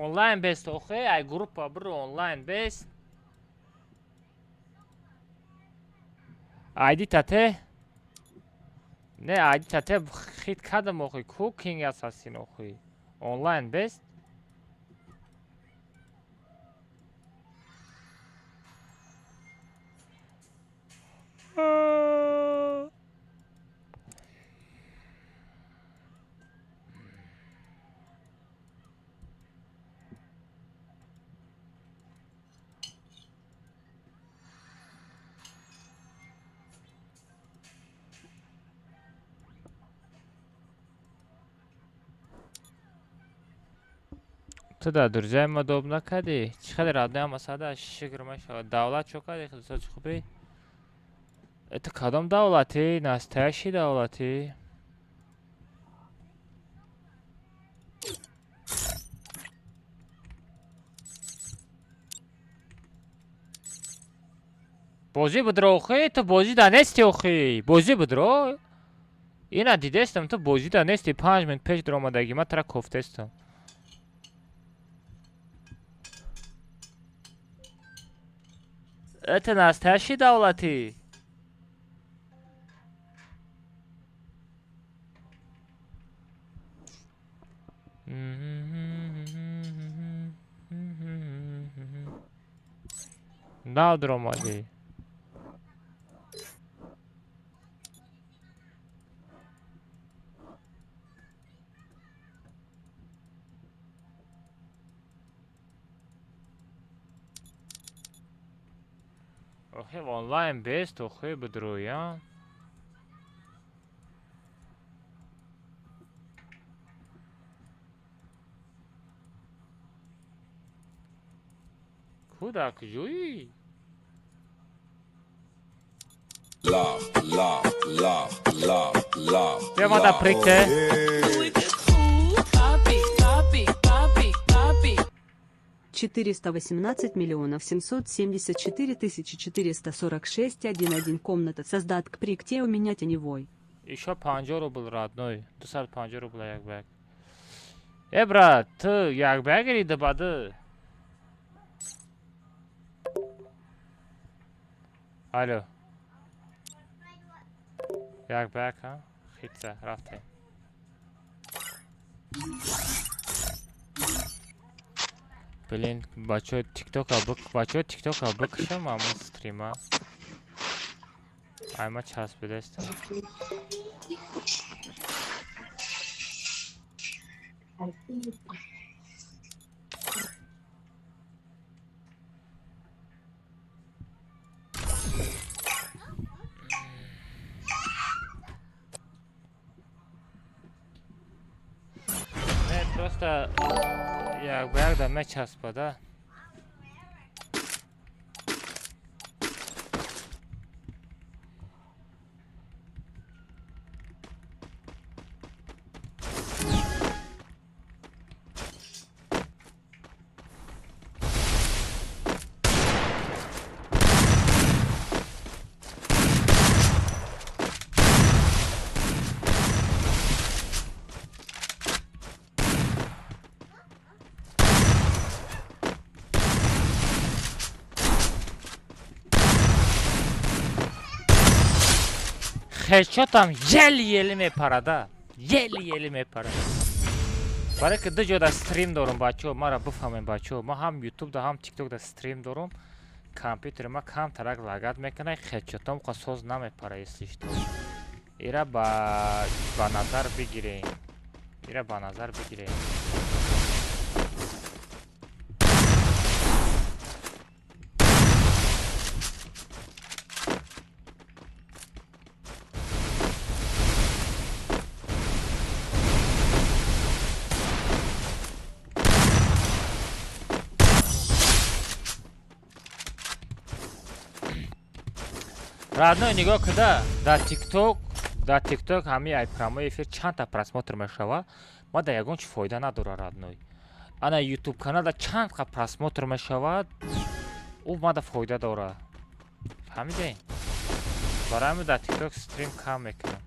A: Онлайн бест охе, ай группа бро, онлайн бест. Айди тате? Не, айди тате хит кардам охи. Ку King Assassin охи? Онлайн бест? Ту дар друзьяи ма доб накардӣ? Чӣ хеле родной масада, шукр машалла. Давлат чо кардӣ, худо, чӣ хубӣ? Ту кадом давлатӣ? Настоящий давлатӣ? Бозӣ будро охӣ, ту бозӣ да нести охӣ. Бозӣ будро. Ина дидестам, ту бозӣ да нести, 5 минут пеш дуромадагӣ, ман тура кофтестам. Это настоящий давлатӣ? Нав дуромадӣ. Охи, онлайн бест охи, бидроя. Ку дар куҷоӣ?
K: Love, love, love, love, love.
A: Биё мада прикте.
L: Papi, papi, papi, papi.
M: 418 миллионов 774 тысячи 446 1 1 комната создат к прикте у меня теневой.
A: Ещё 50 рубл, родной. 250 рубла як ба як. Э, брат, ту як ба як или ду ба ду? Алло. Як ба як, ҳа? Хитса, рафтем. Блин, бачаҳо, тиктока бик, бачаҳо, тиктока бикушам ҳамун стрима. Ай, ма часпидастам. Не, просто як ба як да мечаспада. Хедшотам еле-еле мепарада. Еле-еле мепарад. Барои ки ду ҷода стрим дорум, бачаҳо, маро бифаҳмем, бачаҳо. Ман ҳам ютубда, ҳам тиктокда стрим дорум. Компютери ма камтарак лагат мекунад, хедшотам қа соз намепара, если что. Ира ба назар бигирем. Ира ба назар бигирем. Родной, нигоҳ куда, дар ТикТок ҳамин ай прямой эфир чандта просмотр мешава, ма дар ягон чи фоида надора, родной. Ана YouTube каналда чанд қа просмотр мешавад, ӯ мада фоида дора. Фаҳмидем? Барои ҳамин дар ТикТок стрим кам мекунам.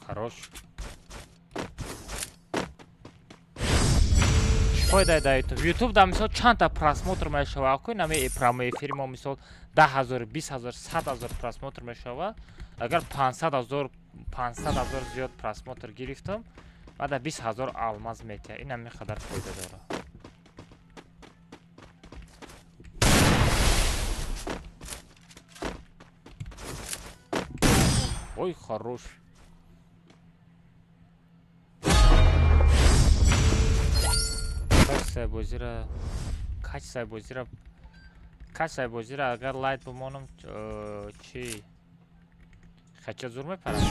A: Хорош. Чӣ фоида да YouTube? YouTube да мисол чандта просмотр мешава? Акӯ нами прямой эфири мо мисол 10 000, 20 000, 100 000 просмотр мешава. Агар 500 000, 500 000 зиёд просмотр гирифтам, баъда 20 000 алмаз метиҳа. Ин ҳамин қадар фоида дорад. Ой, хорош. Качествои бозира агар лайт бимонам, чӣ хача зур мепарам,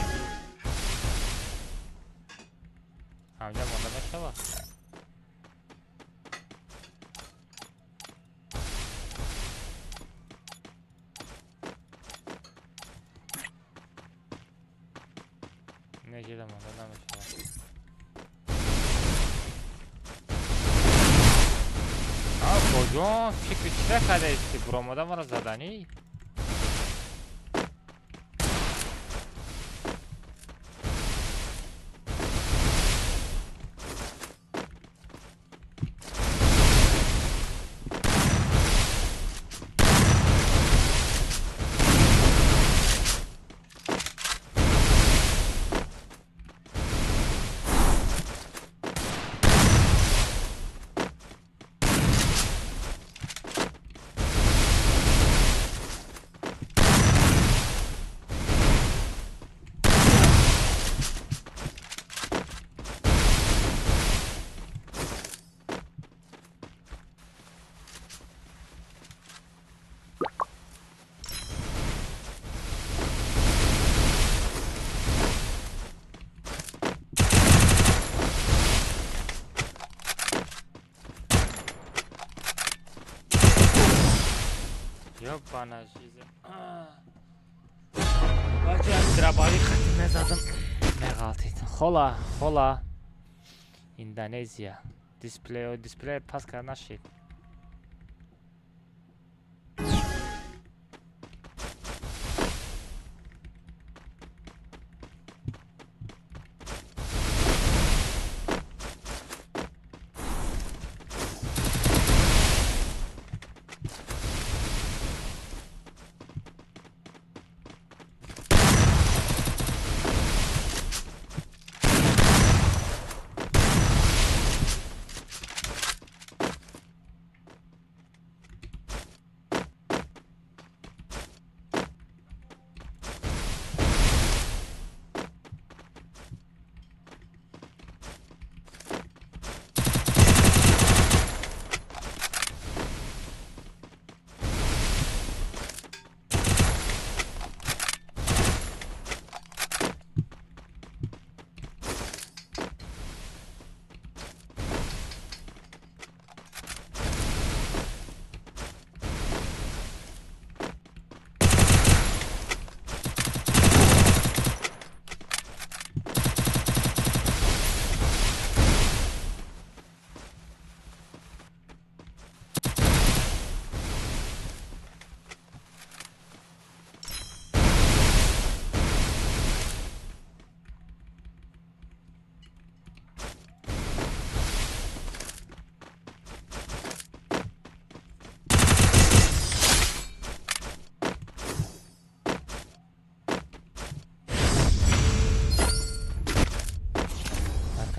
A: ҳамҷа монда мешавад. Не, ҷида монда намешавад. Коҷон, фикри чира кардаисти? Буромада маро заданӣ? Ёбана жизнь. Бача, дробовик хати мезадам. Меғалтид. Хола, хола. Индонезия. Дисплей, дисплей пас карда нашид.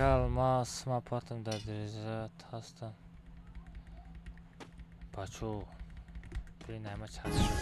A: Ака Алмаз, ма партам дар дирижат ҳастам. Бачо, блин, ама час шуд.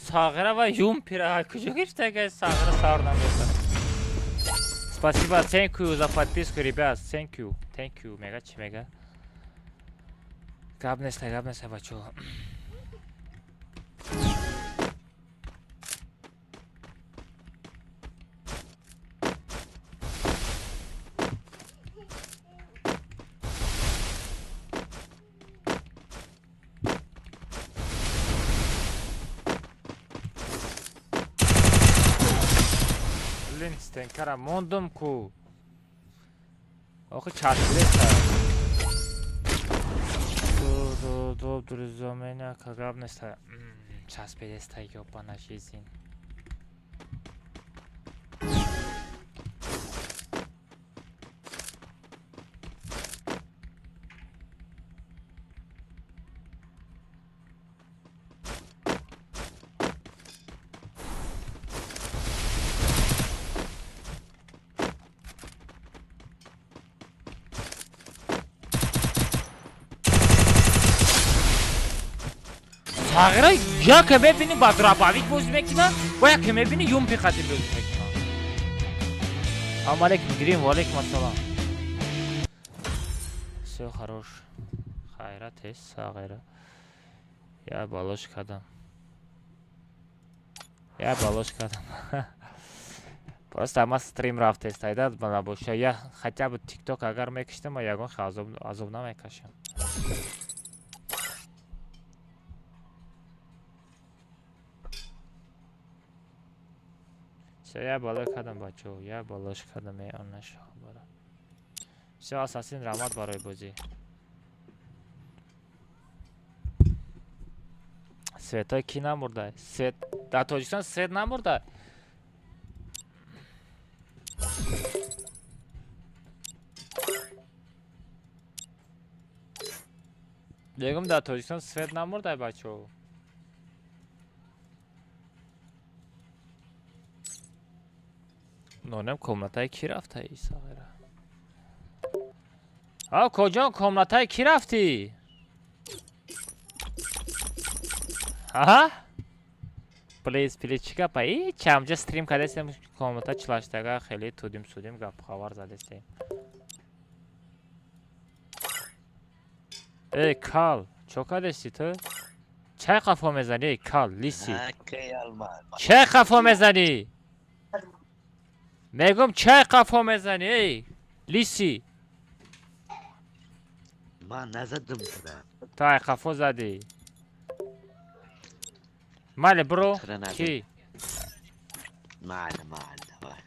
A: Сағира ва юмпира. Куҷо гирифта Сағира савр намеса. Спасибо, thank you за подписку, ребят. Thank you. Thank you. Мега чи мега? Гап неста, гап неста, бачо. Стенкара мондум ку. Охи часпиреста. Ду ду ду друзомена кагаб неста. Часпиреста ёбана жизнь. Сағира яке мебини ба дробовик бозӣ мекунад ва яке мебини юмпи қадим бозӣ мекунад. Салом алейкум, Грим, ва алейкум ассалом. Всё хорош. Хайра тез, Сағира. Я балош кардам. Я балош кардам. Просто ама стрим рафтест, айда набоша. Я хотя бы TikTok агар мекиштам, ягон азоб намекашам. Всё, я бало кардам, бачо, я балош кардам, он нашабара. Всё, ассасин раҳмат барои бозӣ. Светой ки намурда? Свет дар Тоҷикистон свет намурда? Мегум дар Тоҷикистон свет намурда, бачо. Нонем комнатаи ки рафта Исағира? А коҷон комнатаи ки рафтӣ? Аҳа? Плиз, плиз, чӣ гапа? И чамҷа стрим кардастем, комната чилаштага хеле тудим судим гап хабар задастем. Эй, кал, чо кардасти ту? Чай қафо мезанӣ, эй кал, лиси? Чай қафо мезанӣ? Мегум чай қафо мезанӣ, эй лиси?
I: Ман назадам тура.
A: Ту ай қафо задӣ. Мале бро, ки?
I: Мале, мале, давай.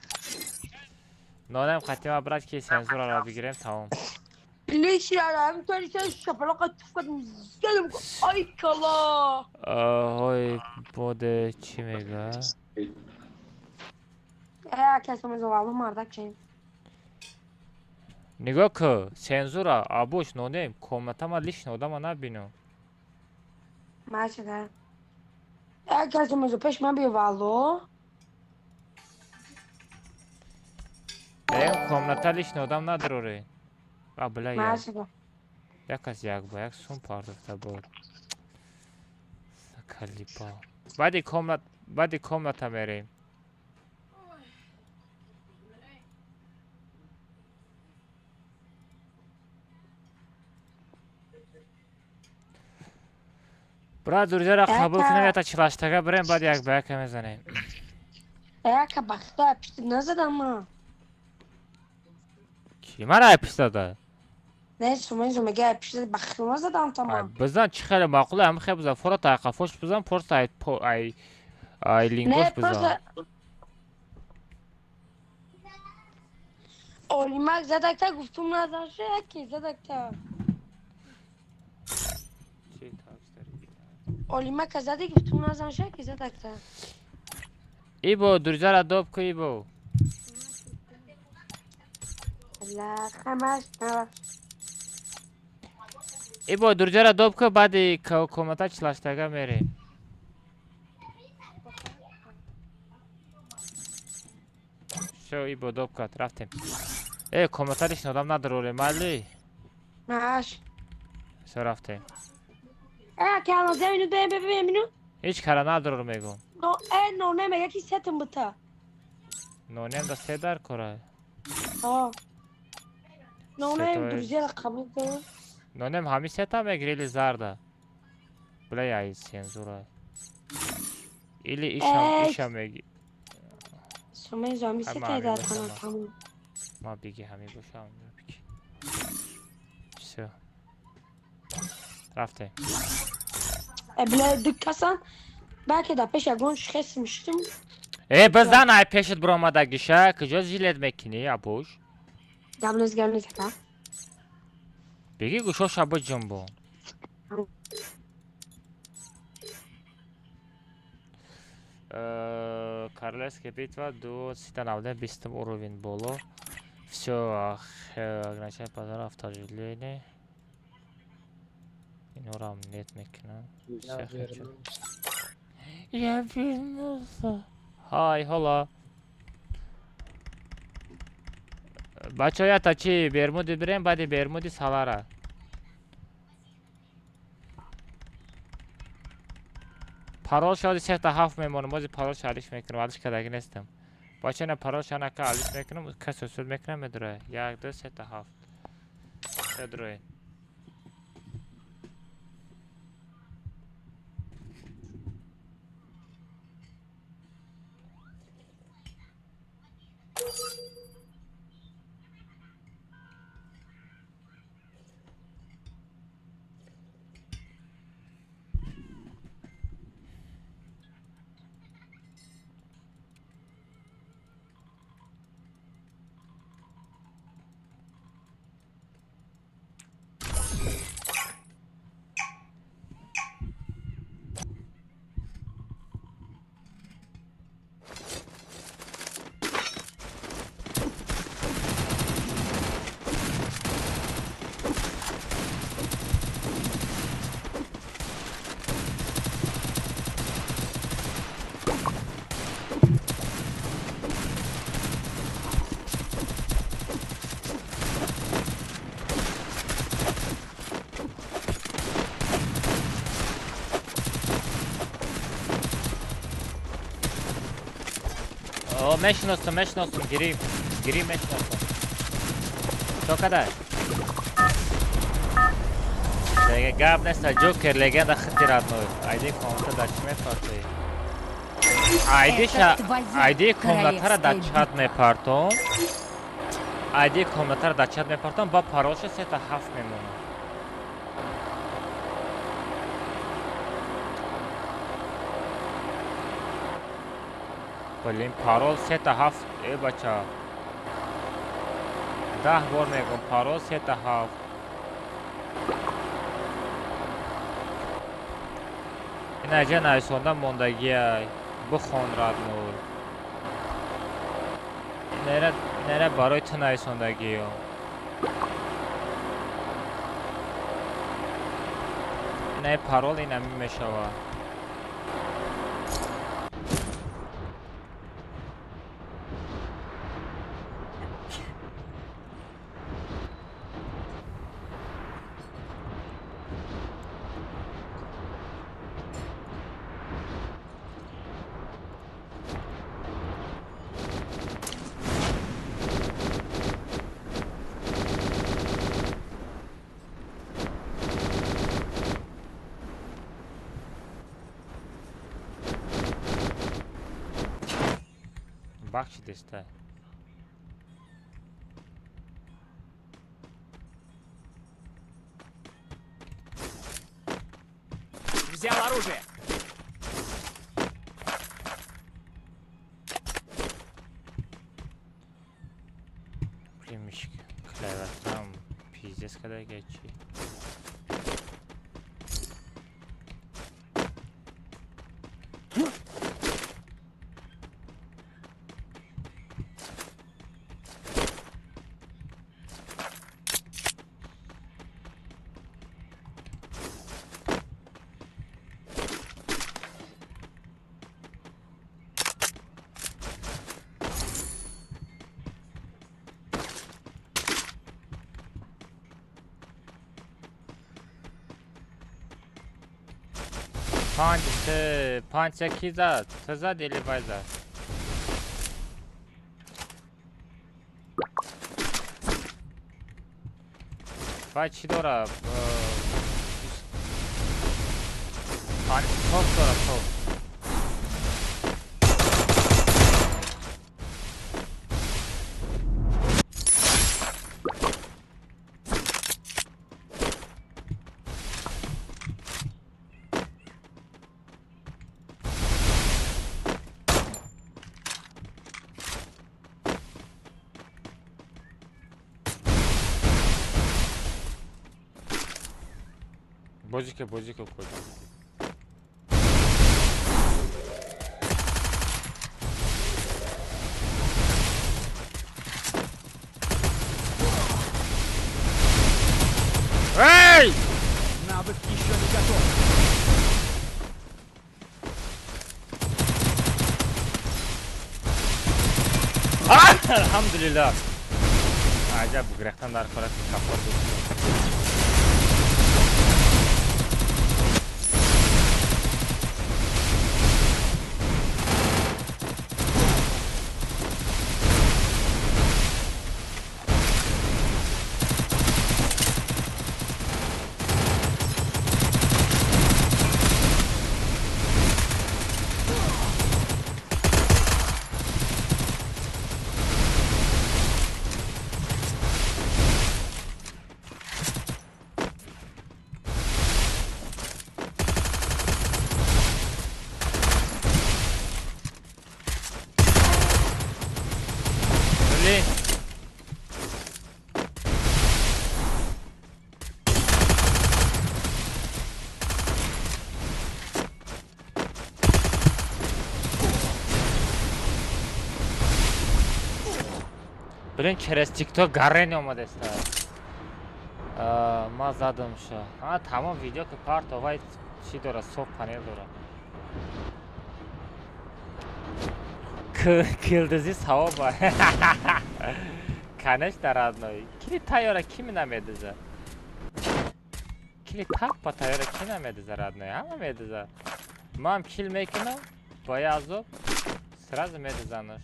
A: Нонем хатима брат ки сензураро бигирем, тамом.
H: ليش يعني انت شبلقة تفقد زلم اي كلا
A: ҳой боде чӣ мега? Нигоҳ кӯ, сензура абош нонем, комнатама лишна одама набинам. Комната лишна одам надроре. А бля як. Як аз як ба як сум пардохта буд. Калипа. Баъди комнат, баъди комната мерем. Брат, друзьяра қабул кунем, ята чилаштага бирем, баъд як ба яка мезанем.
H: Яка бахта пишти назадам ма.
A: Ки мара пиштада?
H: Не, сумай мега пишти бахта назадам тама.
A: Бизан чӣ хеле маъқуле, ҳам хе бизан фора тайқафош бизан, просто ай ай ай лингош бизан.
H: Олимак задакта гуфтум назаше, яки задакта. Олимак зади гуфтум назаше, яки задакта.
A: Ибо, друзьяра доб ку ибо.
H: Аллах, хамаш, нава.
A: Ибо, друзьяра доб ку, баъди комната чилаштага мерем. Всё, ибо доб кард, рафтем. Э, комната лишний одам надороле, майли?
H: Маш.
A: Всё, рафтем.
H: Э, ки ало, зе минут, бе, бе, бе, минут.
A: Ҳеҷ кара надорор мегум.
H: Но, э, ноне мега ки сетм бута.
A: Нонем да се дар кора.
H: А. Ноне друзьяра қабул кун.
A: Нонем ҳами сета мегири или зарда? Бля, ай сензура. Или ишам, ишам меги.
H: Сумай зами сета дар кона тамом.
A: Ма биги ҳами бошам, биги. Всё. Рафтем.
H: Э, бля, дукасан. Балки дар пеш ягон шхес миштум.
A: Э, бизан ай пешат биромадагиша, куҷо жилет мекунӣ, абуш?
H: Гап нест, гап нест, ака.
A: Беги гӯшоша биҷунбон. Королевская битва до 390 уровень боло. Всё, ограничение патронов, автожиление. Инорам нет мекунам. Всё, хочу. Я вернулся. Ҳай, ҳола. Бачаҳо, ята чи Бермуди бирем, баъди Бермуди Салара. Парол шоди 3-7 мемонам, бози парол алиш мекунам, алиш кардаги нестам. Бачаҳо, ина парол шанака алиш мекунам, кас усул мекунам, медурае. 1 2 3 7. Медурае. Мешиносам, мешиносам, гирим, гирим, мешиносам. Чо кадай? Гап неста, Ҷокер, легенда хити родной. Айди комната дар чӣ мепартоӣ? Айдиша, айди комнатара дар чат мепартом. Айди комнатара дар чат мепартом, ба паролша 3-7 мемонам. Блин, парол 3-7, э бача. 10 бор мегум, парол 3-7. Ин аҷа нависонда мондагиай. Бихон, родной. Инара барои ту нависондагиё. Инаи парол инами мешавад. Бахшидеста.
E: Взял оружие.
A: Блин, клавиатурам пиздец когда гачи. Панч ки зад? Ту зад или вай зад? Вай чӣ дора? Панч топ дора, топ. Бозика, бозика куда? Эй!
E: Навык еще не готов.
A: Алҳамдулиллаҳ. Аҷаб гирехтан дар кора капот. Блин, через TikTok гарени омадеста. Ма задамша. А, тамом видео ки парто вай чӣ дора, соф панел дора. Килдизи савоба. Конечно, родной. Кили тайёра ки намедиза? Кили таппа тайёра ки намедиза, родной? Ҳама медиза. Ман кил мекунам, бо я азоб сразу медизанаш.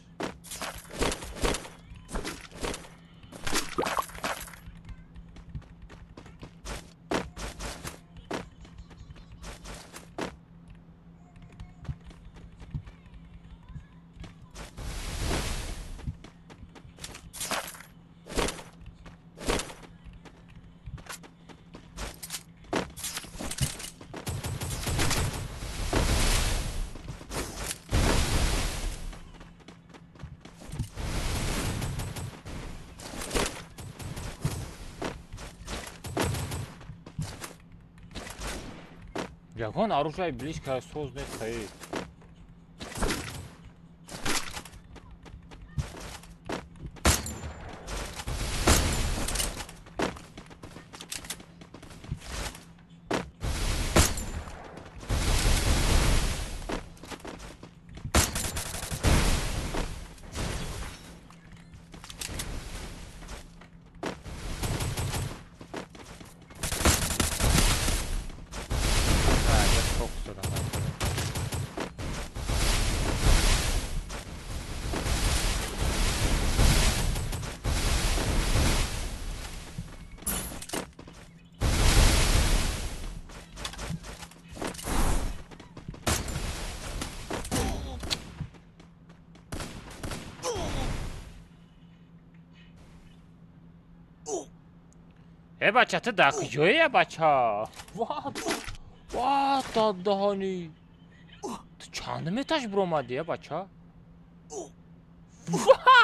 A: Ягон оружие близко соз нест. Э бача, ту дар куҷое, бача? Ва даҳани. Ту чанд меташ биромадӣ, э бача? Ва!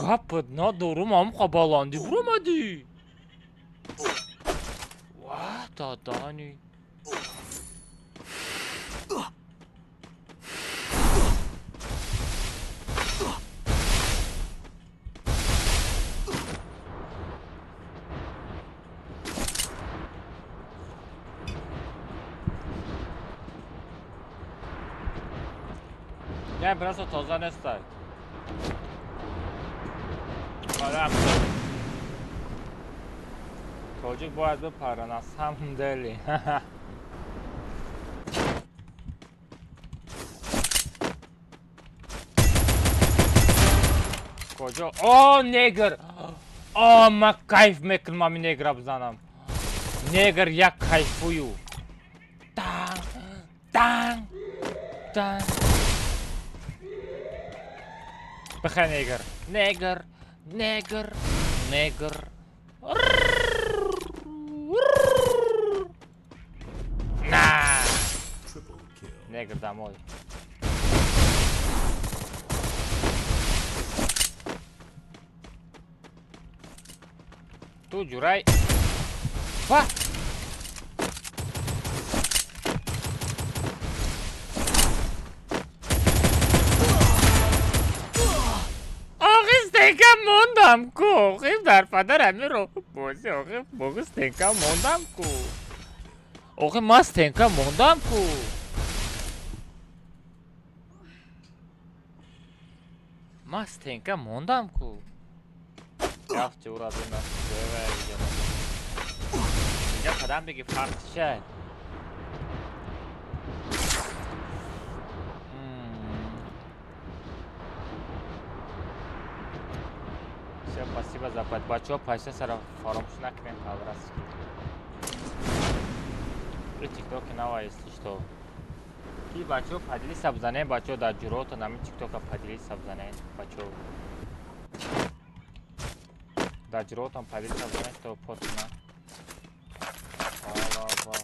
A: Гапат надорум, ҳамқа баландӣ биромадӣ. Ва даҳани. Не, просто тоза нестай. Тоҷик бояд бипаран аз самом деле. Куҷо? О, негр! О, ман кайф мекунам ами негра бизанам. Негр як кайфую. Танг, танг, танг. Бихай негр. Негр, негр, негр. На! Негр домой. Ту ҷурай. Ва! Охи стенка мондам ку. Охи дар падар амиро бозӣ охи боги стенка мондам ку. Охи ман стенка мондам ку. Ман стенка мондам ку. Рафти ура бина. Инҷа қадам беги фарқ чист? Всё, спасибо за под. Бачаҳо пайса сара фаромӯш накунем по-братски. И тиктоки нава, если что. Ки бачаҳо поделиться бизанем, бачаҳо дар ҷуротон ҳамин тиктока поделиться бизанем, бачаҳо. Дар ҷуротон поделиться бизанем, что пост кунам. Ва ва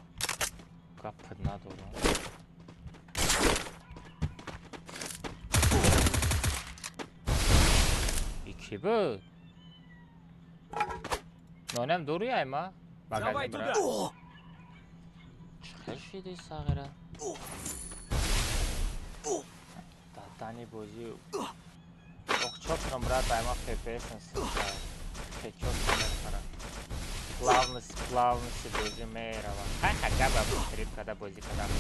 A: гапат надорам. И ки буд? Нонем дури айма?
E: Давай туда!
A: Чӣ хел шиди сағира? Дадани бозӣ. Ох, чо кунам, брат, айма FPS сисай. Хечот намехарам. Плавность, плавности бозӣ мерава. Хай хотя бы стрим када бозӣ кадам.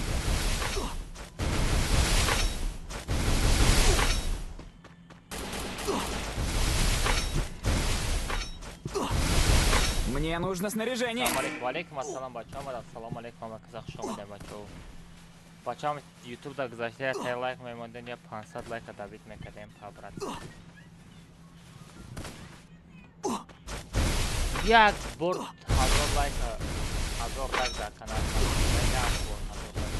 E: Мне нужно снаряжение.
A: Валейкум ассалам, бачаҳо. Ассалому алейкум, ама казах шумо бачаҳо. Бачаҳо YouTube да гузашта я тай лайк мемондем, я 500 лайка добить мекардем по-братски. Як бор 1000 лайка, 1000 лайк дар канал. Як бор 1000 лайк.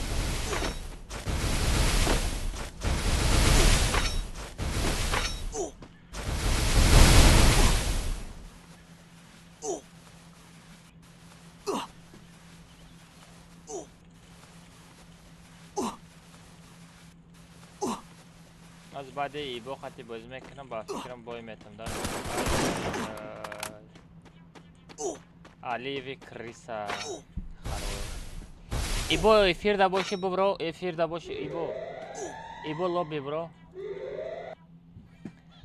A: Аз баъди ибо хати бозӣ мекунам, ба фикрам бой метам. Да Алиеви криса. Хорош. Ибо эфир да боши бро, эфир да боши ибо. Ибо лобби бро.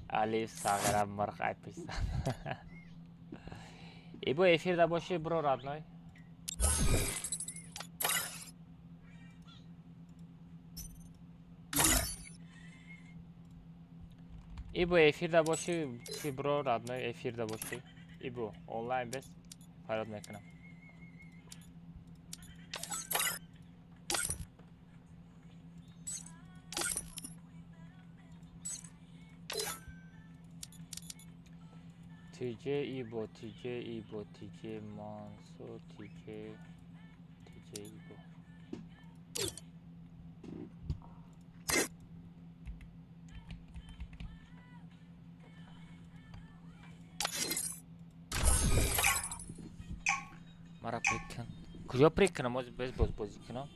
A: Алиев сағира мирқ айписан. Ибо эфир да боши бро родной. Ибо эфир да боши чи бро родной, эфир да боши. Ибо онлайн бес фарёд мекунам. TJ Ибо, TJ Ибо, TJ Мансур, TJ, TJ Ибо. Куҷо прыг кунам? Ози без боз бозӣ кунам.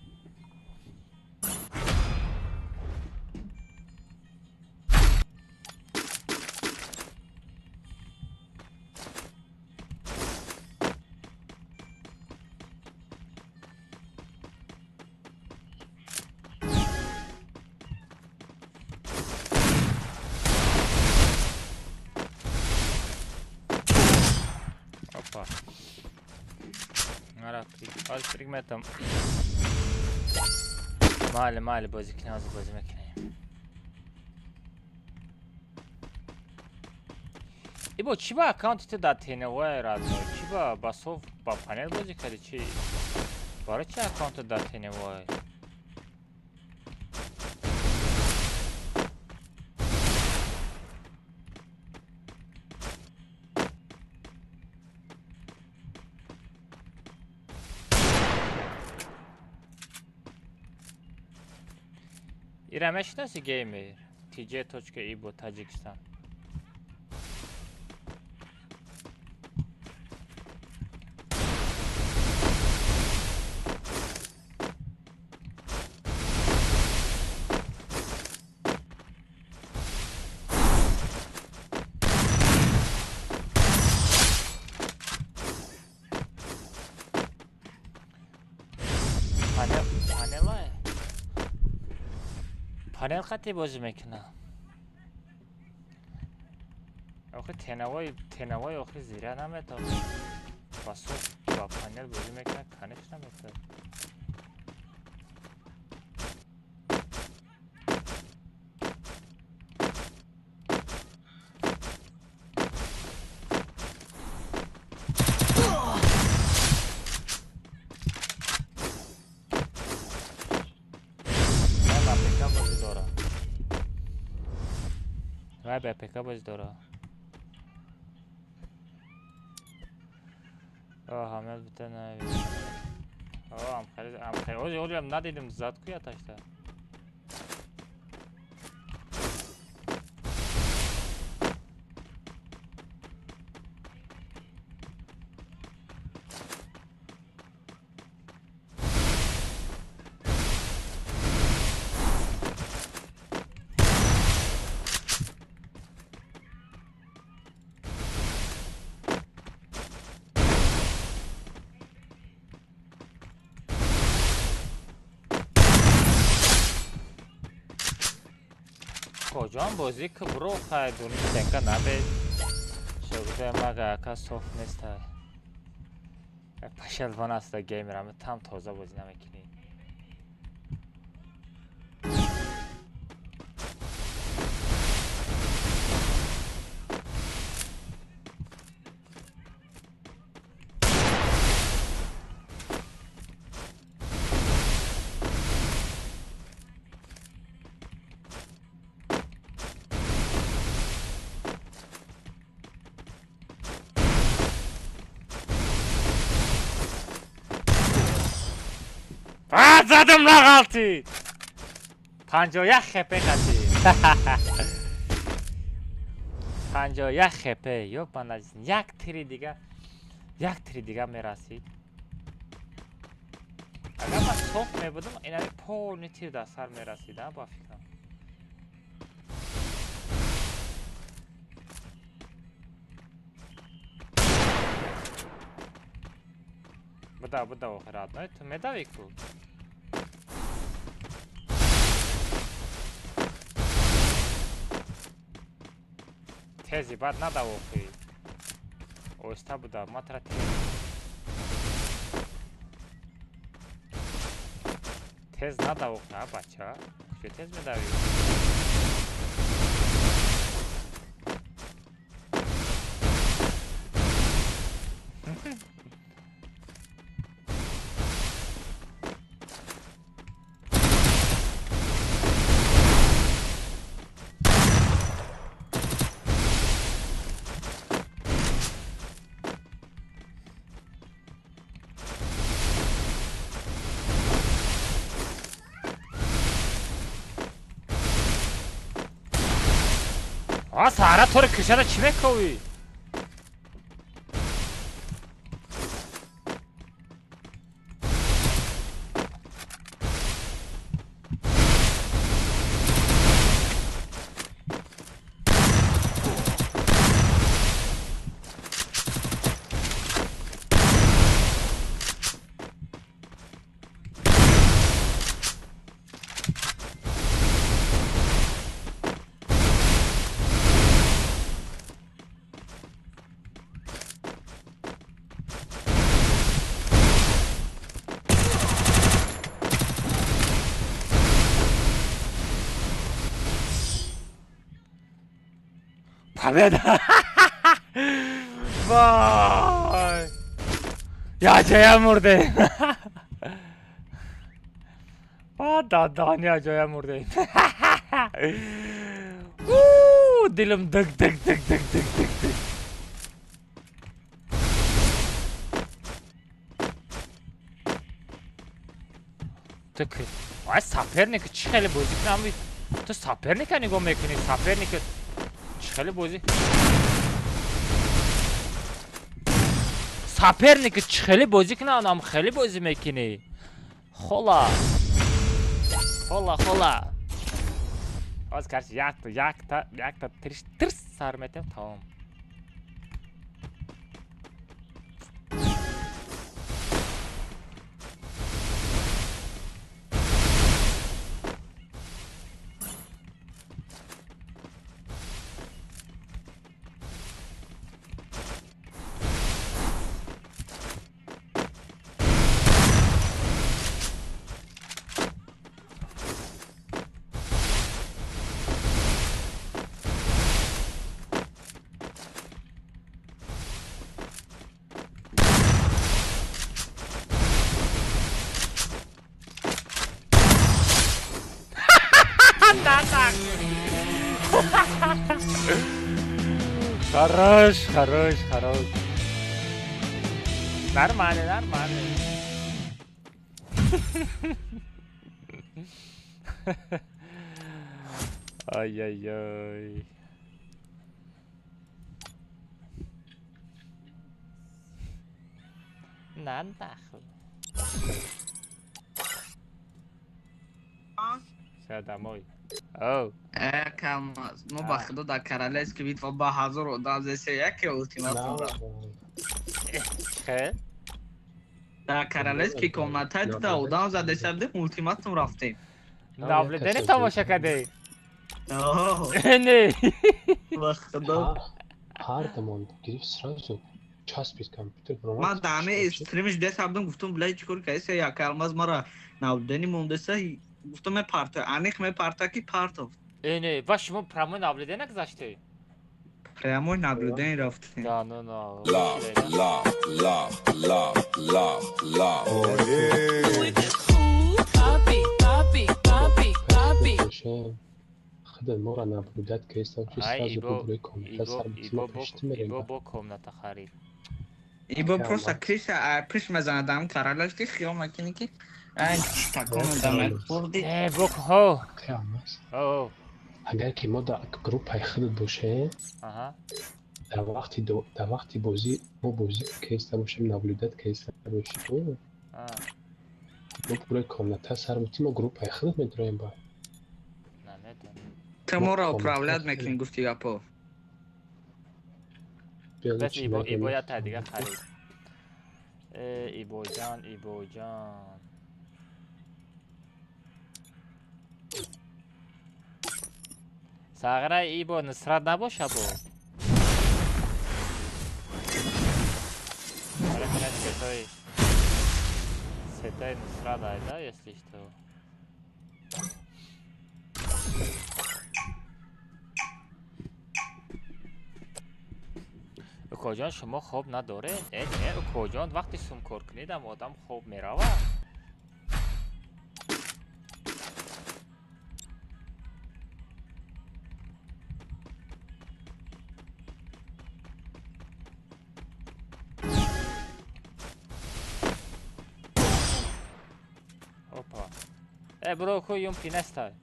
A: Опа. Ара, прыг. Ози прыг метам. Майли, майли, бозӣ кунем, ози бозӣ мекунем. Ибо чӣ ба аккаунти ту дар теневое родной? Чӣ ба басов ба панел бозӣ кардӣ? Чӣ? Барои чӣ аккаунту дар теневое? Ира мешинаси геймер? tj.ibo Таҷикистон. Панел, панелае. Панел қати бозӣ мекунам. Охи тенавои тенавои охи зира наметавад. Ба соф ба панел бозӣ мекунад, конечно метавад. Вай ба ПК бозӣ дора. Вай ба ПК бозӣ дора. Ҳамел бита навис. Ам хеле ам хеле ози олиам надидим зад ку яташта. Коҷон бозӣ ки бро хай дуни стенка набед. Шогирдои мага ака соф нестай. Пашалвон аста геймер, ама там тоза бозӣ намекунӣ. Задам нағалтид. 51 хп қатӣ. 51 хп. Ёбана як тири дига, як тири дига мерасид. Агар ман соф мебудам, инами полный тир дар сар мерасид, а ба фикрам. Буда, буда, охир родной, ту медавӣ ку? Тези бад надав охи. Оҳиста буда, ма тара тез. Тез надав охи, а бача? Куҷо тез медавӣ? А сара тори кишара чӣ мековӣ? Победа! Вой! Яҷоя мурдем! Дадон яҷоя мурдем! Дилам дык дык дык дык дык дык дык. Ту ки ай соперник чӣ хеле бозӣ кунам? Ту соперника нигоҳ мекунӣ, соперника чӣ хеле бозӣ, соперника чӣ хеле бозӣ кунам, ам хеле бозӣ мекунӣ. Хола хола хола, ҳоз карчи якта якта якта тирш тирс сар метем, тамом. Хорош, хорош, хорош. Нормально, нормально. Ай-яй-яй. На нахуй. Всё, домой. Оу.
C: Камаз, мо ба худо дар королевский битва ба 1000 одам зесе яке ултиматум рафт.
A: Хе?
C: Дар королевский комната дида одам задеса будем, ултиматум рафтем.
A: Наблюдение тамоша кардӣ?
C: Не. Ба худо.
N: Ҳардамон гирифт сразу часпид компютер.
C: Ман дар ҳамаи стримиш деса будам, гуфтум блядь, чӣ кор кардеса, як алмаз мара наблюдение мондеса, гуфтум мепарто, аниқ мепарта ки партов.
A: Не, ва шумо прямой наблюдение гузаштед?
C: Прямой наблюдение рафтем.
A: Да, ну, ну.
K: Love, love, love, love, love, love.
N: Худо моро наблюдать кардеста, ки сразу бубурӯи комната сар мо пешти мерем.
A: Ибо бо комната харид.
C: Ибо просто криша пиш мезанад ам королевский хиёл мекунӣ ки ай такон даме бурди.
A: Э, бо хо. О.
N: Агар ки мо дар группаи худат бошем, дар вақти бозӣ мо бозӣ кардеста бошем, наблюдать кардеста бошем, мо пурраи комната сар мутим, мо группаи худат медроем ба.
C: Ту моро управлять мекунӣ, гуфти гапо.
A: Бас ибо якта дига харид. Э, ибоҷан, ибоҷан. Сағира ибо нусрат набоша бо. Сетои нусрат айда, если что. Укоҷон, шумо хоб надоред? Э, не, укоҷон, вақти сумкор кунидам одам хоб меравад. Опа. Э, бро, ку юмпи нестай.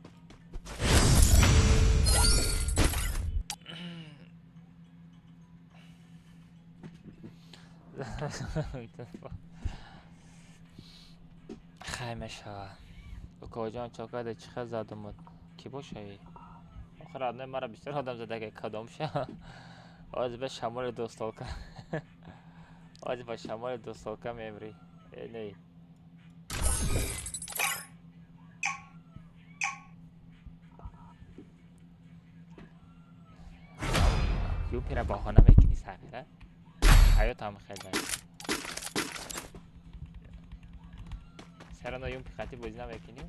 A: Хай мешава. Укоҷон, чокаде чӣ хел задумуд? Кӣ бошаи? Охир аднои мара бисёр одам задаги, кадом ша? Оз ба шамоли дустолка. Оз ба шамоли дустолка мемрӣ. Э, не. Юпира баҳона мекунӣ сағира? Ҳаётам хеле. Сарано юмпи хати бозӣ намекунӣ?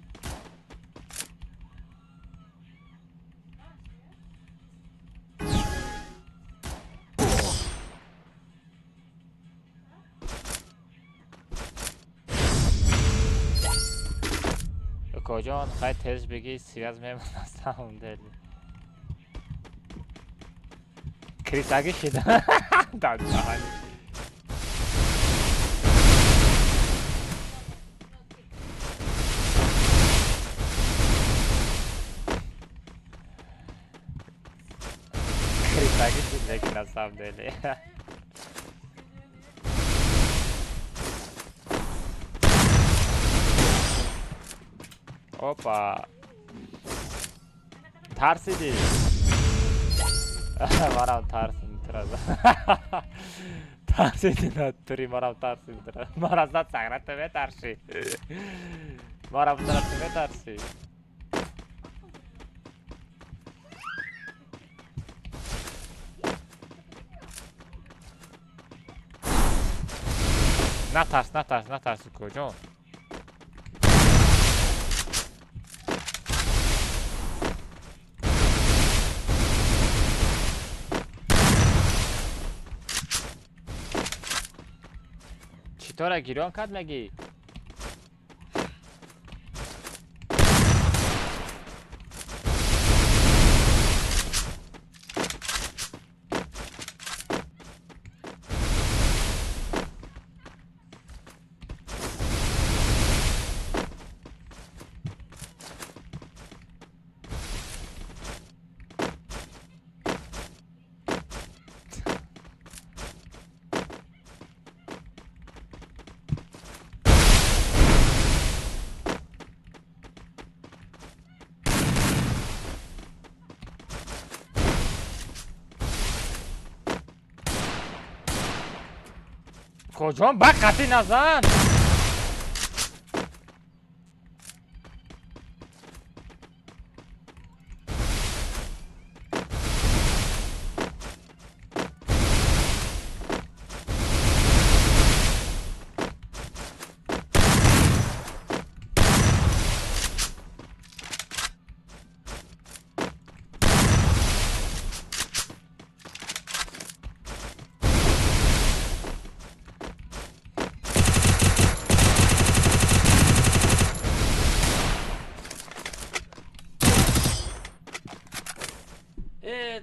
A: Укоҷон, хай тез бигӣ, связь мемонад самом деле. Крисаги шида. Дадаҳани. Крисаги шид, лекин на самом деле. Опа. Тарсидӣ? Марам тарсидим тураза. Тарсидӣ натури, марам тарсидим тураза. Мара зад сагра ту метаршӣ. Мара бузара ту метаршӣ. Натарс, натарс, натарс, укоҷон. Читора гирён кард мегӣ? Коҷон, ба қатъи назан.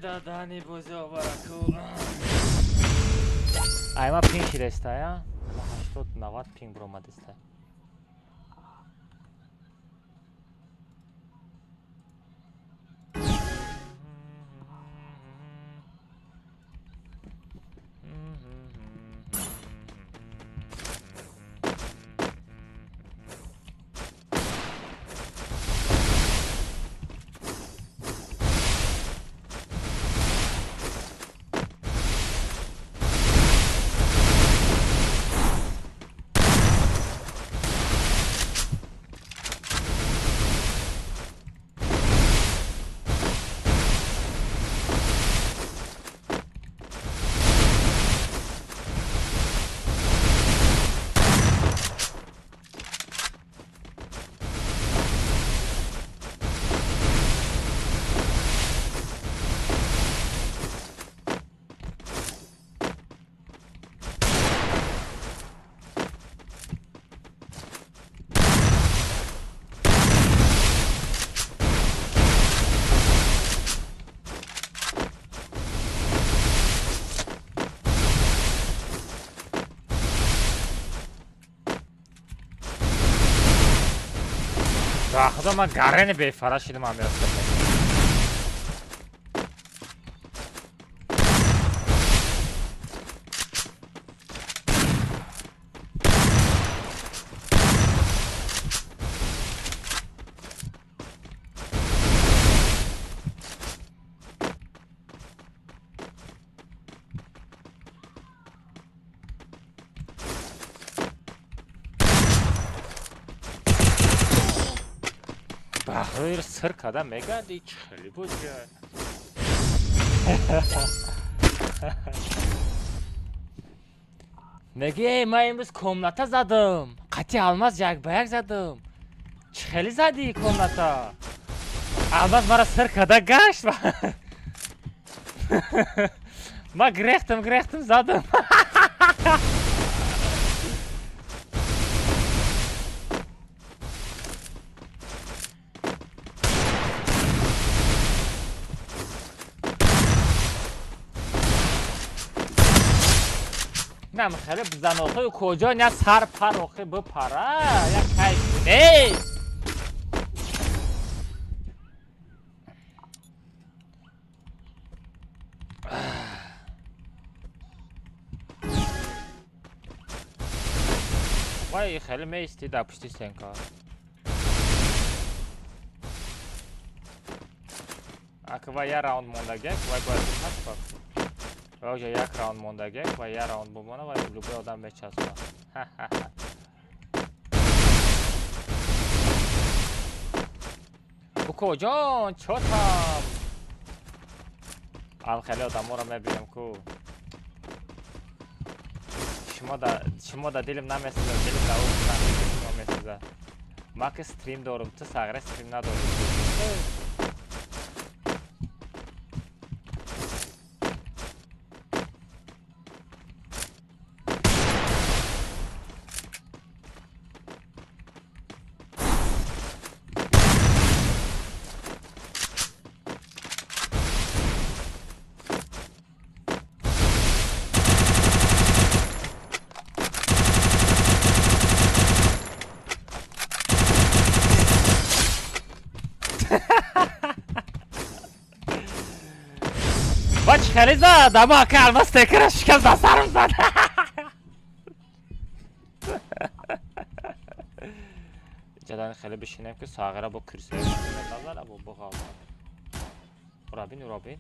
A: Дадани бозио бараку. Айма пинг шидестая? 80-90 пинг буромадеста. Худо, ман гарени бефара шидам амиёфта. Баҳроир сир када мегарди, чӣ хеле буд. Меги, эй, ман имрӯз комната задам. Қатъи Алмаз як ба як задам. Чӣ хеле задӣ комната? Алмаз мара сир када гашт. Ман гирехтам, гирехтам, задам. Нам хеле бизан охи куҷо я сар пар охи бипара як кайф не. Вай хеле меисти дар пушти стенка. Ака вай як раунд мондагек, вай бояд бичаспад. Вай оҷа як раунд мондагек, вай як раунд бимона, вай любой одам мечаспад. Укоҷон, чотам? Ам хеле одаморо мебинем ку. Шумо да дилим намесӯзад, дилим да ӯ шумо месӯзад. Ман ки стрим дорум, ту сағре стрим надорӣ. Бач хеле зад, ама ака алмаз текара шикаст дар сарам зад. Ҷадан хеле бишинем ки сағира бо курсия назара бо буғава. Урабин, урабин.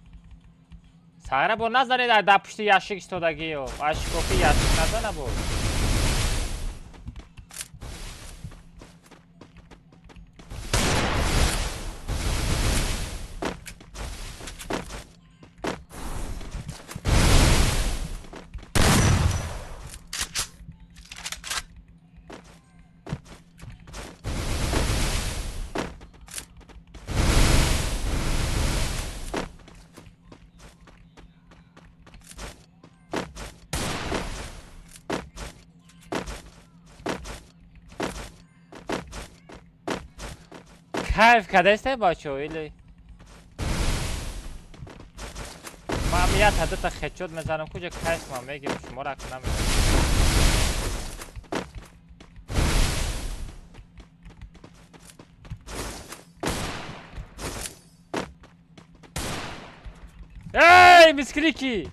A: Сағира бо назане дар пушти яшик истодагиё. Ашкофи яшик назана бо. Кайф кардастед бачаҳо или ман як ҳадата хечот мезанам куҷа кайф ман мегирам шуморо ак намедонам. Эй, мисклики!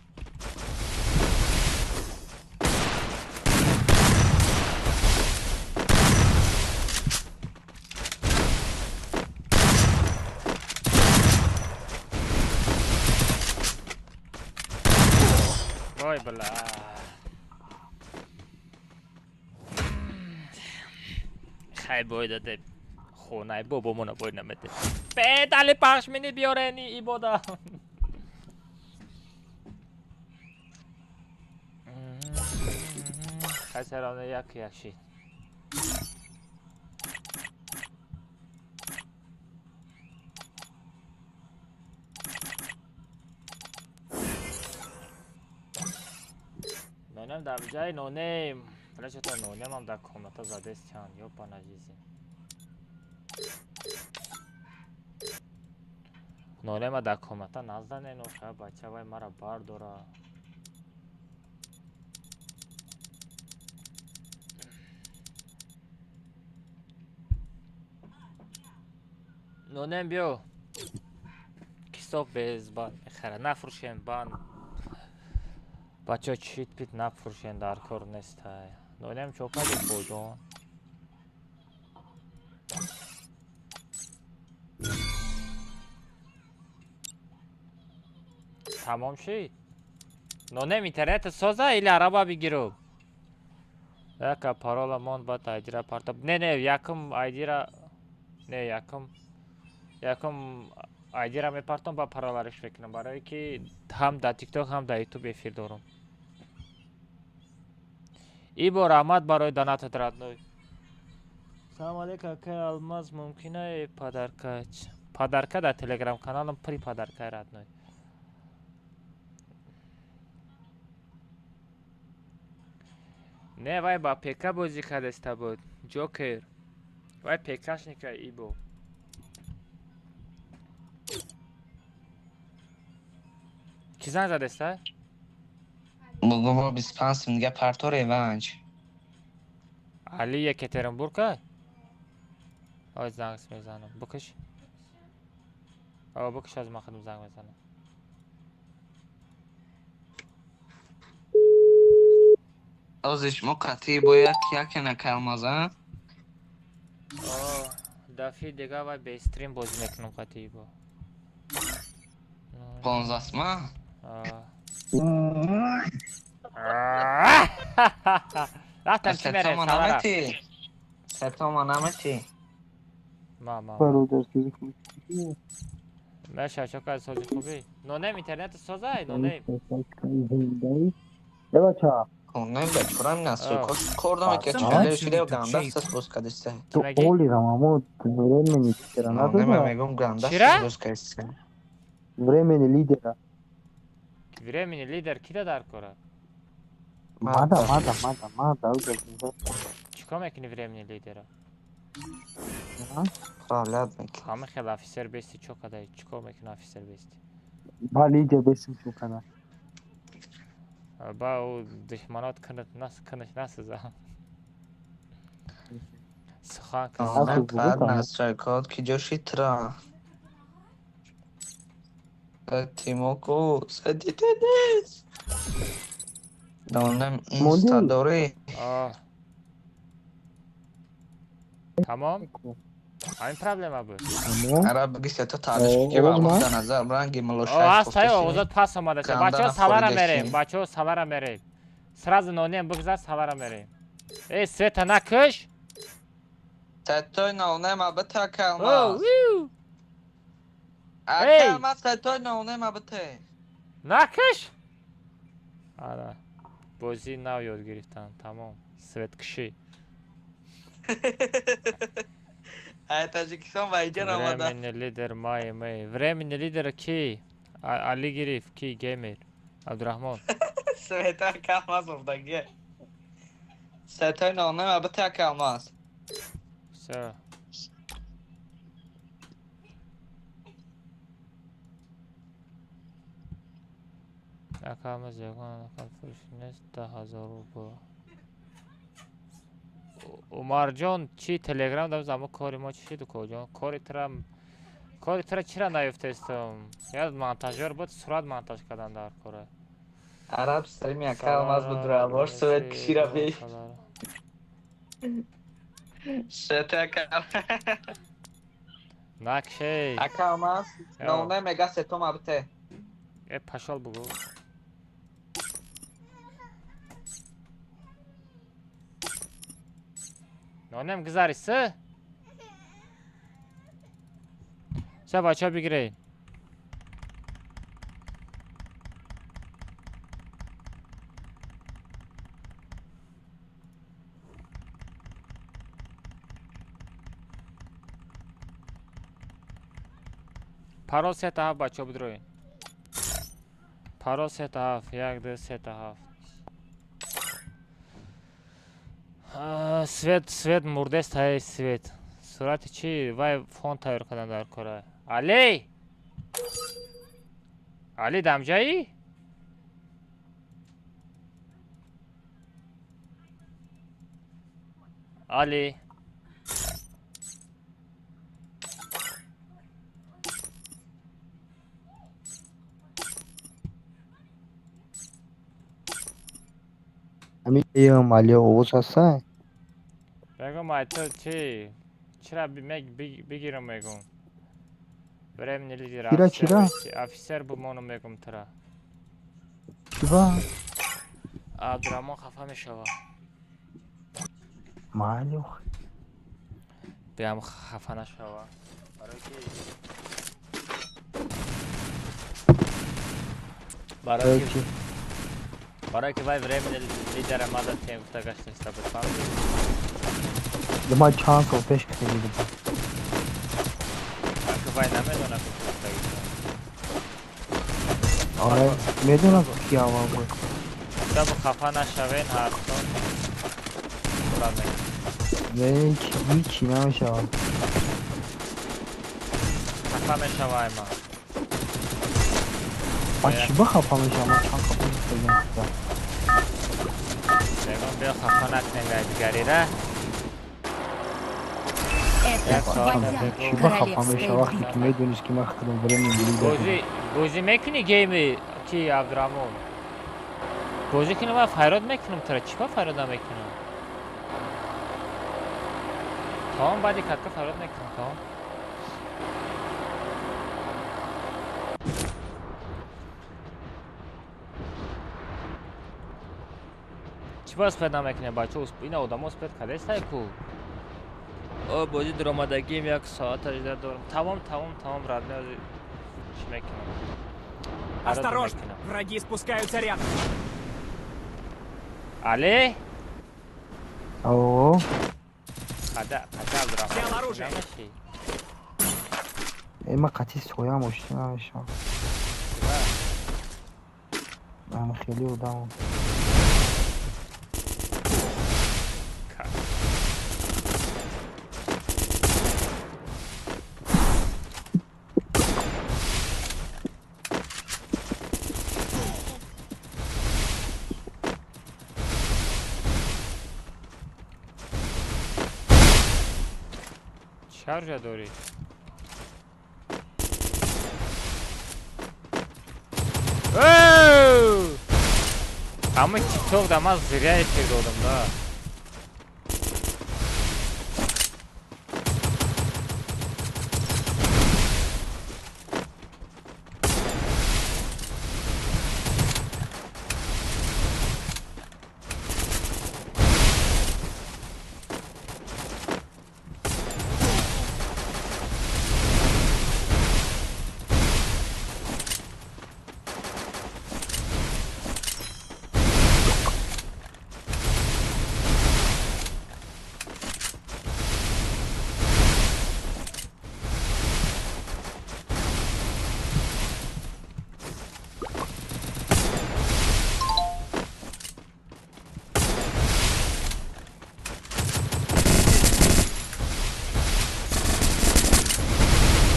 A: Ой, бля. Хай бой даде. Хонай бобомона бой намеде. Педали пахш мини биёрени ибода. Хай сарона як яши. Нонем дар ҷаи нонем. Бля, чото нонемам дар комната задестян. Ёбана жизнь. Нонема дар комната назданен, охай бача вай мара бардора. Нонем биё. Кисоб без бан мехара. Нафурӯшем бан. Бачаҳо чит пит нафурӯшен дар кор нестай. Нонем чо кардӣ боҷон? Тамом шид? Нонем интернет соза или араба бигиру? Яка парола монд баъд айдира партоб. Не, не, якум айдира не, якум айдира мепартом ба паролариш мекунам барое ки ҳам дар тикток ҳам дар ютуб эфир дорум. Ибо раҳмат барои донатат родной. Салом алейкум акай Алмаз, мумкина подарка? Подарка дар телеграм каналам при подарка родной. Не, вай ба ПК бозӣ кардаста буд. Ҷокер. Вай ПКшника Ибо. Кӣ занг задаста?
C: Бугу 25 сум дига парто реванш.
A: Али Екатеринбург? Ой, занг мезанам. Бикаш. О, бикаш, аз ман худам занг мезанам.
C: Озиш мо қатъи бояд яке накалмаза.
A: О, дафъи дига вай бе стрим бозӣ мекунам қатъи бо.
C: 15 сма?
A: Рафтам, чӣ мерем? Савара.
C: Сетома намети.
A: Ма, ма.
O: Бародар, сози хубӣ.
A: Меша, чо кар, сози хубӣ? Нонем интернет созай, нонем.
O: Э, бача.
C: Не, бечорам настройкош кор намекард, чӣ шуда ганда сас боз кардиста.
O: Ту олирам, амо времени лидера
C: Не,
O: надора.
C: ман мегӯм ганда
A: Чира?
C: сас боз кардиста.
O: Времени лидера.
A: Времени лидер кида дар кора?
O: Мада, мада, мада, мада, уҷа.
A: Чикор мекунӣ времени лидера?
C: Управлять мекунӣ.
A: Ҳама хел офисер бести, чо кадай? Чикор мекунӣ офисер бести?
O: Ба лидер бесим чу кана.
A: Ба ӯ душманот кунат нас кунаш насиза. Сухан
C: Не, баъд настройкот ки ҷоши тра. Тимоку садите нест. Донам инста дорӣ?
A: Тамом? Ҳамин проблема буд.
C: Ара биги сето таъриф ки ба дар назар ранги
A: О,
C: милошак.
A: ҳаст, ҳай овозот пас омадаша. Бачаҳо, савара мерем, бачаҳо, савара мерем. Сразу нонем бигзар, савара мерем. Эй, света накуш!
C: Сетой нонема бите калмаз.
A: Эй!
C: Акалмаз, сетой нонема бите.
A: Накуш! Ана, бозии нав ёд гирифтам, тамом. Светкушӣ.
C: Ай Таҷикистон ва иҷа омада.
A: Временный лидер май май. Временный лидер ки? Али гирифт, ки геймер? Абдурахмон.
C: Света калмаз овдаги. Сетой нонема бите калмаз.
A: Всё. Акамаз ягон нафар фурӯш нест, 10 000 рубл. Умарҷон, чӣ телеграм дам замо, кори мо чӣ шуд, укоҷон? Кори тра чира наёфтестам? Як монтажёр буд, сурат монтаж кардан дар кора.
C: Араб стрими акалмаз будра, бош свет кишира би. Сета акал.
A: Накшей.
C: Акалмаз, ноне мега сетома бите.
A: Э, пошёл, бугу. Нонем гузарисы? Всё, бачаҳо, бигиред. Парол сета ҳафт, бачаҳо, бидроед. Парол сета ҳафт, як, ду, сета ҳафт. Свет, свет мурдест, ҳай свет. Сурати чӣ? Вай фон тайёр кардан дар кора. Али! Али, дамҷаӣ? Али.
O: Ами али, овоз ҳаста?
A: Мегум, ай ту чӣ? Чира бигирам, мегум. Временный лидер.
O: Чира, чира?
A: Офисер бумону, мегум тура.
O: Чиба?
A: Абдурахмон хафа мешава.
O: Майли.
A: Биям, хафа нашава. Барои ки барои ки вай временный лидера мада тем гуфта гашт неста буд, фаҳмидӣ?
O: Ма чанд сол пеш кардем.
A: Аки вай намедонад, ки гуфтагӣ.
O: Оре, медонам, ки аввал буд.
A: Гуфта бу хафа нашавен, ҳарто.
O: Не, ҳичи намешавад.
A: Хафа мешава айма.
O: Ма чӣ ба хафа мешавам? Ма чанд хафа гуфтагим.
A: Ягон биё хафа накунем якдигарира.
D: Это твоя
O: Чӣ ба хафа
D: королевская
O: меша вақте ки
D: битва.
O: медонист ки ман худам време
A: Бозӣ бозӣ мекунӣ гейми ки Абдураҳмон? Бозӣ кунӣ ман файрод мекунам тура. Чӣ ба файрод намекунам? Тамом баъди катка файрод мекунам, тамом. Чӣ ба успед намекунем бача? Ина одамо успед кардестай ку. О, бозӣ дуромадагием як соата жида дорам. Тамом, тамом, тамом, родной, ҳозир чӣ мекунам? Файрод
E: Осторожно,
A: мекунам.
E: враги спускаются рядом.
A: Али?
O: О,
A: Қада, қада Абдураҳмон.
E: Взял оружие.
A: Намешӣ?
O: Э, ман қатъи соям оштӣ намешавам. Ман хеле одамам.
A: Чӣ оружие дорӣ? Оу! Ҳама тикток да ман зря эфир додам да.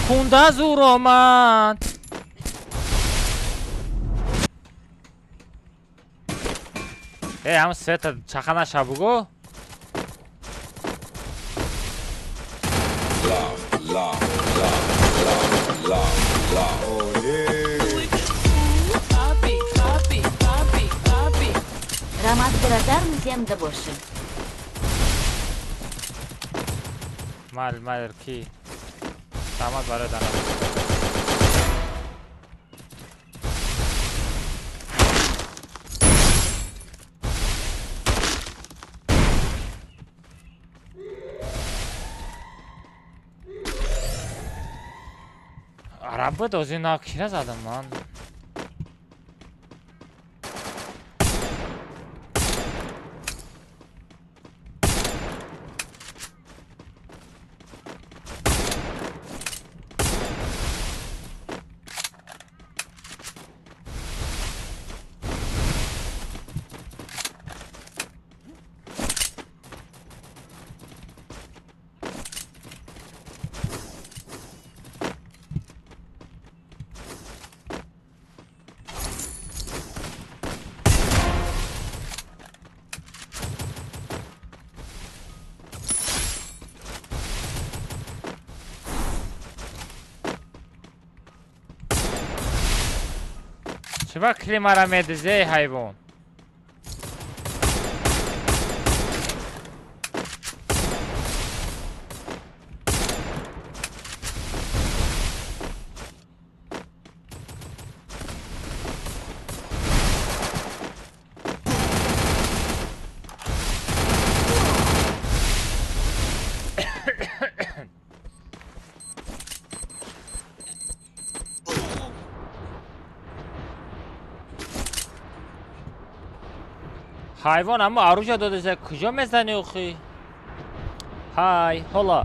A: Кунда зур омад. Э, ҳам света чаха наша бугӯ.
K: Love, love, love, love, love, love. Oh yeah.
L: Papi, papi, papi, papi.
D: Рамаз бародар земда боши.
A: Мал, мал ки. Раҳмат барои дана. Араб буд ози на кира задам ман. Чӣ ба климара медизе ҳайвон? Ҳайвон аммо оружие додеса куҷо мезанӣ охи? Ҳай, ҳола.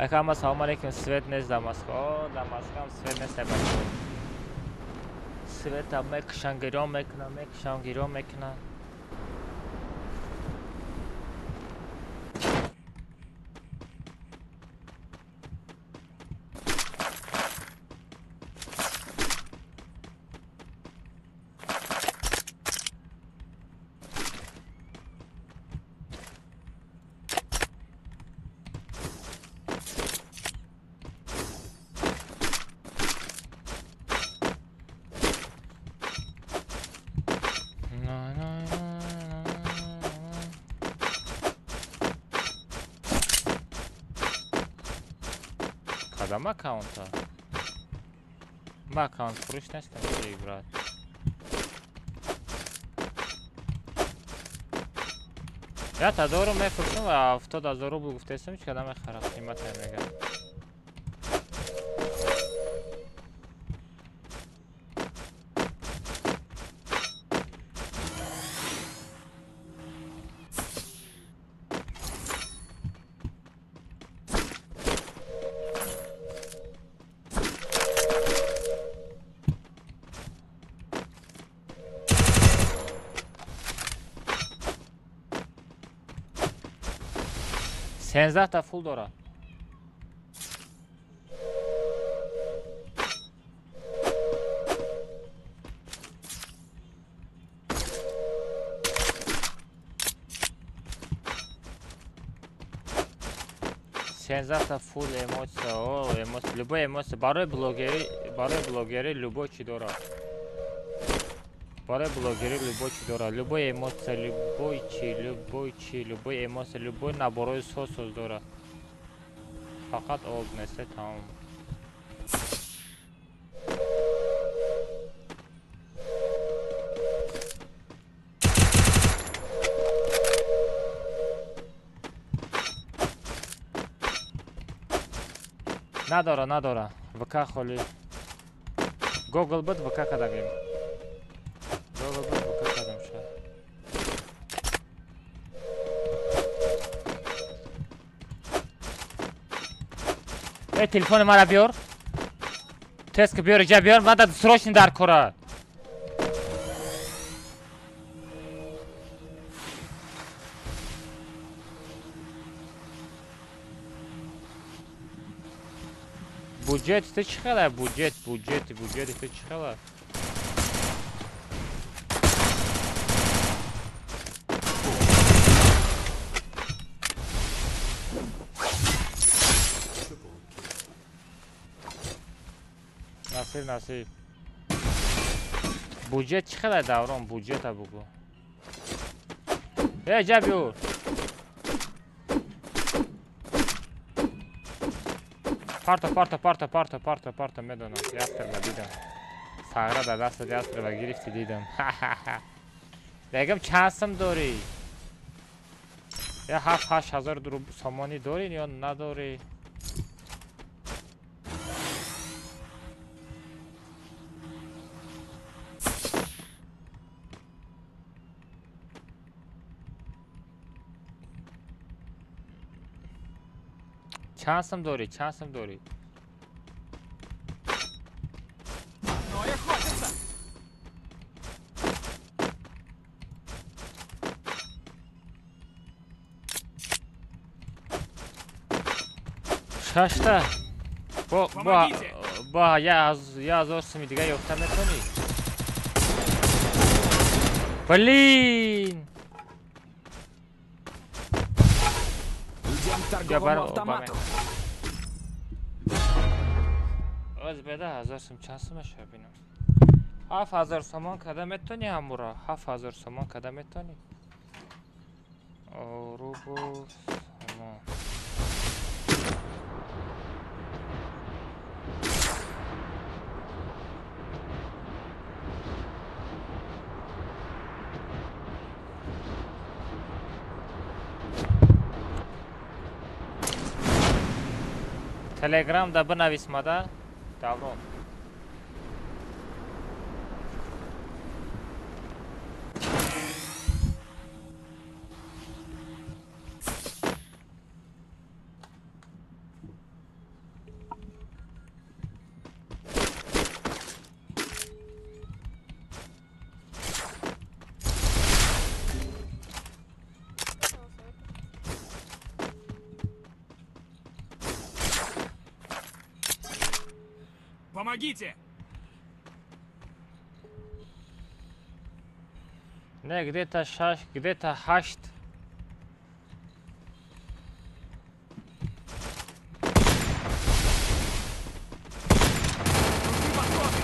A: Ака ама салом алейкум, свет нест дар Москва. О, дар Москва ҳам свет нест бачаҳо. Света мекушан, гирён мекунан, мекушан, гирён мекунан. Кадам аккаунта? Ма аккаунт фурӯш нестам, эй брат. Ята дорум, мефурӯшам ва 70 000 рубл гуфтаистам, ҳеч када мехарад, қимате мегӯяд. 13 та фул дорад. 13 та фул эмоция, о, эмоция, любой эмоция барои блогерӣ, барои блогерӣ любой чӣ дорад, барои блогерӣ любой чӣ дорад, любой эмоция, любой чӣ, любой чӣ, любой эмоция, любой наборои соз соз дорад, фақат об несте, тамом. Надора, надора, ВК холӣ. Гогл буд, ВК кадагем. Гогл буд, ВК кадам ша. Э, телефони мара биёр, тез ки биёр, иҷа биёр, мада срочно дар кора. Буҷети ту чӣ хела? Буҷет, буҷети, буҷети ту чӣ хела? Насиб, насиб. Буҷет чӣ хела, Даврон? Буҷета бугӯ. Э, ҷа биёр. Парта, парта, парта, парта, парта, парта, медонам. Ястрба дидам. Сағра дар дастат ястреба гирифти, дидам. Мегам, чанд сум дорӣ? Я 7-8 ҳазор сомонӣ дорӣ ё надорӣ? Чанд сум дорӣ? Чанд сум дорӣ?
E: Одной охотятся!
A: Шашта. Бо бо
E: Помогите!
A: бо 1000 суми дига ёфта метавонӣ? Блин!
E: Идем к
A: Я
E: торговому автомату.
A: Оз беда, 1000 сум чанд сум мешава, бинам. 7000 сомон када метавонӣ ҳамуро? 7000 сомон када метавонӣ? Рубл сомон. Телеграм да бинавис мада, Даврон.
E: Помогите!
A: Не, где-то шаш, где-то ҳашт.
E: Нужны патроны!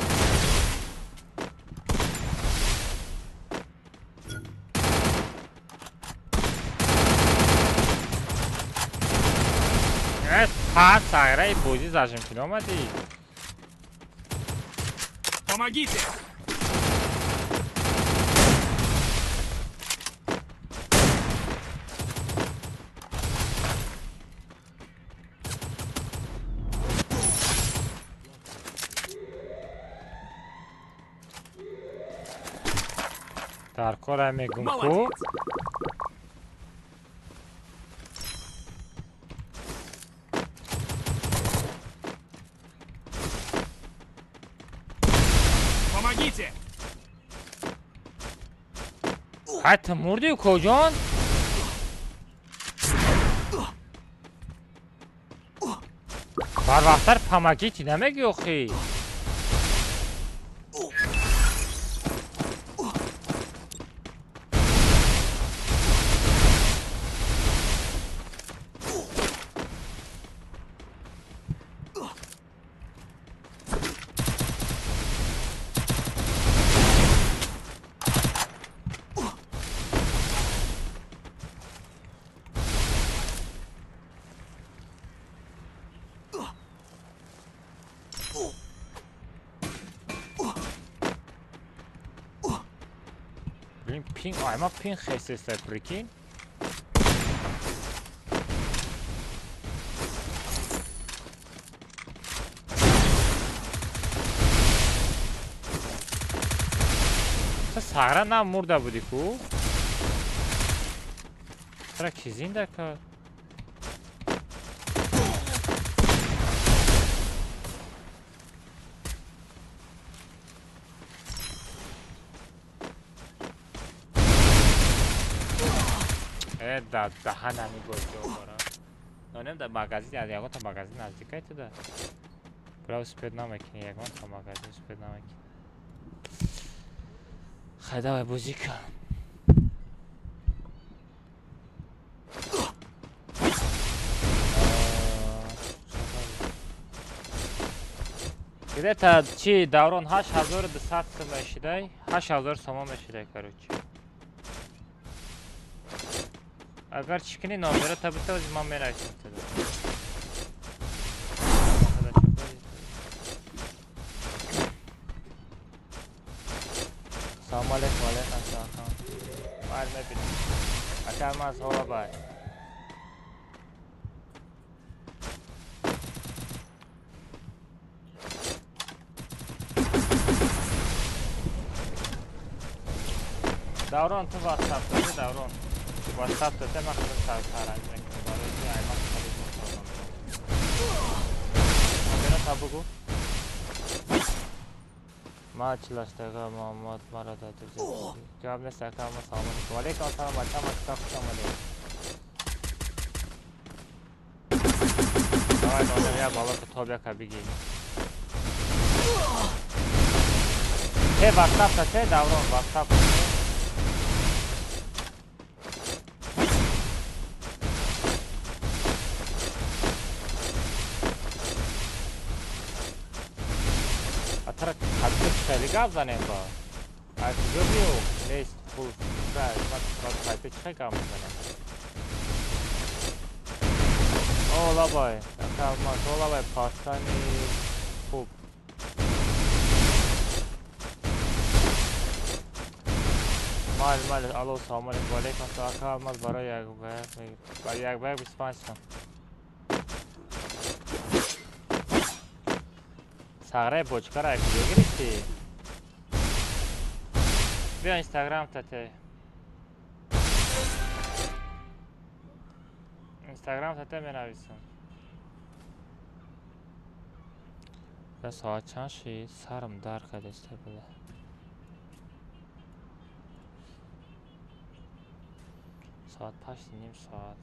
A: Э, Ҳа, сағираи бозӣ зажимкунӣ омадӣ.
E: Помогите!
A: Дар кора мегум ку.
E: Молодец! Помогите!
A: Ҳай, ту мурдӣ, куҷон? Барвақттар помогите намегӯӣ охӣ. Блин, пинг, ай, ма пинг хесеста, прикинь. Та сағра на мурда будӣ ку? Чара ки зинда кард? Э, да, даҳанами боҷо бара. Нонем да магазин, аз ягон та магазин наздикай ту да. Бра успед намекунӣ, ягон та магазин успед намекунӣ. Хай, давай бозӣ кун. Где-то чи даврон 8200 сом мешидай, 8000 сомон мешидай, короче. Агар чӣ кунӣ, номера та битавози, ман менависам туда. Салому алейкум, алейкум ассалом. Майли, мебинем. Ака Алмаз, ҳола бай. Даврон, ту ватсап додӣ, Даврон. Ватсап дода, ман худам сарпаранҷ мекунам. Барои ки аймак харид мекунам. Номера та бугу. Ма чилаштага Муҳаммад мара дад. Гап нест, ака Алмаз, салом алейкум. Валейкум ассалом, бача, ма хуш омадед. Давай, номер я бало ки тоб яка бигӣ. Те ватсап та те, Даврон, ватсап та те. Атара хадди хеле гап занем ба. Ай куҷо биё? Нест пул. Ма чӣ хел гап мезанем? О, лабай. Ака Алмаз, о, лабай, пастани хуб. Майли, майли, алло, салом алейкум, ва алейкум ассалом. Ака Алмаз, барои як баяк, барои як баяк 25 сом. Сағраи бочкаро ай куҷо гирифтӣ? Биё инстаграм тате. Инстаграм тате менависам. Да соат чанд шид? Сарам дард кардеста била. Соат 8:30 соат.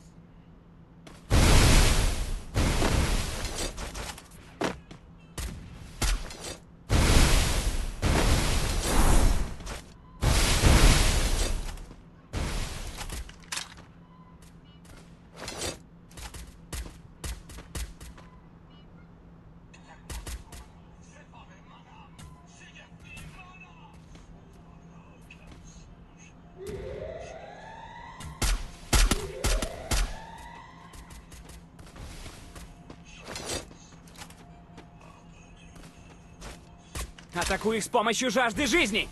E: Атакую их с помощью жажды жизни!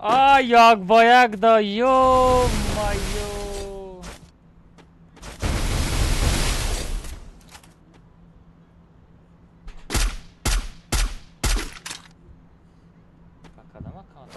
A: А, як ба як да, ё-моё! Ба кадом аккаунт?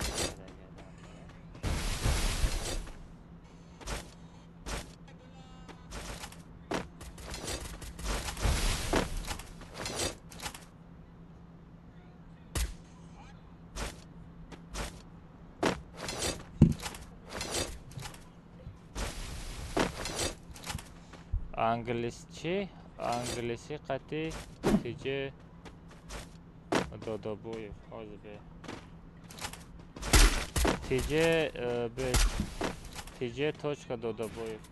A: Англис чӣ? Англиси қати тиҷи Додобоев. Ҳозир бе. Тиҷи бе тиҷи точка Додобоев.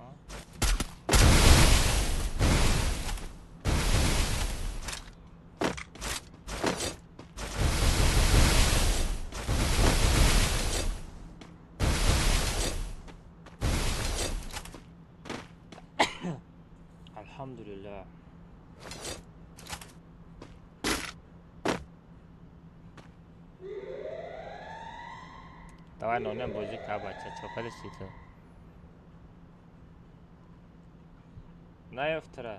A: Алҳамдулиллаҳ. Давай нонем бозӣ ка, бача, чокади ту. Наёфтара.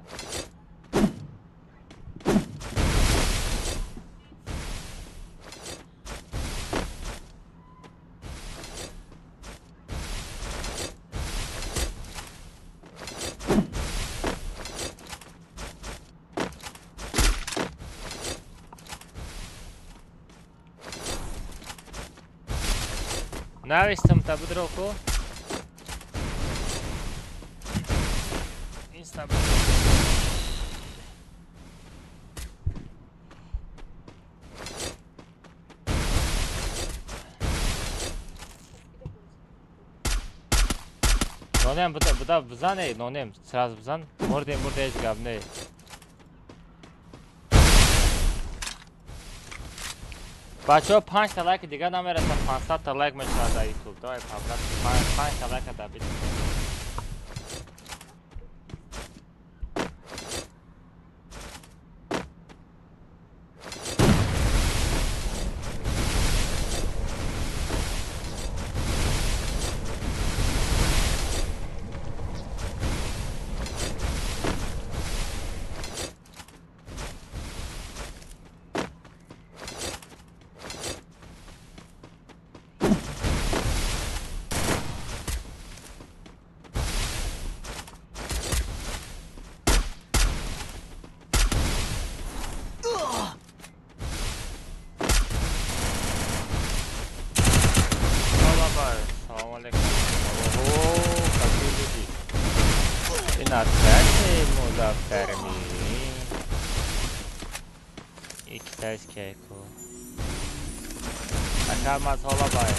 A: Навистам та будроку. Инста. Нонем буда буда бизан эй, нонем сразу бизан. Мурдем мурде ҳеҷ гап не. Бачаҳо, 5 та лайки дигар намерасад, 500 та лайк мешавад дар ютуб. Давай, пабрат, 5 та лайка добить. Салом алейкум. Ого, какие люди. И настоящий музаффарми. И китайский айку. Ака масола бай.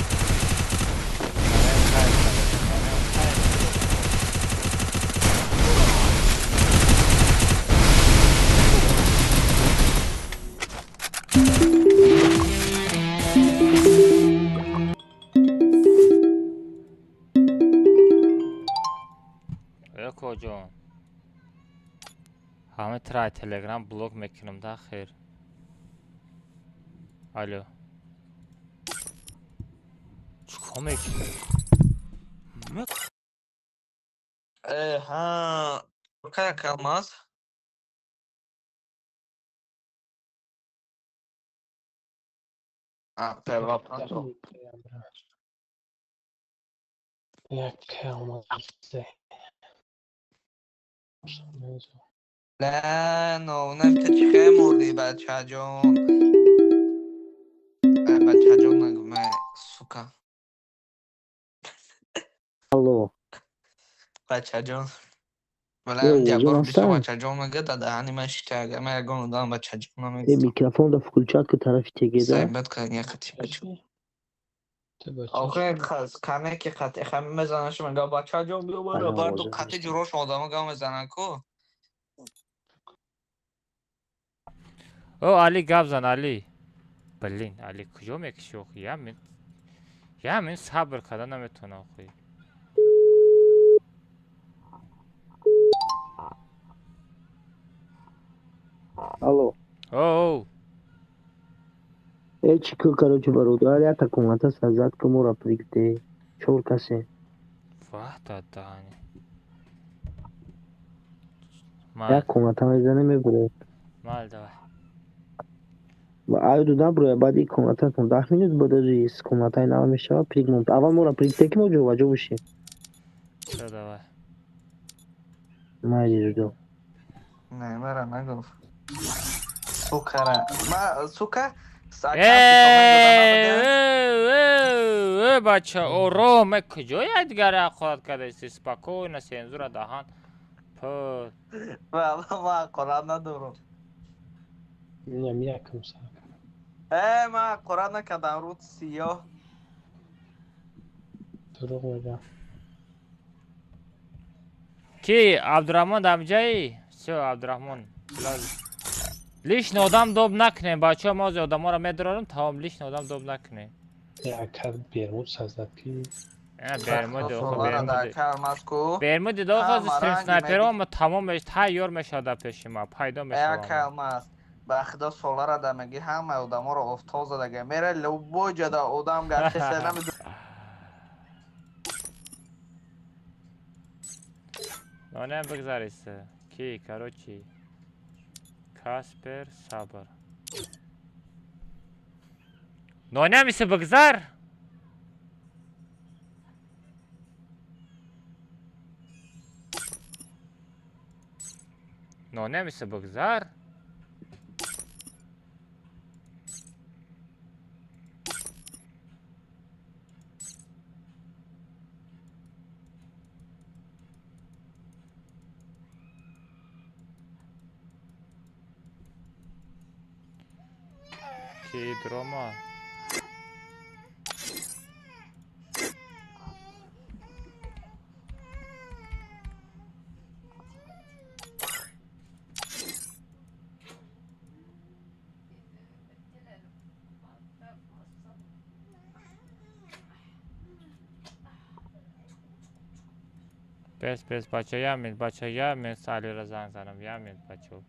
A: Коҷон, ҳама трай телеграм блок мекунам да хер. Алло, чикор мекунӣ?
C: Ҳа, как Алмаз? Первопрато.
N: Як алмаз.
C: Не, но унам те чихе мурди, бачаҷон. Бачаҷон нагу, ме, сука.
O: Алло.
C: Бачаҷон. Вале ябор бисо бачаҷон мега, да даҳани ман шита, ага ман ягон одам бачаҷон намегӯям.
O: Э, микрофон да включат ки тарафи теге да.
C: Сайбат кан яқати бача. Охе хаз кане ки қати хами мезанаш мега бачаҷон биё бара барду қати ҷурош одамо гам мезанан ку.
A: О, Али гап зан, Али. Блин, Али куҷо мекиши охи? Я мин сабр карда наметавонам охи.
O: Алло.
A: О,
O: Э, чӣ ку, короче, бародар, якта комната сазад ку моро пригте. Чор касе.
A: Ваҳ, дадаани.
O: Як комната мезанем, мебурем.
A: Мал, давай.
O: Аю дудам броя, баъд и комнататон 10 минут баъд аз комнатаи нав мешавад, пригмон. Аввал моро пригте ки мо ҷобаҷо бошем.
A: Всё, давай.
O: Майли, жду.
C: Не, мара нагуфт. Сукара. Ма, сука,
A: Э, бача, ором, э, куҷо якдигаре ҳақорат кардаисти? Спокойно, сензура даҳан. Пур.
C: Ма ҳақорат надорам.
N: Инам якум сар.
C: Э, ман ҳақорат накардам, руд сиёҳ.
N: Дурӯғ мегӯям.
A: Ки, Абдурахмон дамҷаи? Всё, Абдурахмон. Лишний одам доб накунем, бачаҳо, мо ҳозир одаморо медорорем, тамом, лишний одам доб накунем.
N: Яка Бермуд сазад ки.
A: Бермуди, охо, Бермуди дохо стрим снайперо ма тамом меш, тайёр мешавад дар пеши ма, пайдо мешавад.
C: Яка алмаз. Ба худо солара да меги ҳама одаморо офтоб задага. Мера любой ҷода одам гаштеса намедонам.
A: Нонем бигзариса. Ки, короче. Каспер Сабр. Нонем иси бигзар? Нонем иси бигзар? Ки дрома? Бес, бес, бача, як минут, бача, як минут, Алиро занг занам, як минут, бачо.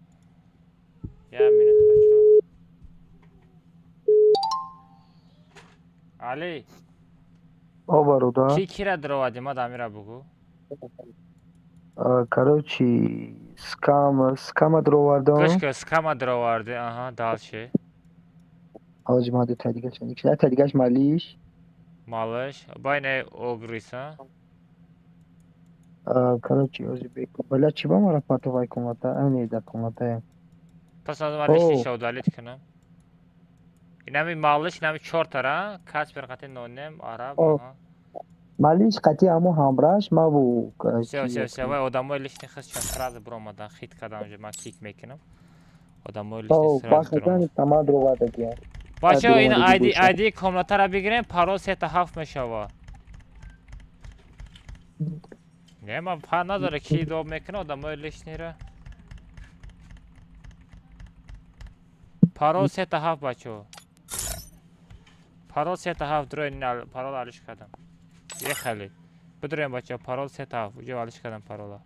A: Як минут, бачо. Али.
O: О, бародар.
A: Ки кира даровардӣ, ма дамира бугӯ.
O: Короче, скам, скама даровардам.
A: Гӯш кун, скама даровардӣ, аҳа, дальше.
O: Ҳоҷи ма ду та дигаш, як та дигаш малиш.
A: Малиш, байне огрис, а?
O: Короче, ҳоҷи бек. Бала чӣ ба мара патовай комната? Ане да комната.
A: Пас аз ман лишний удалить кунам. Инами малиш, инами чортара, Каспер қати нонем, араб, аҳа.
O: Малиш қати ҳамо ҳамраш маву.
A: Всё, всё, всё, вай одамои лишний хисчон сразу буромадан, хит кардам уже, ман кик мекунам. Одамои лишний сразу буромадан.
O: Сама даровардагия.
A: Бачаҳо, ин ID, ID комнатаро бигирем, парол 3 7 мешава. Не, ман фарқ надора ки доб мекунад одамои лишнийро. Парол 3 7, бачаҳо. Парол 3 7, дуроин парол алиш кардам. Ехали. Бидуроем, бачаҳо, парол 3 7, уҷо алиш кардам парола.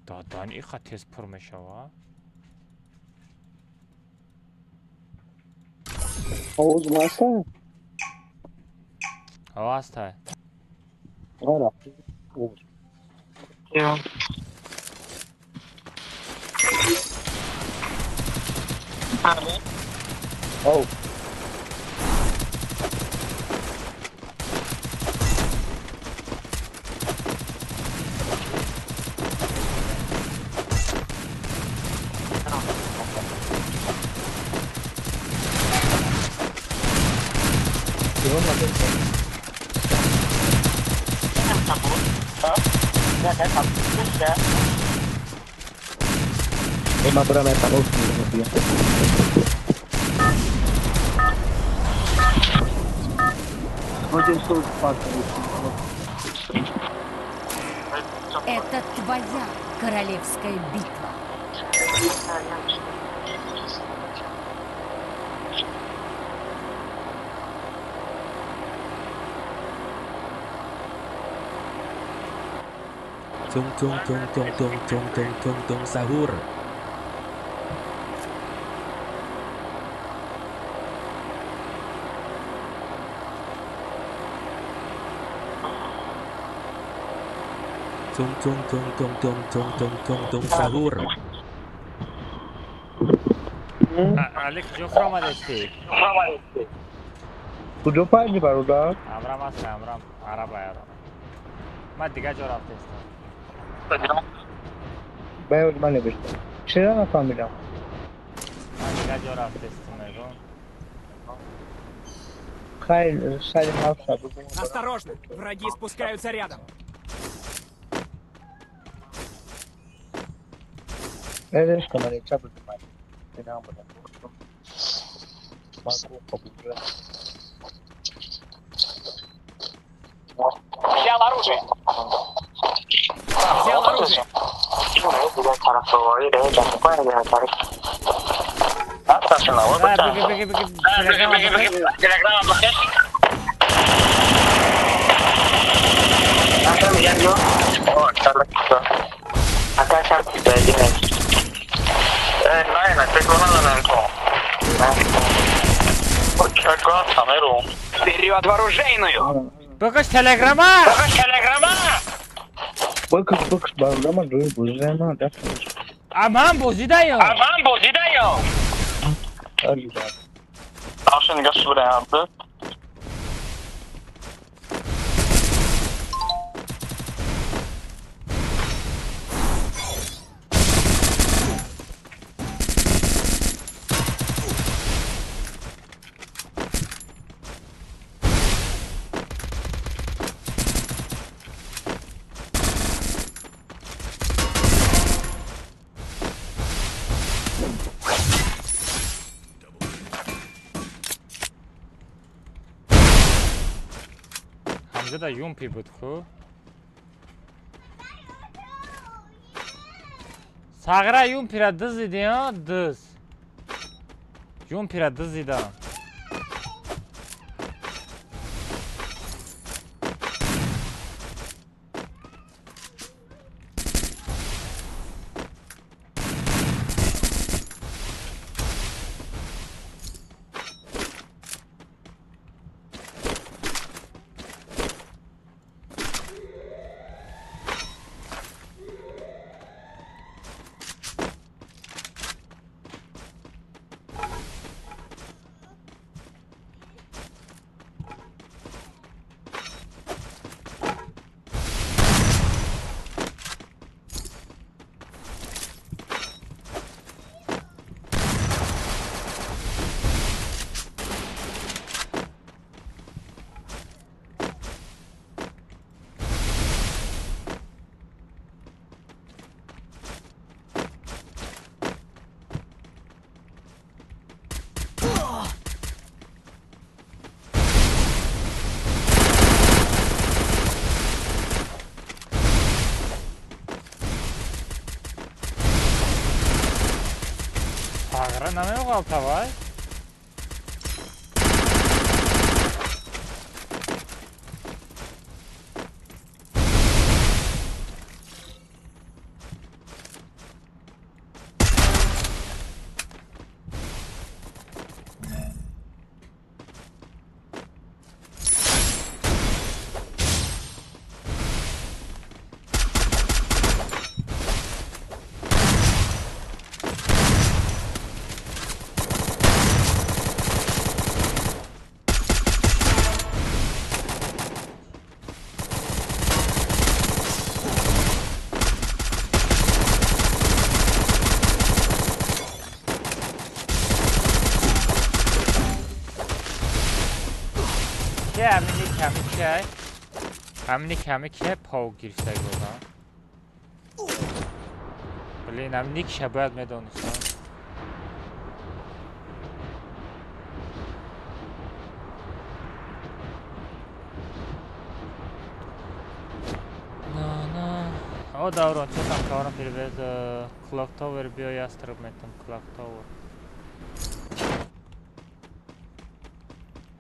A: Дадан иқа тез пур мешава?
O: Овоз ҳаста?
A: Ҳо, ҳаста.
O: Ара. Оу.
D: Это твоя королевская битва.
P: Tung tung tung tung tung tung tung tung tung sahur. Tung tung tung tung tung tung tung tung tung sahur.
A: Али куҷо фуромадести?
O: Куҷо пайди бародар?
A: Амрам аст, амрам араба яро. Ман дигар ҷо рафтестам.
O: Баёд ман набиштам. Чера нафаҳмидам?
A: Ман дигар ҷо рафтестам, мегӯм.
O: Хайр, сари ҳафта.
E: Осторожно, враги спускаются рядом. Взял оружие. Взял оружие. Вперед в оружейную!
A: Бикаш телеграмма!
E: Бикаш телеграмма!
O: Бикаш, бикаш, бародарам, ҷои бозида ман
A: Аман бозидаё!
E: Аман бозидаё!
A: Ҳамзада юмпи буд ку? Сағира юмпира дизиди, а? Диз. Юмпира дизидам. Сағира намеғалта вай? Ки ҳамини ками киай? Ҳамини ками киай пав гирифта гӯда? Блин, ҳамини киша бояд медонистам. О, Даврон, чё там, каварам привет. Clock Tower биё, ястреб метам, Clock Tower.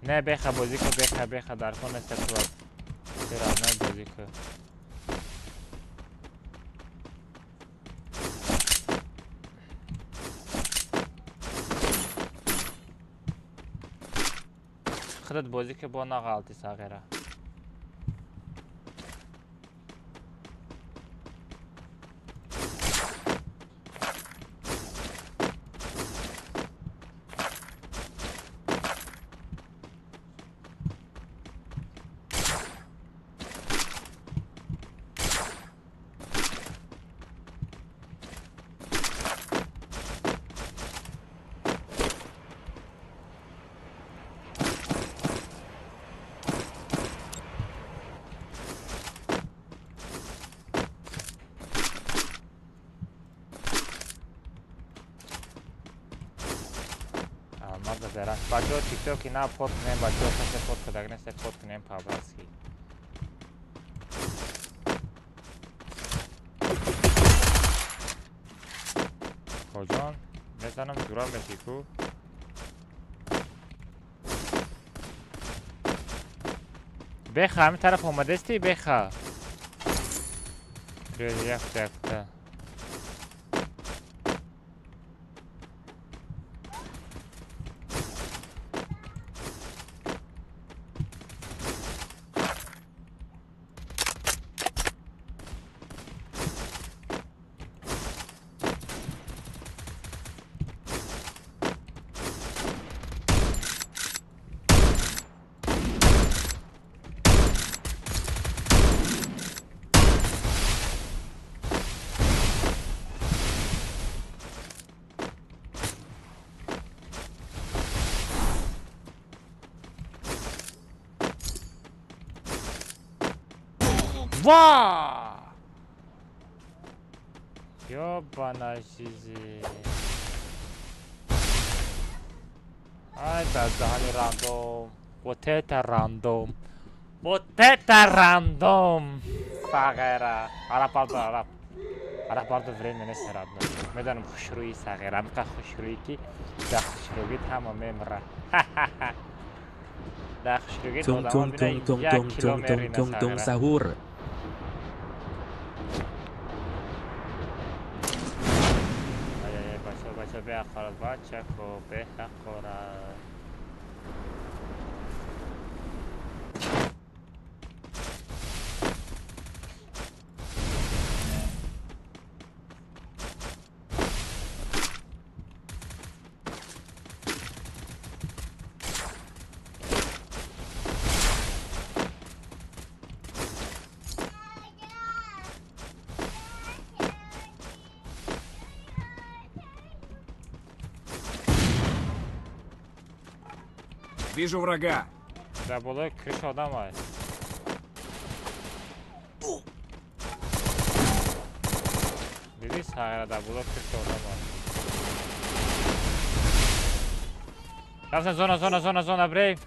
A: Не, беха бозӣ ку, беха, беха, дар кон неста Clock. Равна бозӣ ку. Худат бозӣ ку, бо нағалти сағира. Бачаҳо тиктоки на под кунем, бачаҳо касе под кадаг нест, под кунем по-братски. Хоҷон, мезанам ҷура меши ку. Беха, ҳамин тараф омадасти, беха. Якта, якта. Ва! Ёбана жизнь. Ай, да, дали рандом. Вот это рандом. Вот это рандом. Сағира. Араб араб. Араб бардо время нест родной. Медонам хушрӯи Сағира. Амқа хушрӯӣ ки дар хушрӯгит ҳама мемра. Дар хушрӯгит одамо бина як кило мерина Сағира. Ай, бача беҳақорат, бачако беҳақорат.
K: Вижу врага.
A: Да, болой крыша одам ай. Диди сағира да болой крыша одам ай. Рафтан зона, зона, зона, зона, брей.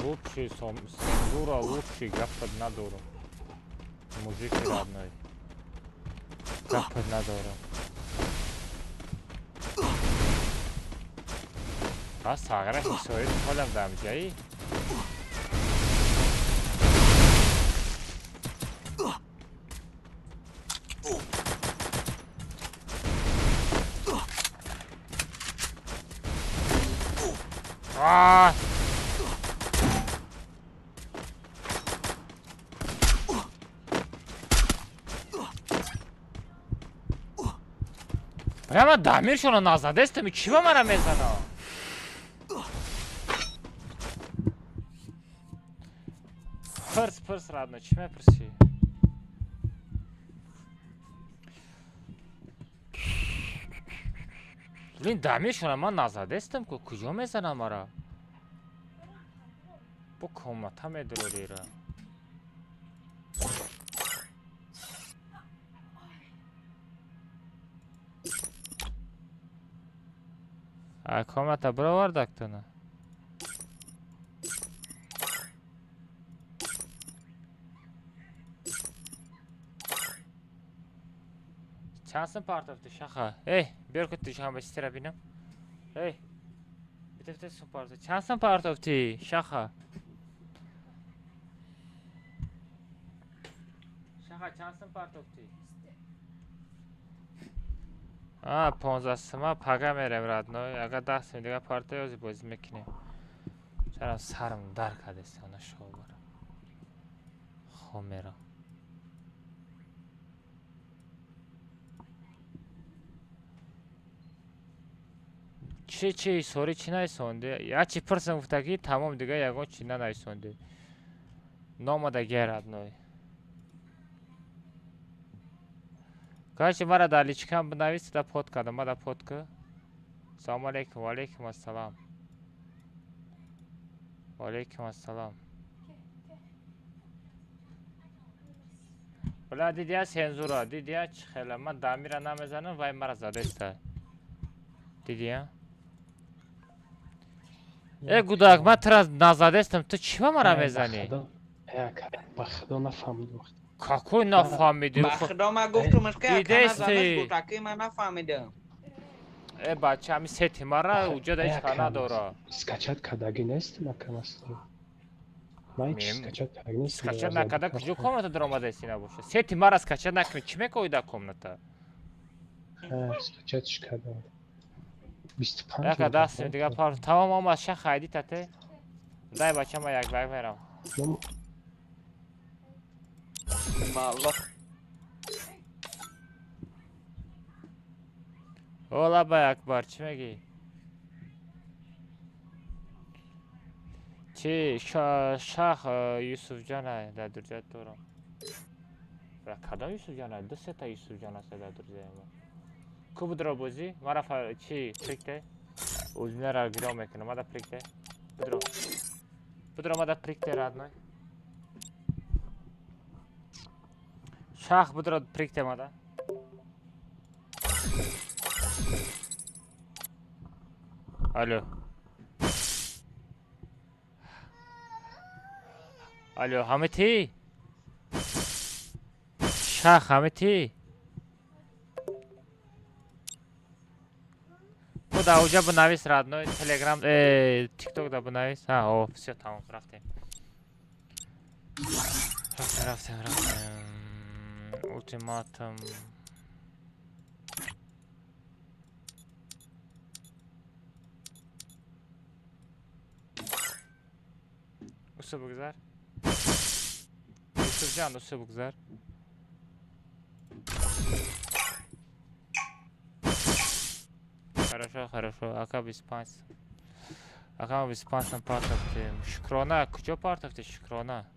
A: Лучший цензура, лучший гапад надорам. Мужики родной. Гапад надорам. А сагра ҳисои холам дамҷаи? А! Прямо дамиршона назадестами чӣ ба мара мезана? Пирс, пирс, родной, чӣ мепурсӣ? Блин, дамиршона ман назадестам ку, куҷо мезана мара? Бо комната медурорира. А комната бировардактона? Чанд сум партофтӣ, шаха? Эй, биёр ку душанбе ситера бинам. Эй, битефте сум партофтӣ. Чанд сум партофтӣ, шаха? Шаха, чанд сум партофтӣ? А, 15 сума пага мерем, родной. Агар 10 сум дига партои ози бозӣ мекунем. Чарам сарам дар кардест, она шобара. Хом мерам. Чи чи сори чӣ найсонди? Як чи пирсам гуфтагӣ, тамом дига ягон чи нанайсонди. Номадаги, родной. Короче, мара дар личкам бинавис, да под кардам, мада под ку. Салому алейкум, ва алейкум ассалам. Ва алейкум ассалам. Бля, дидия сензура, дидия чӣ хела, ман дамира намезанам, вай мара задеста. Дидия? Э, гудак, ман тура назадестам, ту чӣ ба мара мезанӣ?
N: Ба худо нафаҳмидам.
A: Какой нафаҳмидӣ?
C: Ба худо ман гуфтумаш ки ака
A: Дидести?
C: назанаш гудакӣ ман нафаҳмидам.
A: Э, бача, ҳами сети мара уҷода ҳеҷ ха надора.
N: Скачать кардагӣ нестам, ака масалан. Ман ҳеч скачать кардагӣ нестам.
A: Скачать накарда куҷо комната даромадаисти набоша? Сети мара скачать накунӣ, чӣ мекоӣ дар комната?
N: Скачатьш кардам. 25
A: Яка даст дига пар тамом омад шах хайди тате. Дай бача ма як як мерам.
C: Балло.
A: Ола бай Акбар, чӣ мегӣ? Чӣ шах Юсуфҷона дар дурҷа дорам. Бра кадом Юсуфҷона? Ду сета Юсуфҷон аст дар дурҷаи мо. Ку будро бозӣ? Мара чӣ прикте? Узинара гиро мекунам, мада прикте. Будро. Будро мада прикте, родной. Шах будро прикте мада. Алло. Алло, ҳамити? Шах ҳамити? Ку да уҷа бинавис, родной, Телеграм, ТикТок да бинавис. Ҳа, о, всё, тамом, рафтем. Рафтем, рафтем, рафтем. Ултиматум. Усу бугзар. Юсуфҷон, усу бугзар. Хорошо, хорошо. Ака 25. Ака 25 сум партофтем. Шукрона, куҷо партофти, Шукрона?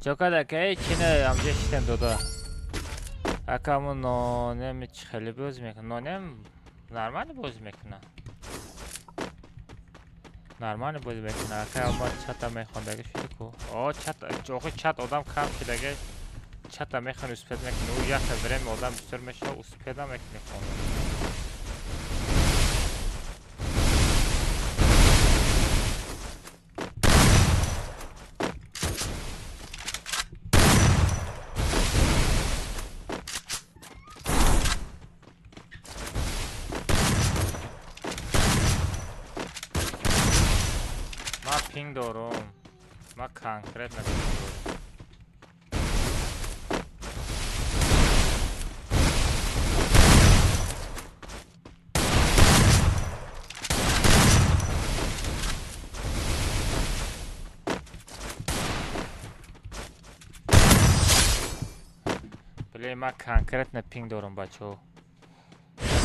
A: Чокада ки чине амҷа шитем дода. Акаму нонем чи хеле боз мекунад. Нонем нормально боз мекунад. Нормально боз мекунад. Ака ма чата мехондаги шуди ку. О, чат, охи чат одам кам шудаги. Чата мехони успед мекуни. Ӯ яхе время одам бисёр мешава, успед намекуни хона. Ма пинг дорум. Ма конкретно пинг дорум. Блин, ма конкретно пинг дорум, бачаҳо.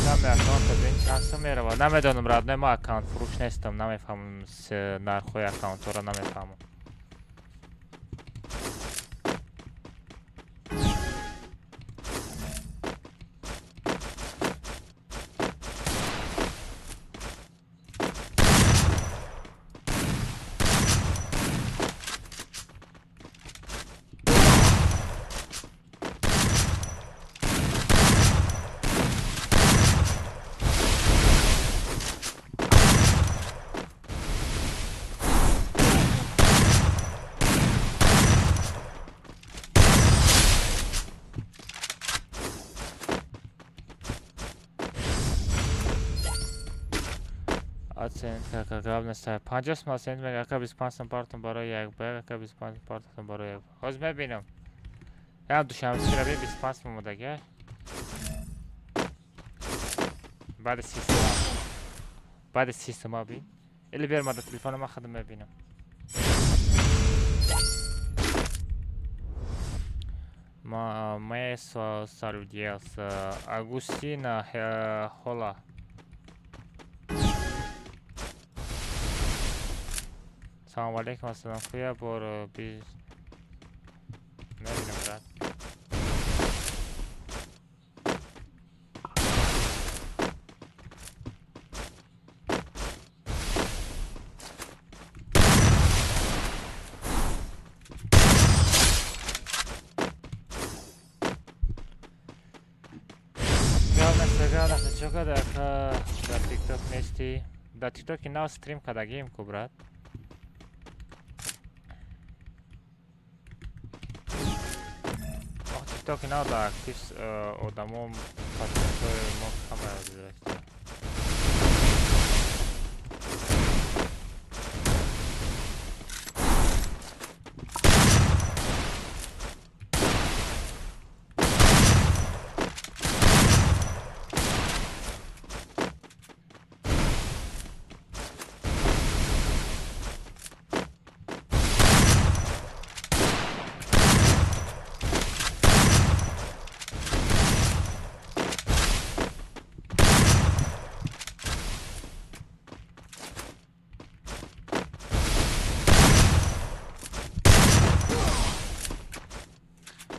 A: Наме аккаунта бин чанд сум меравад. Намедонам, родной, ма аккаунт фурӯш нестам, намефаҳмам нархҳои аккаунтҳоро намефаҳмам. Оценка как главная ставь. 50 сум оценка мега, ака 25 сум партон барои як ба як, ака 25 сум партон барои як. Ҳозир мебинам. Ям душанбе шираби 25 сум омадаги. Баъди 30 сум. Баъди 30 сум аби. Или бер ма да телефона ма худам мебинам. Ма Месо Сарудиас Агустина Хола. Салом алейкум, ассалом хуя бор биз мебинам, брат. Главное, чокада ака дар TikTok нести. Дар TikTok нав стрим кардагием ку, брат. TikTok нав да актив одамо подписчикои мо камера гузашта.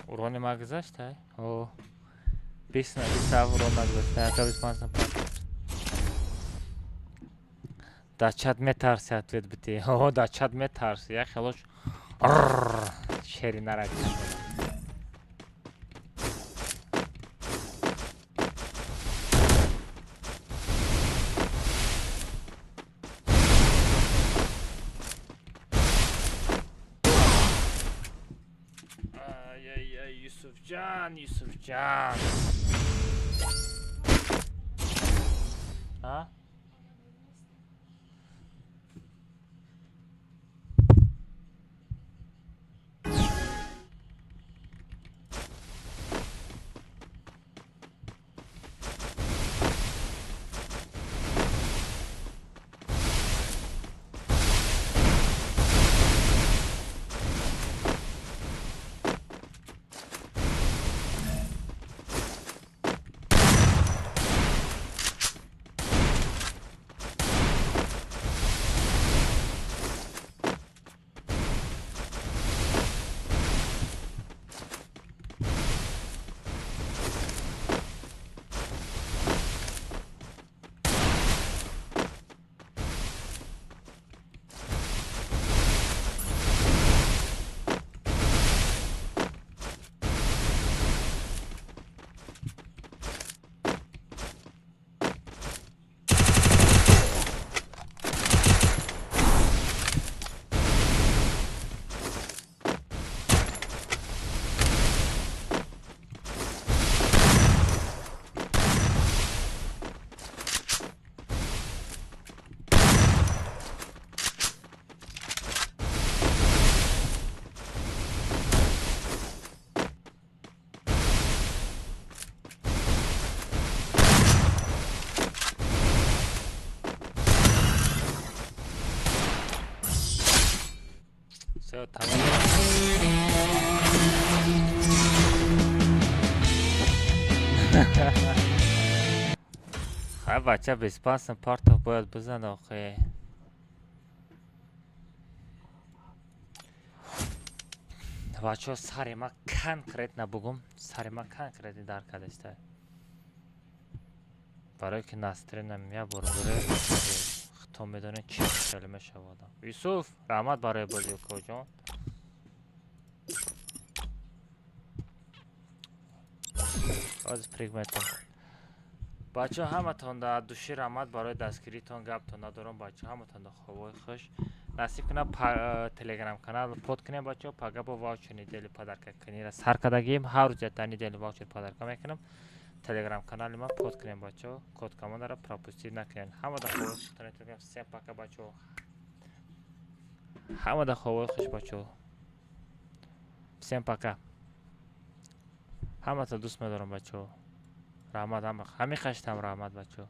A: Урони ма гузашта? О. 20 на 27 урон нагузашта. Ака 25 на 5. Да чат метарси ответ бити. О, да чат метарси. Я хелош шери нарак. Юсуфҷан, Юсуфҷан. А? Хай, бача, 25 партов бояд бизан охе. Бачаҳо, сари ма конкретно бугум, сари ма конкретно дар кадаста. Барое ки настроениям як бор буре, худтон медонед, чӣ хеле мешавад. Юсуф, раҳмат барои бозӣ, укоҷон. Ҳозир пригметон. Бачаҳо, ҳаматон да души раҳмат барои дастгиритон, гаптон надорам, бачаҳо, ҳаматон да хобои хуш. Насиб кунад, телеграм канал под кунем, бачаҳо, пага бо ваучер недели подарка кунира сар кардагием, ҳар рӯз якта недели ваучер подарка мекунам. Телеграм канали ма под кунем, бачаҳо, код командара пропустить накунед. Ҳама да хобои хуш. Всем пока, бачаҳо. Ҳама да хобои хуш, бачаҳо. Всем пока. Ҳамата дӯст медорам, бачаҳо. Раҳмат, ҳама ҳамин хаштам, раҳмат, бачаҳо.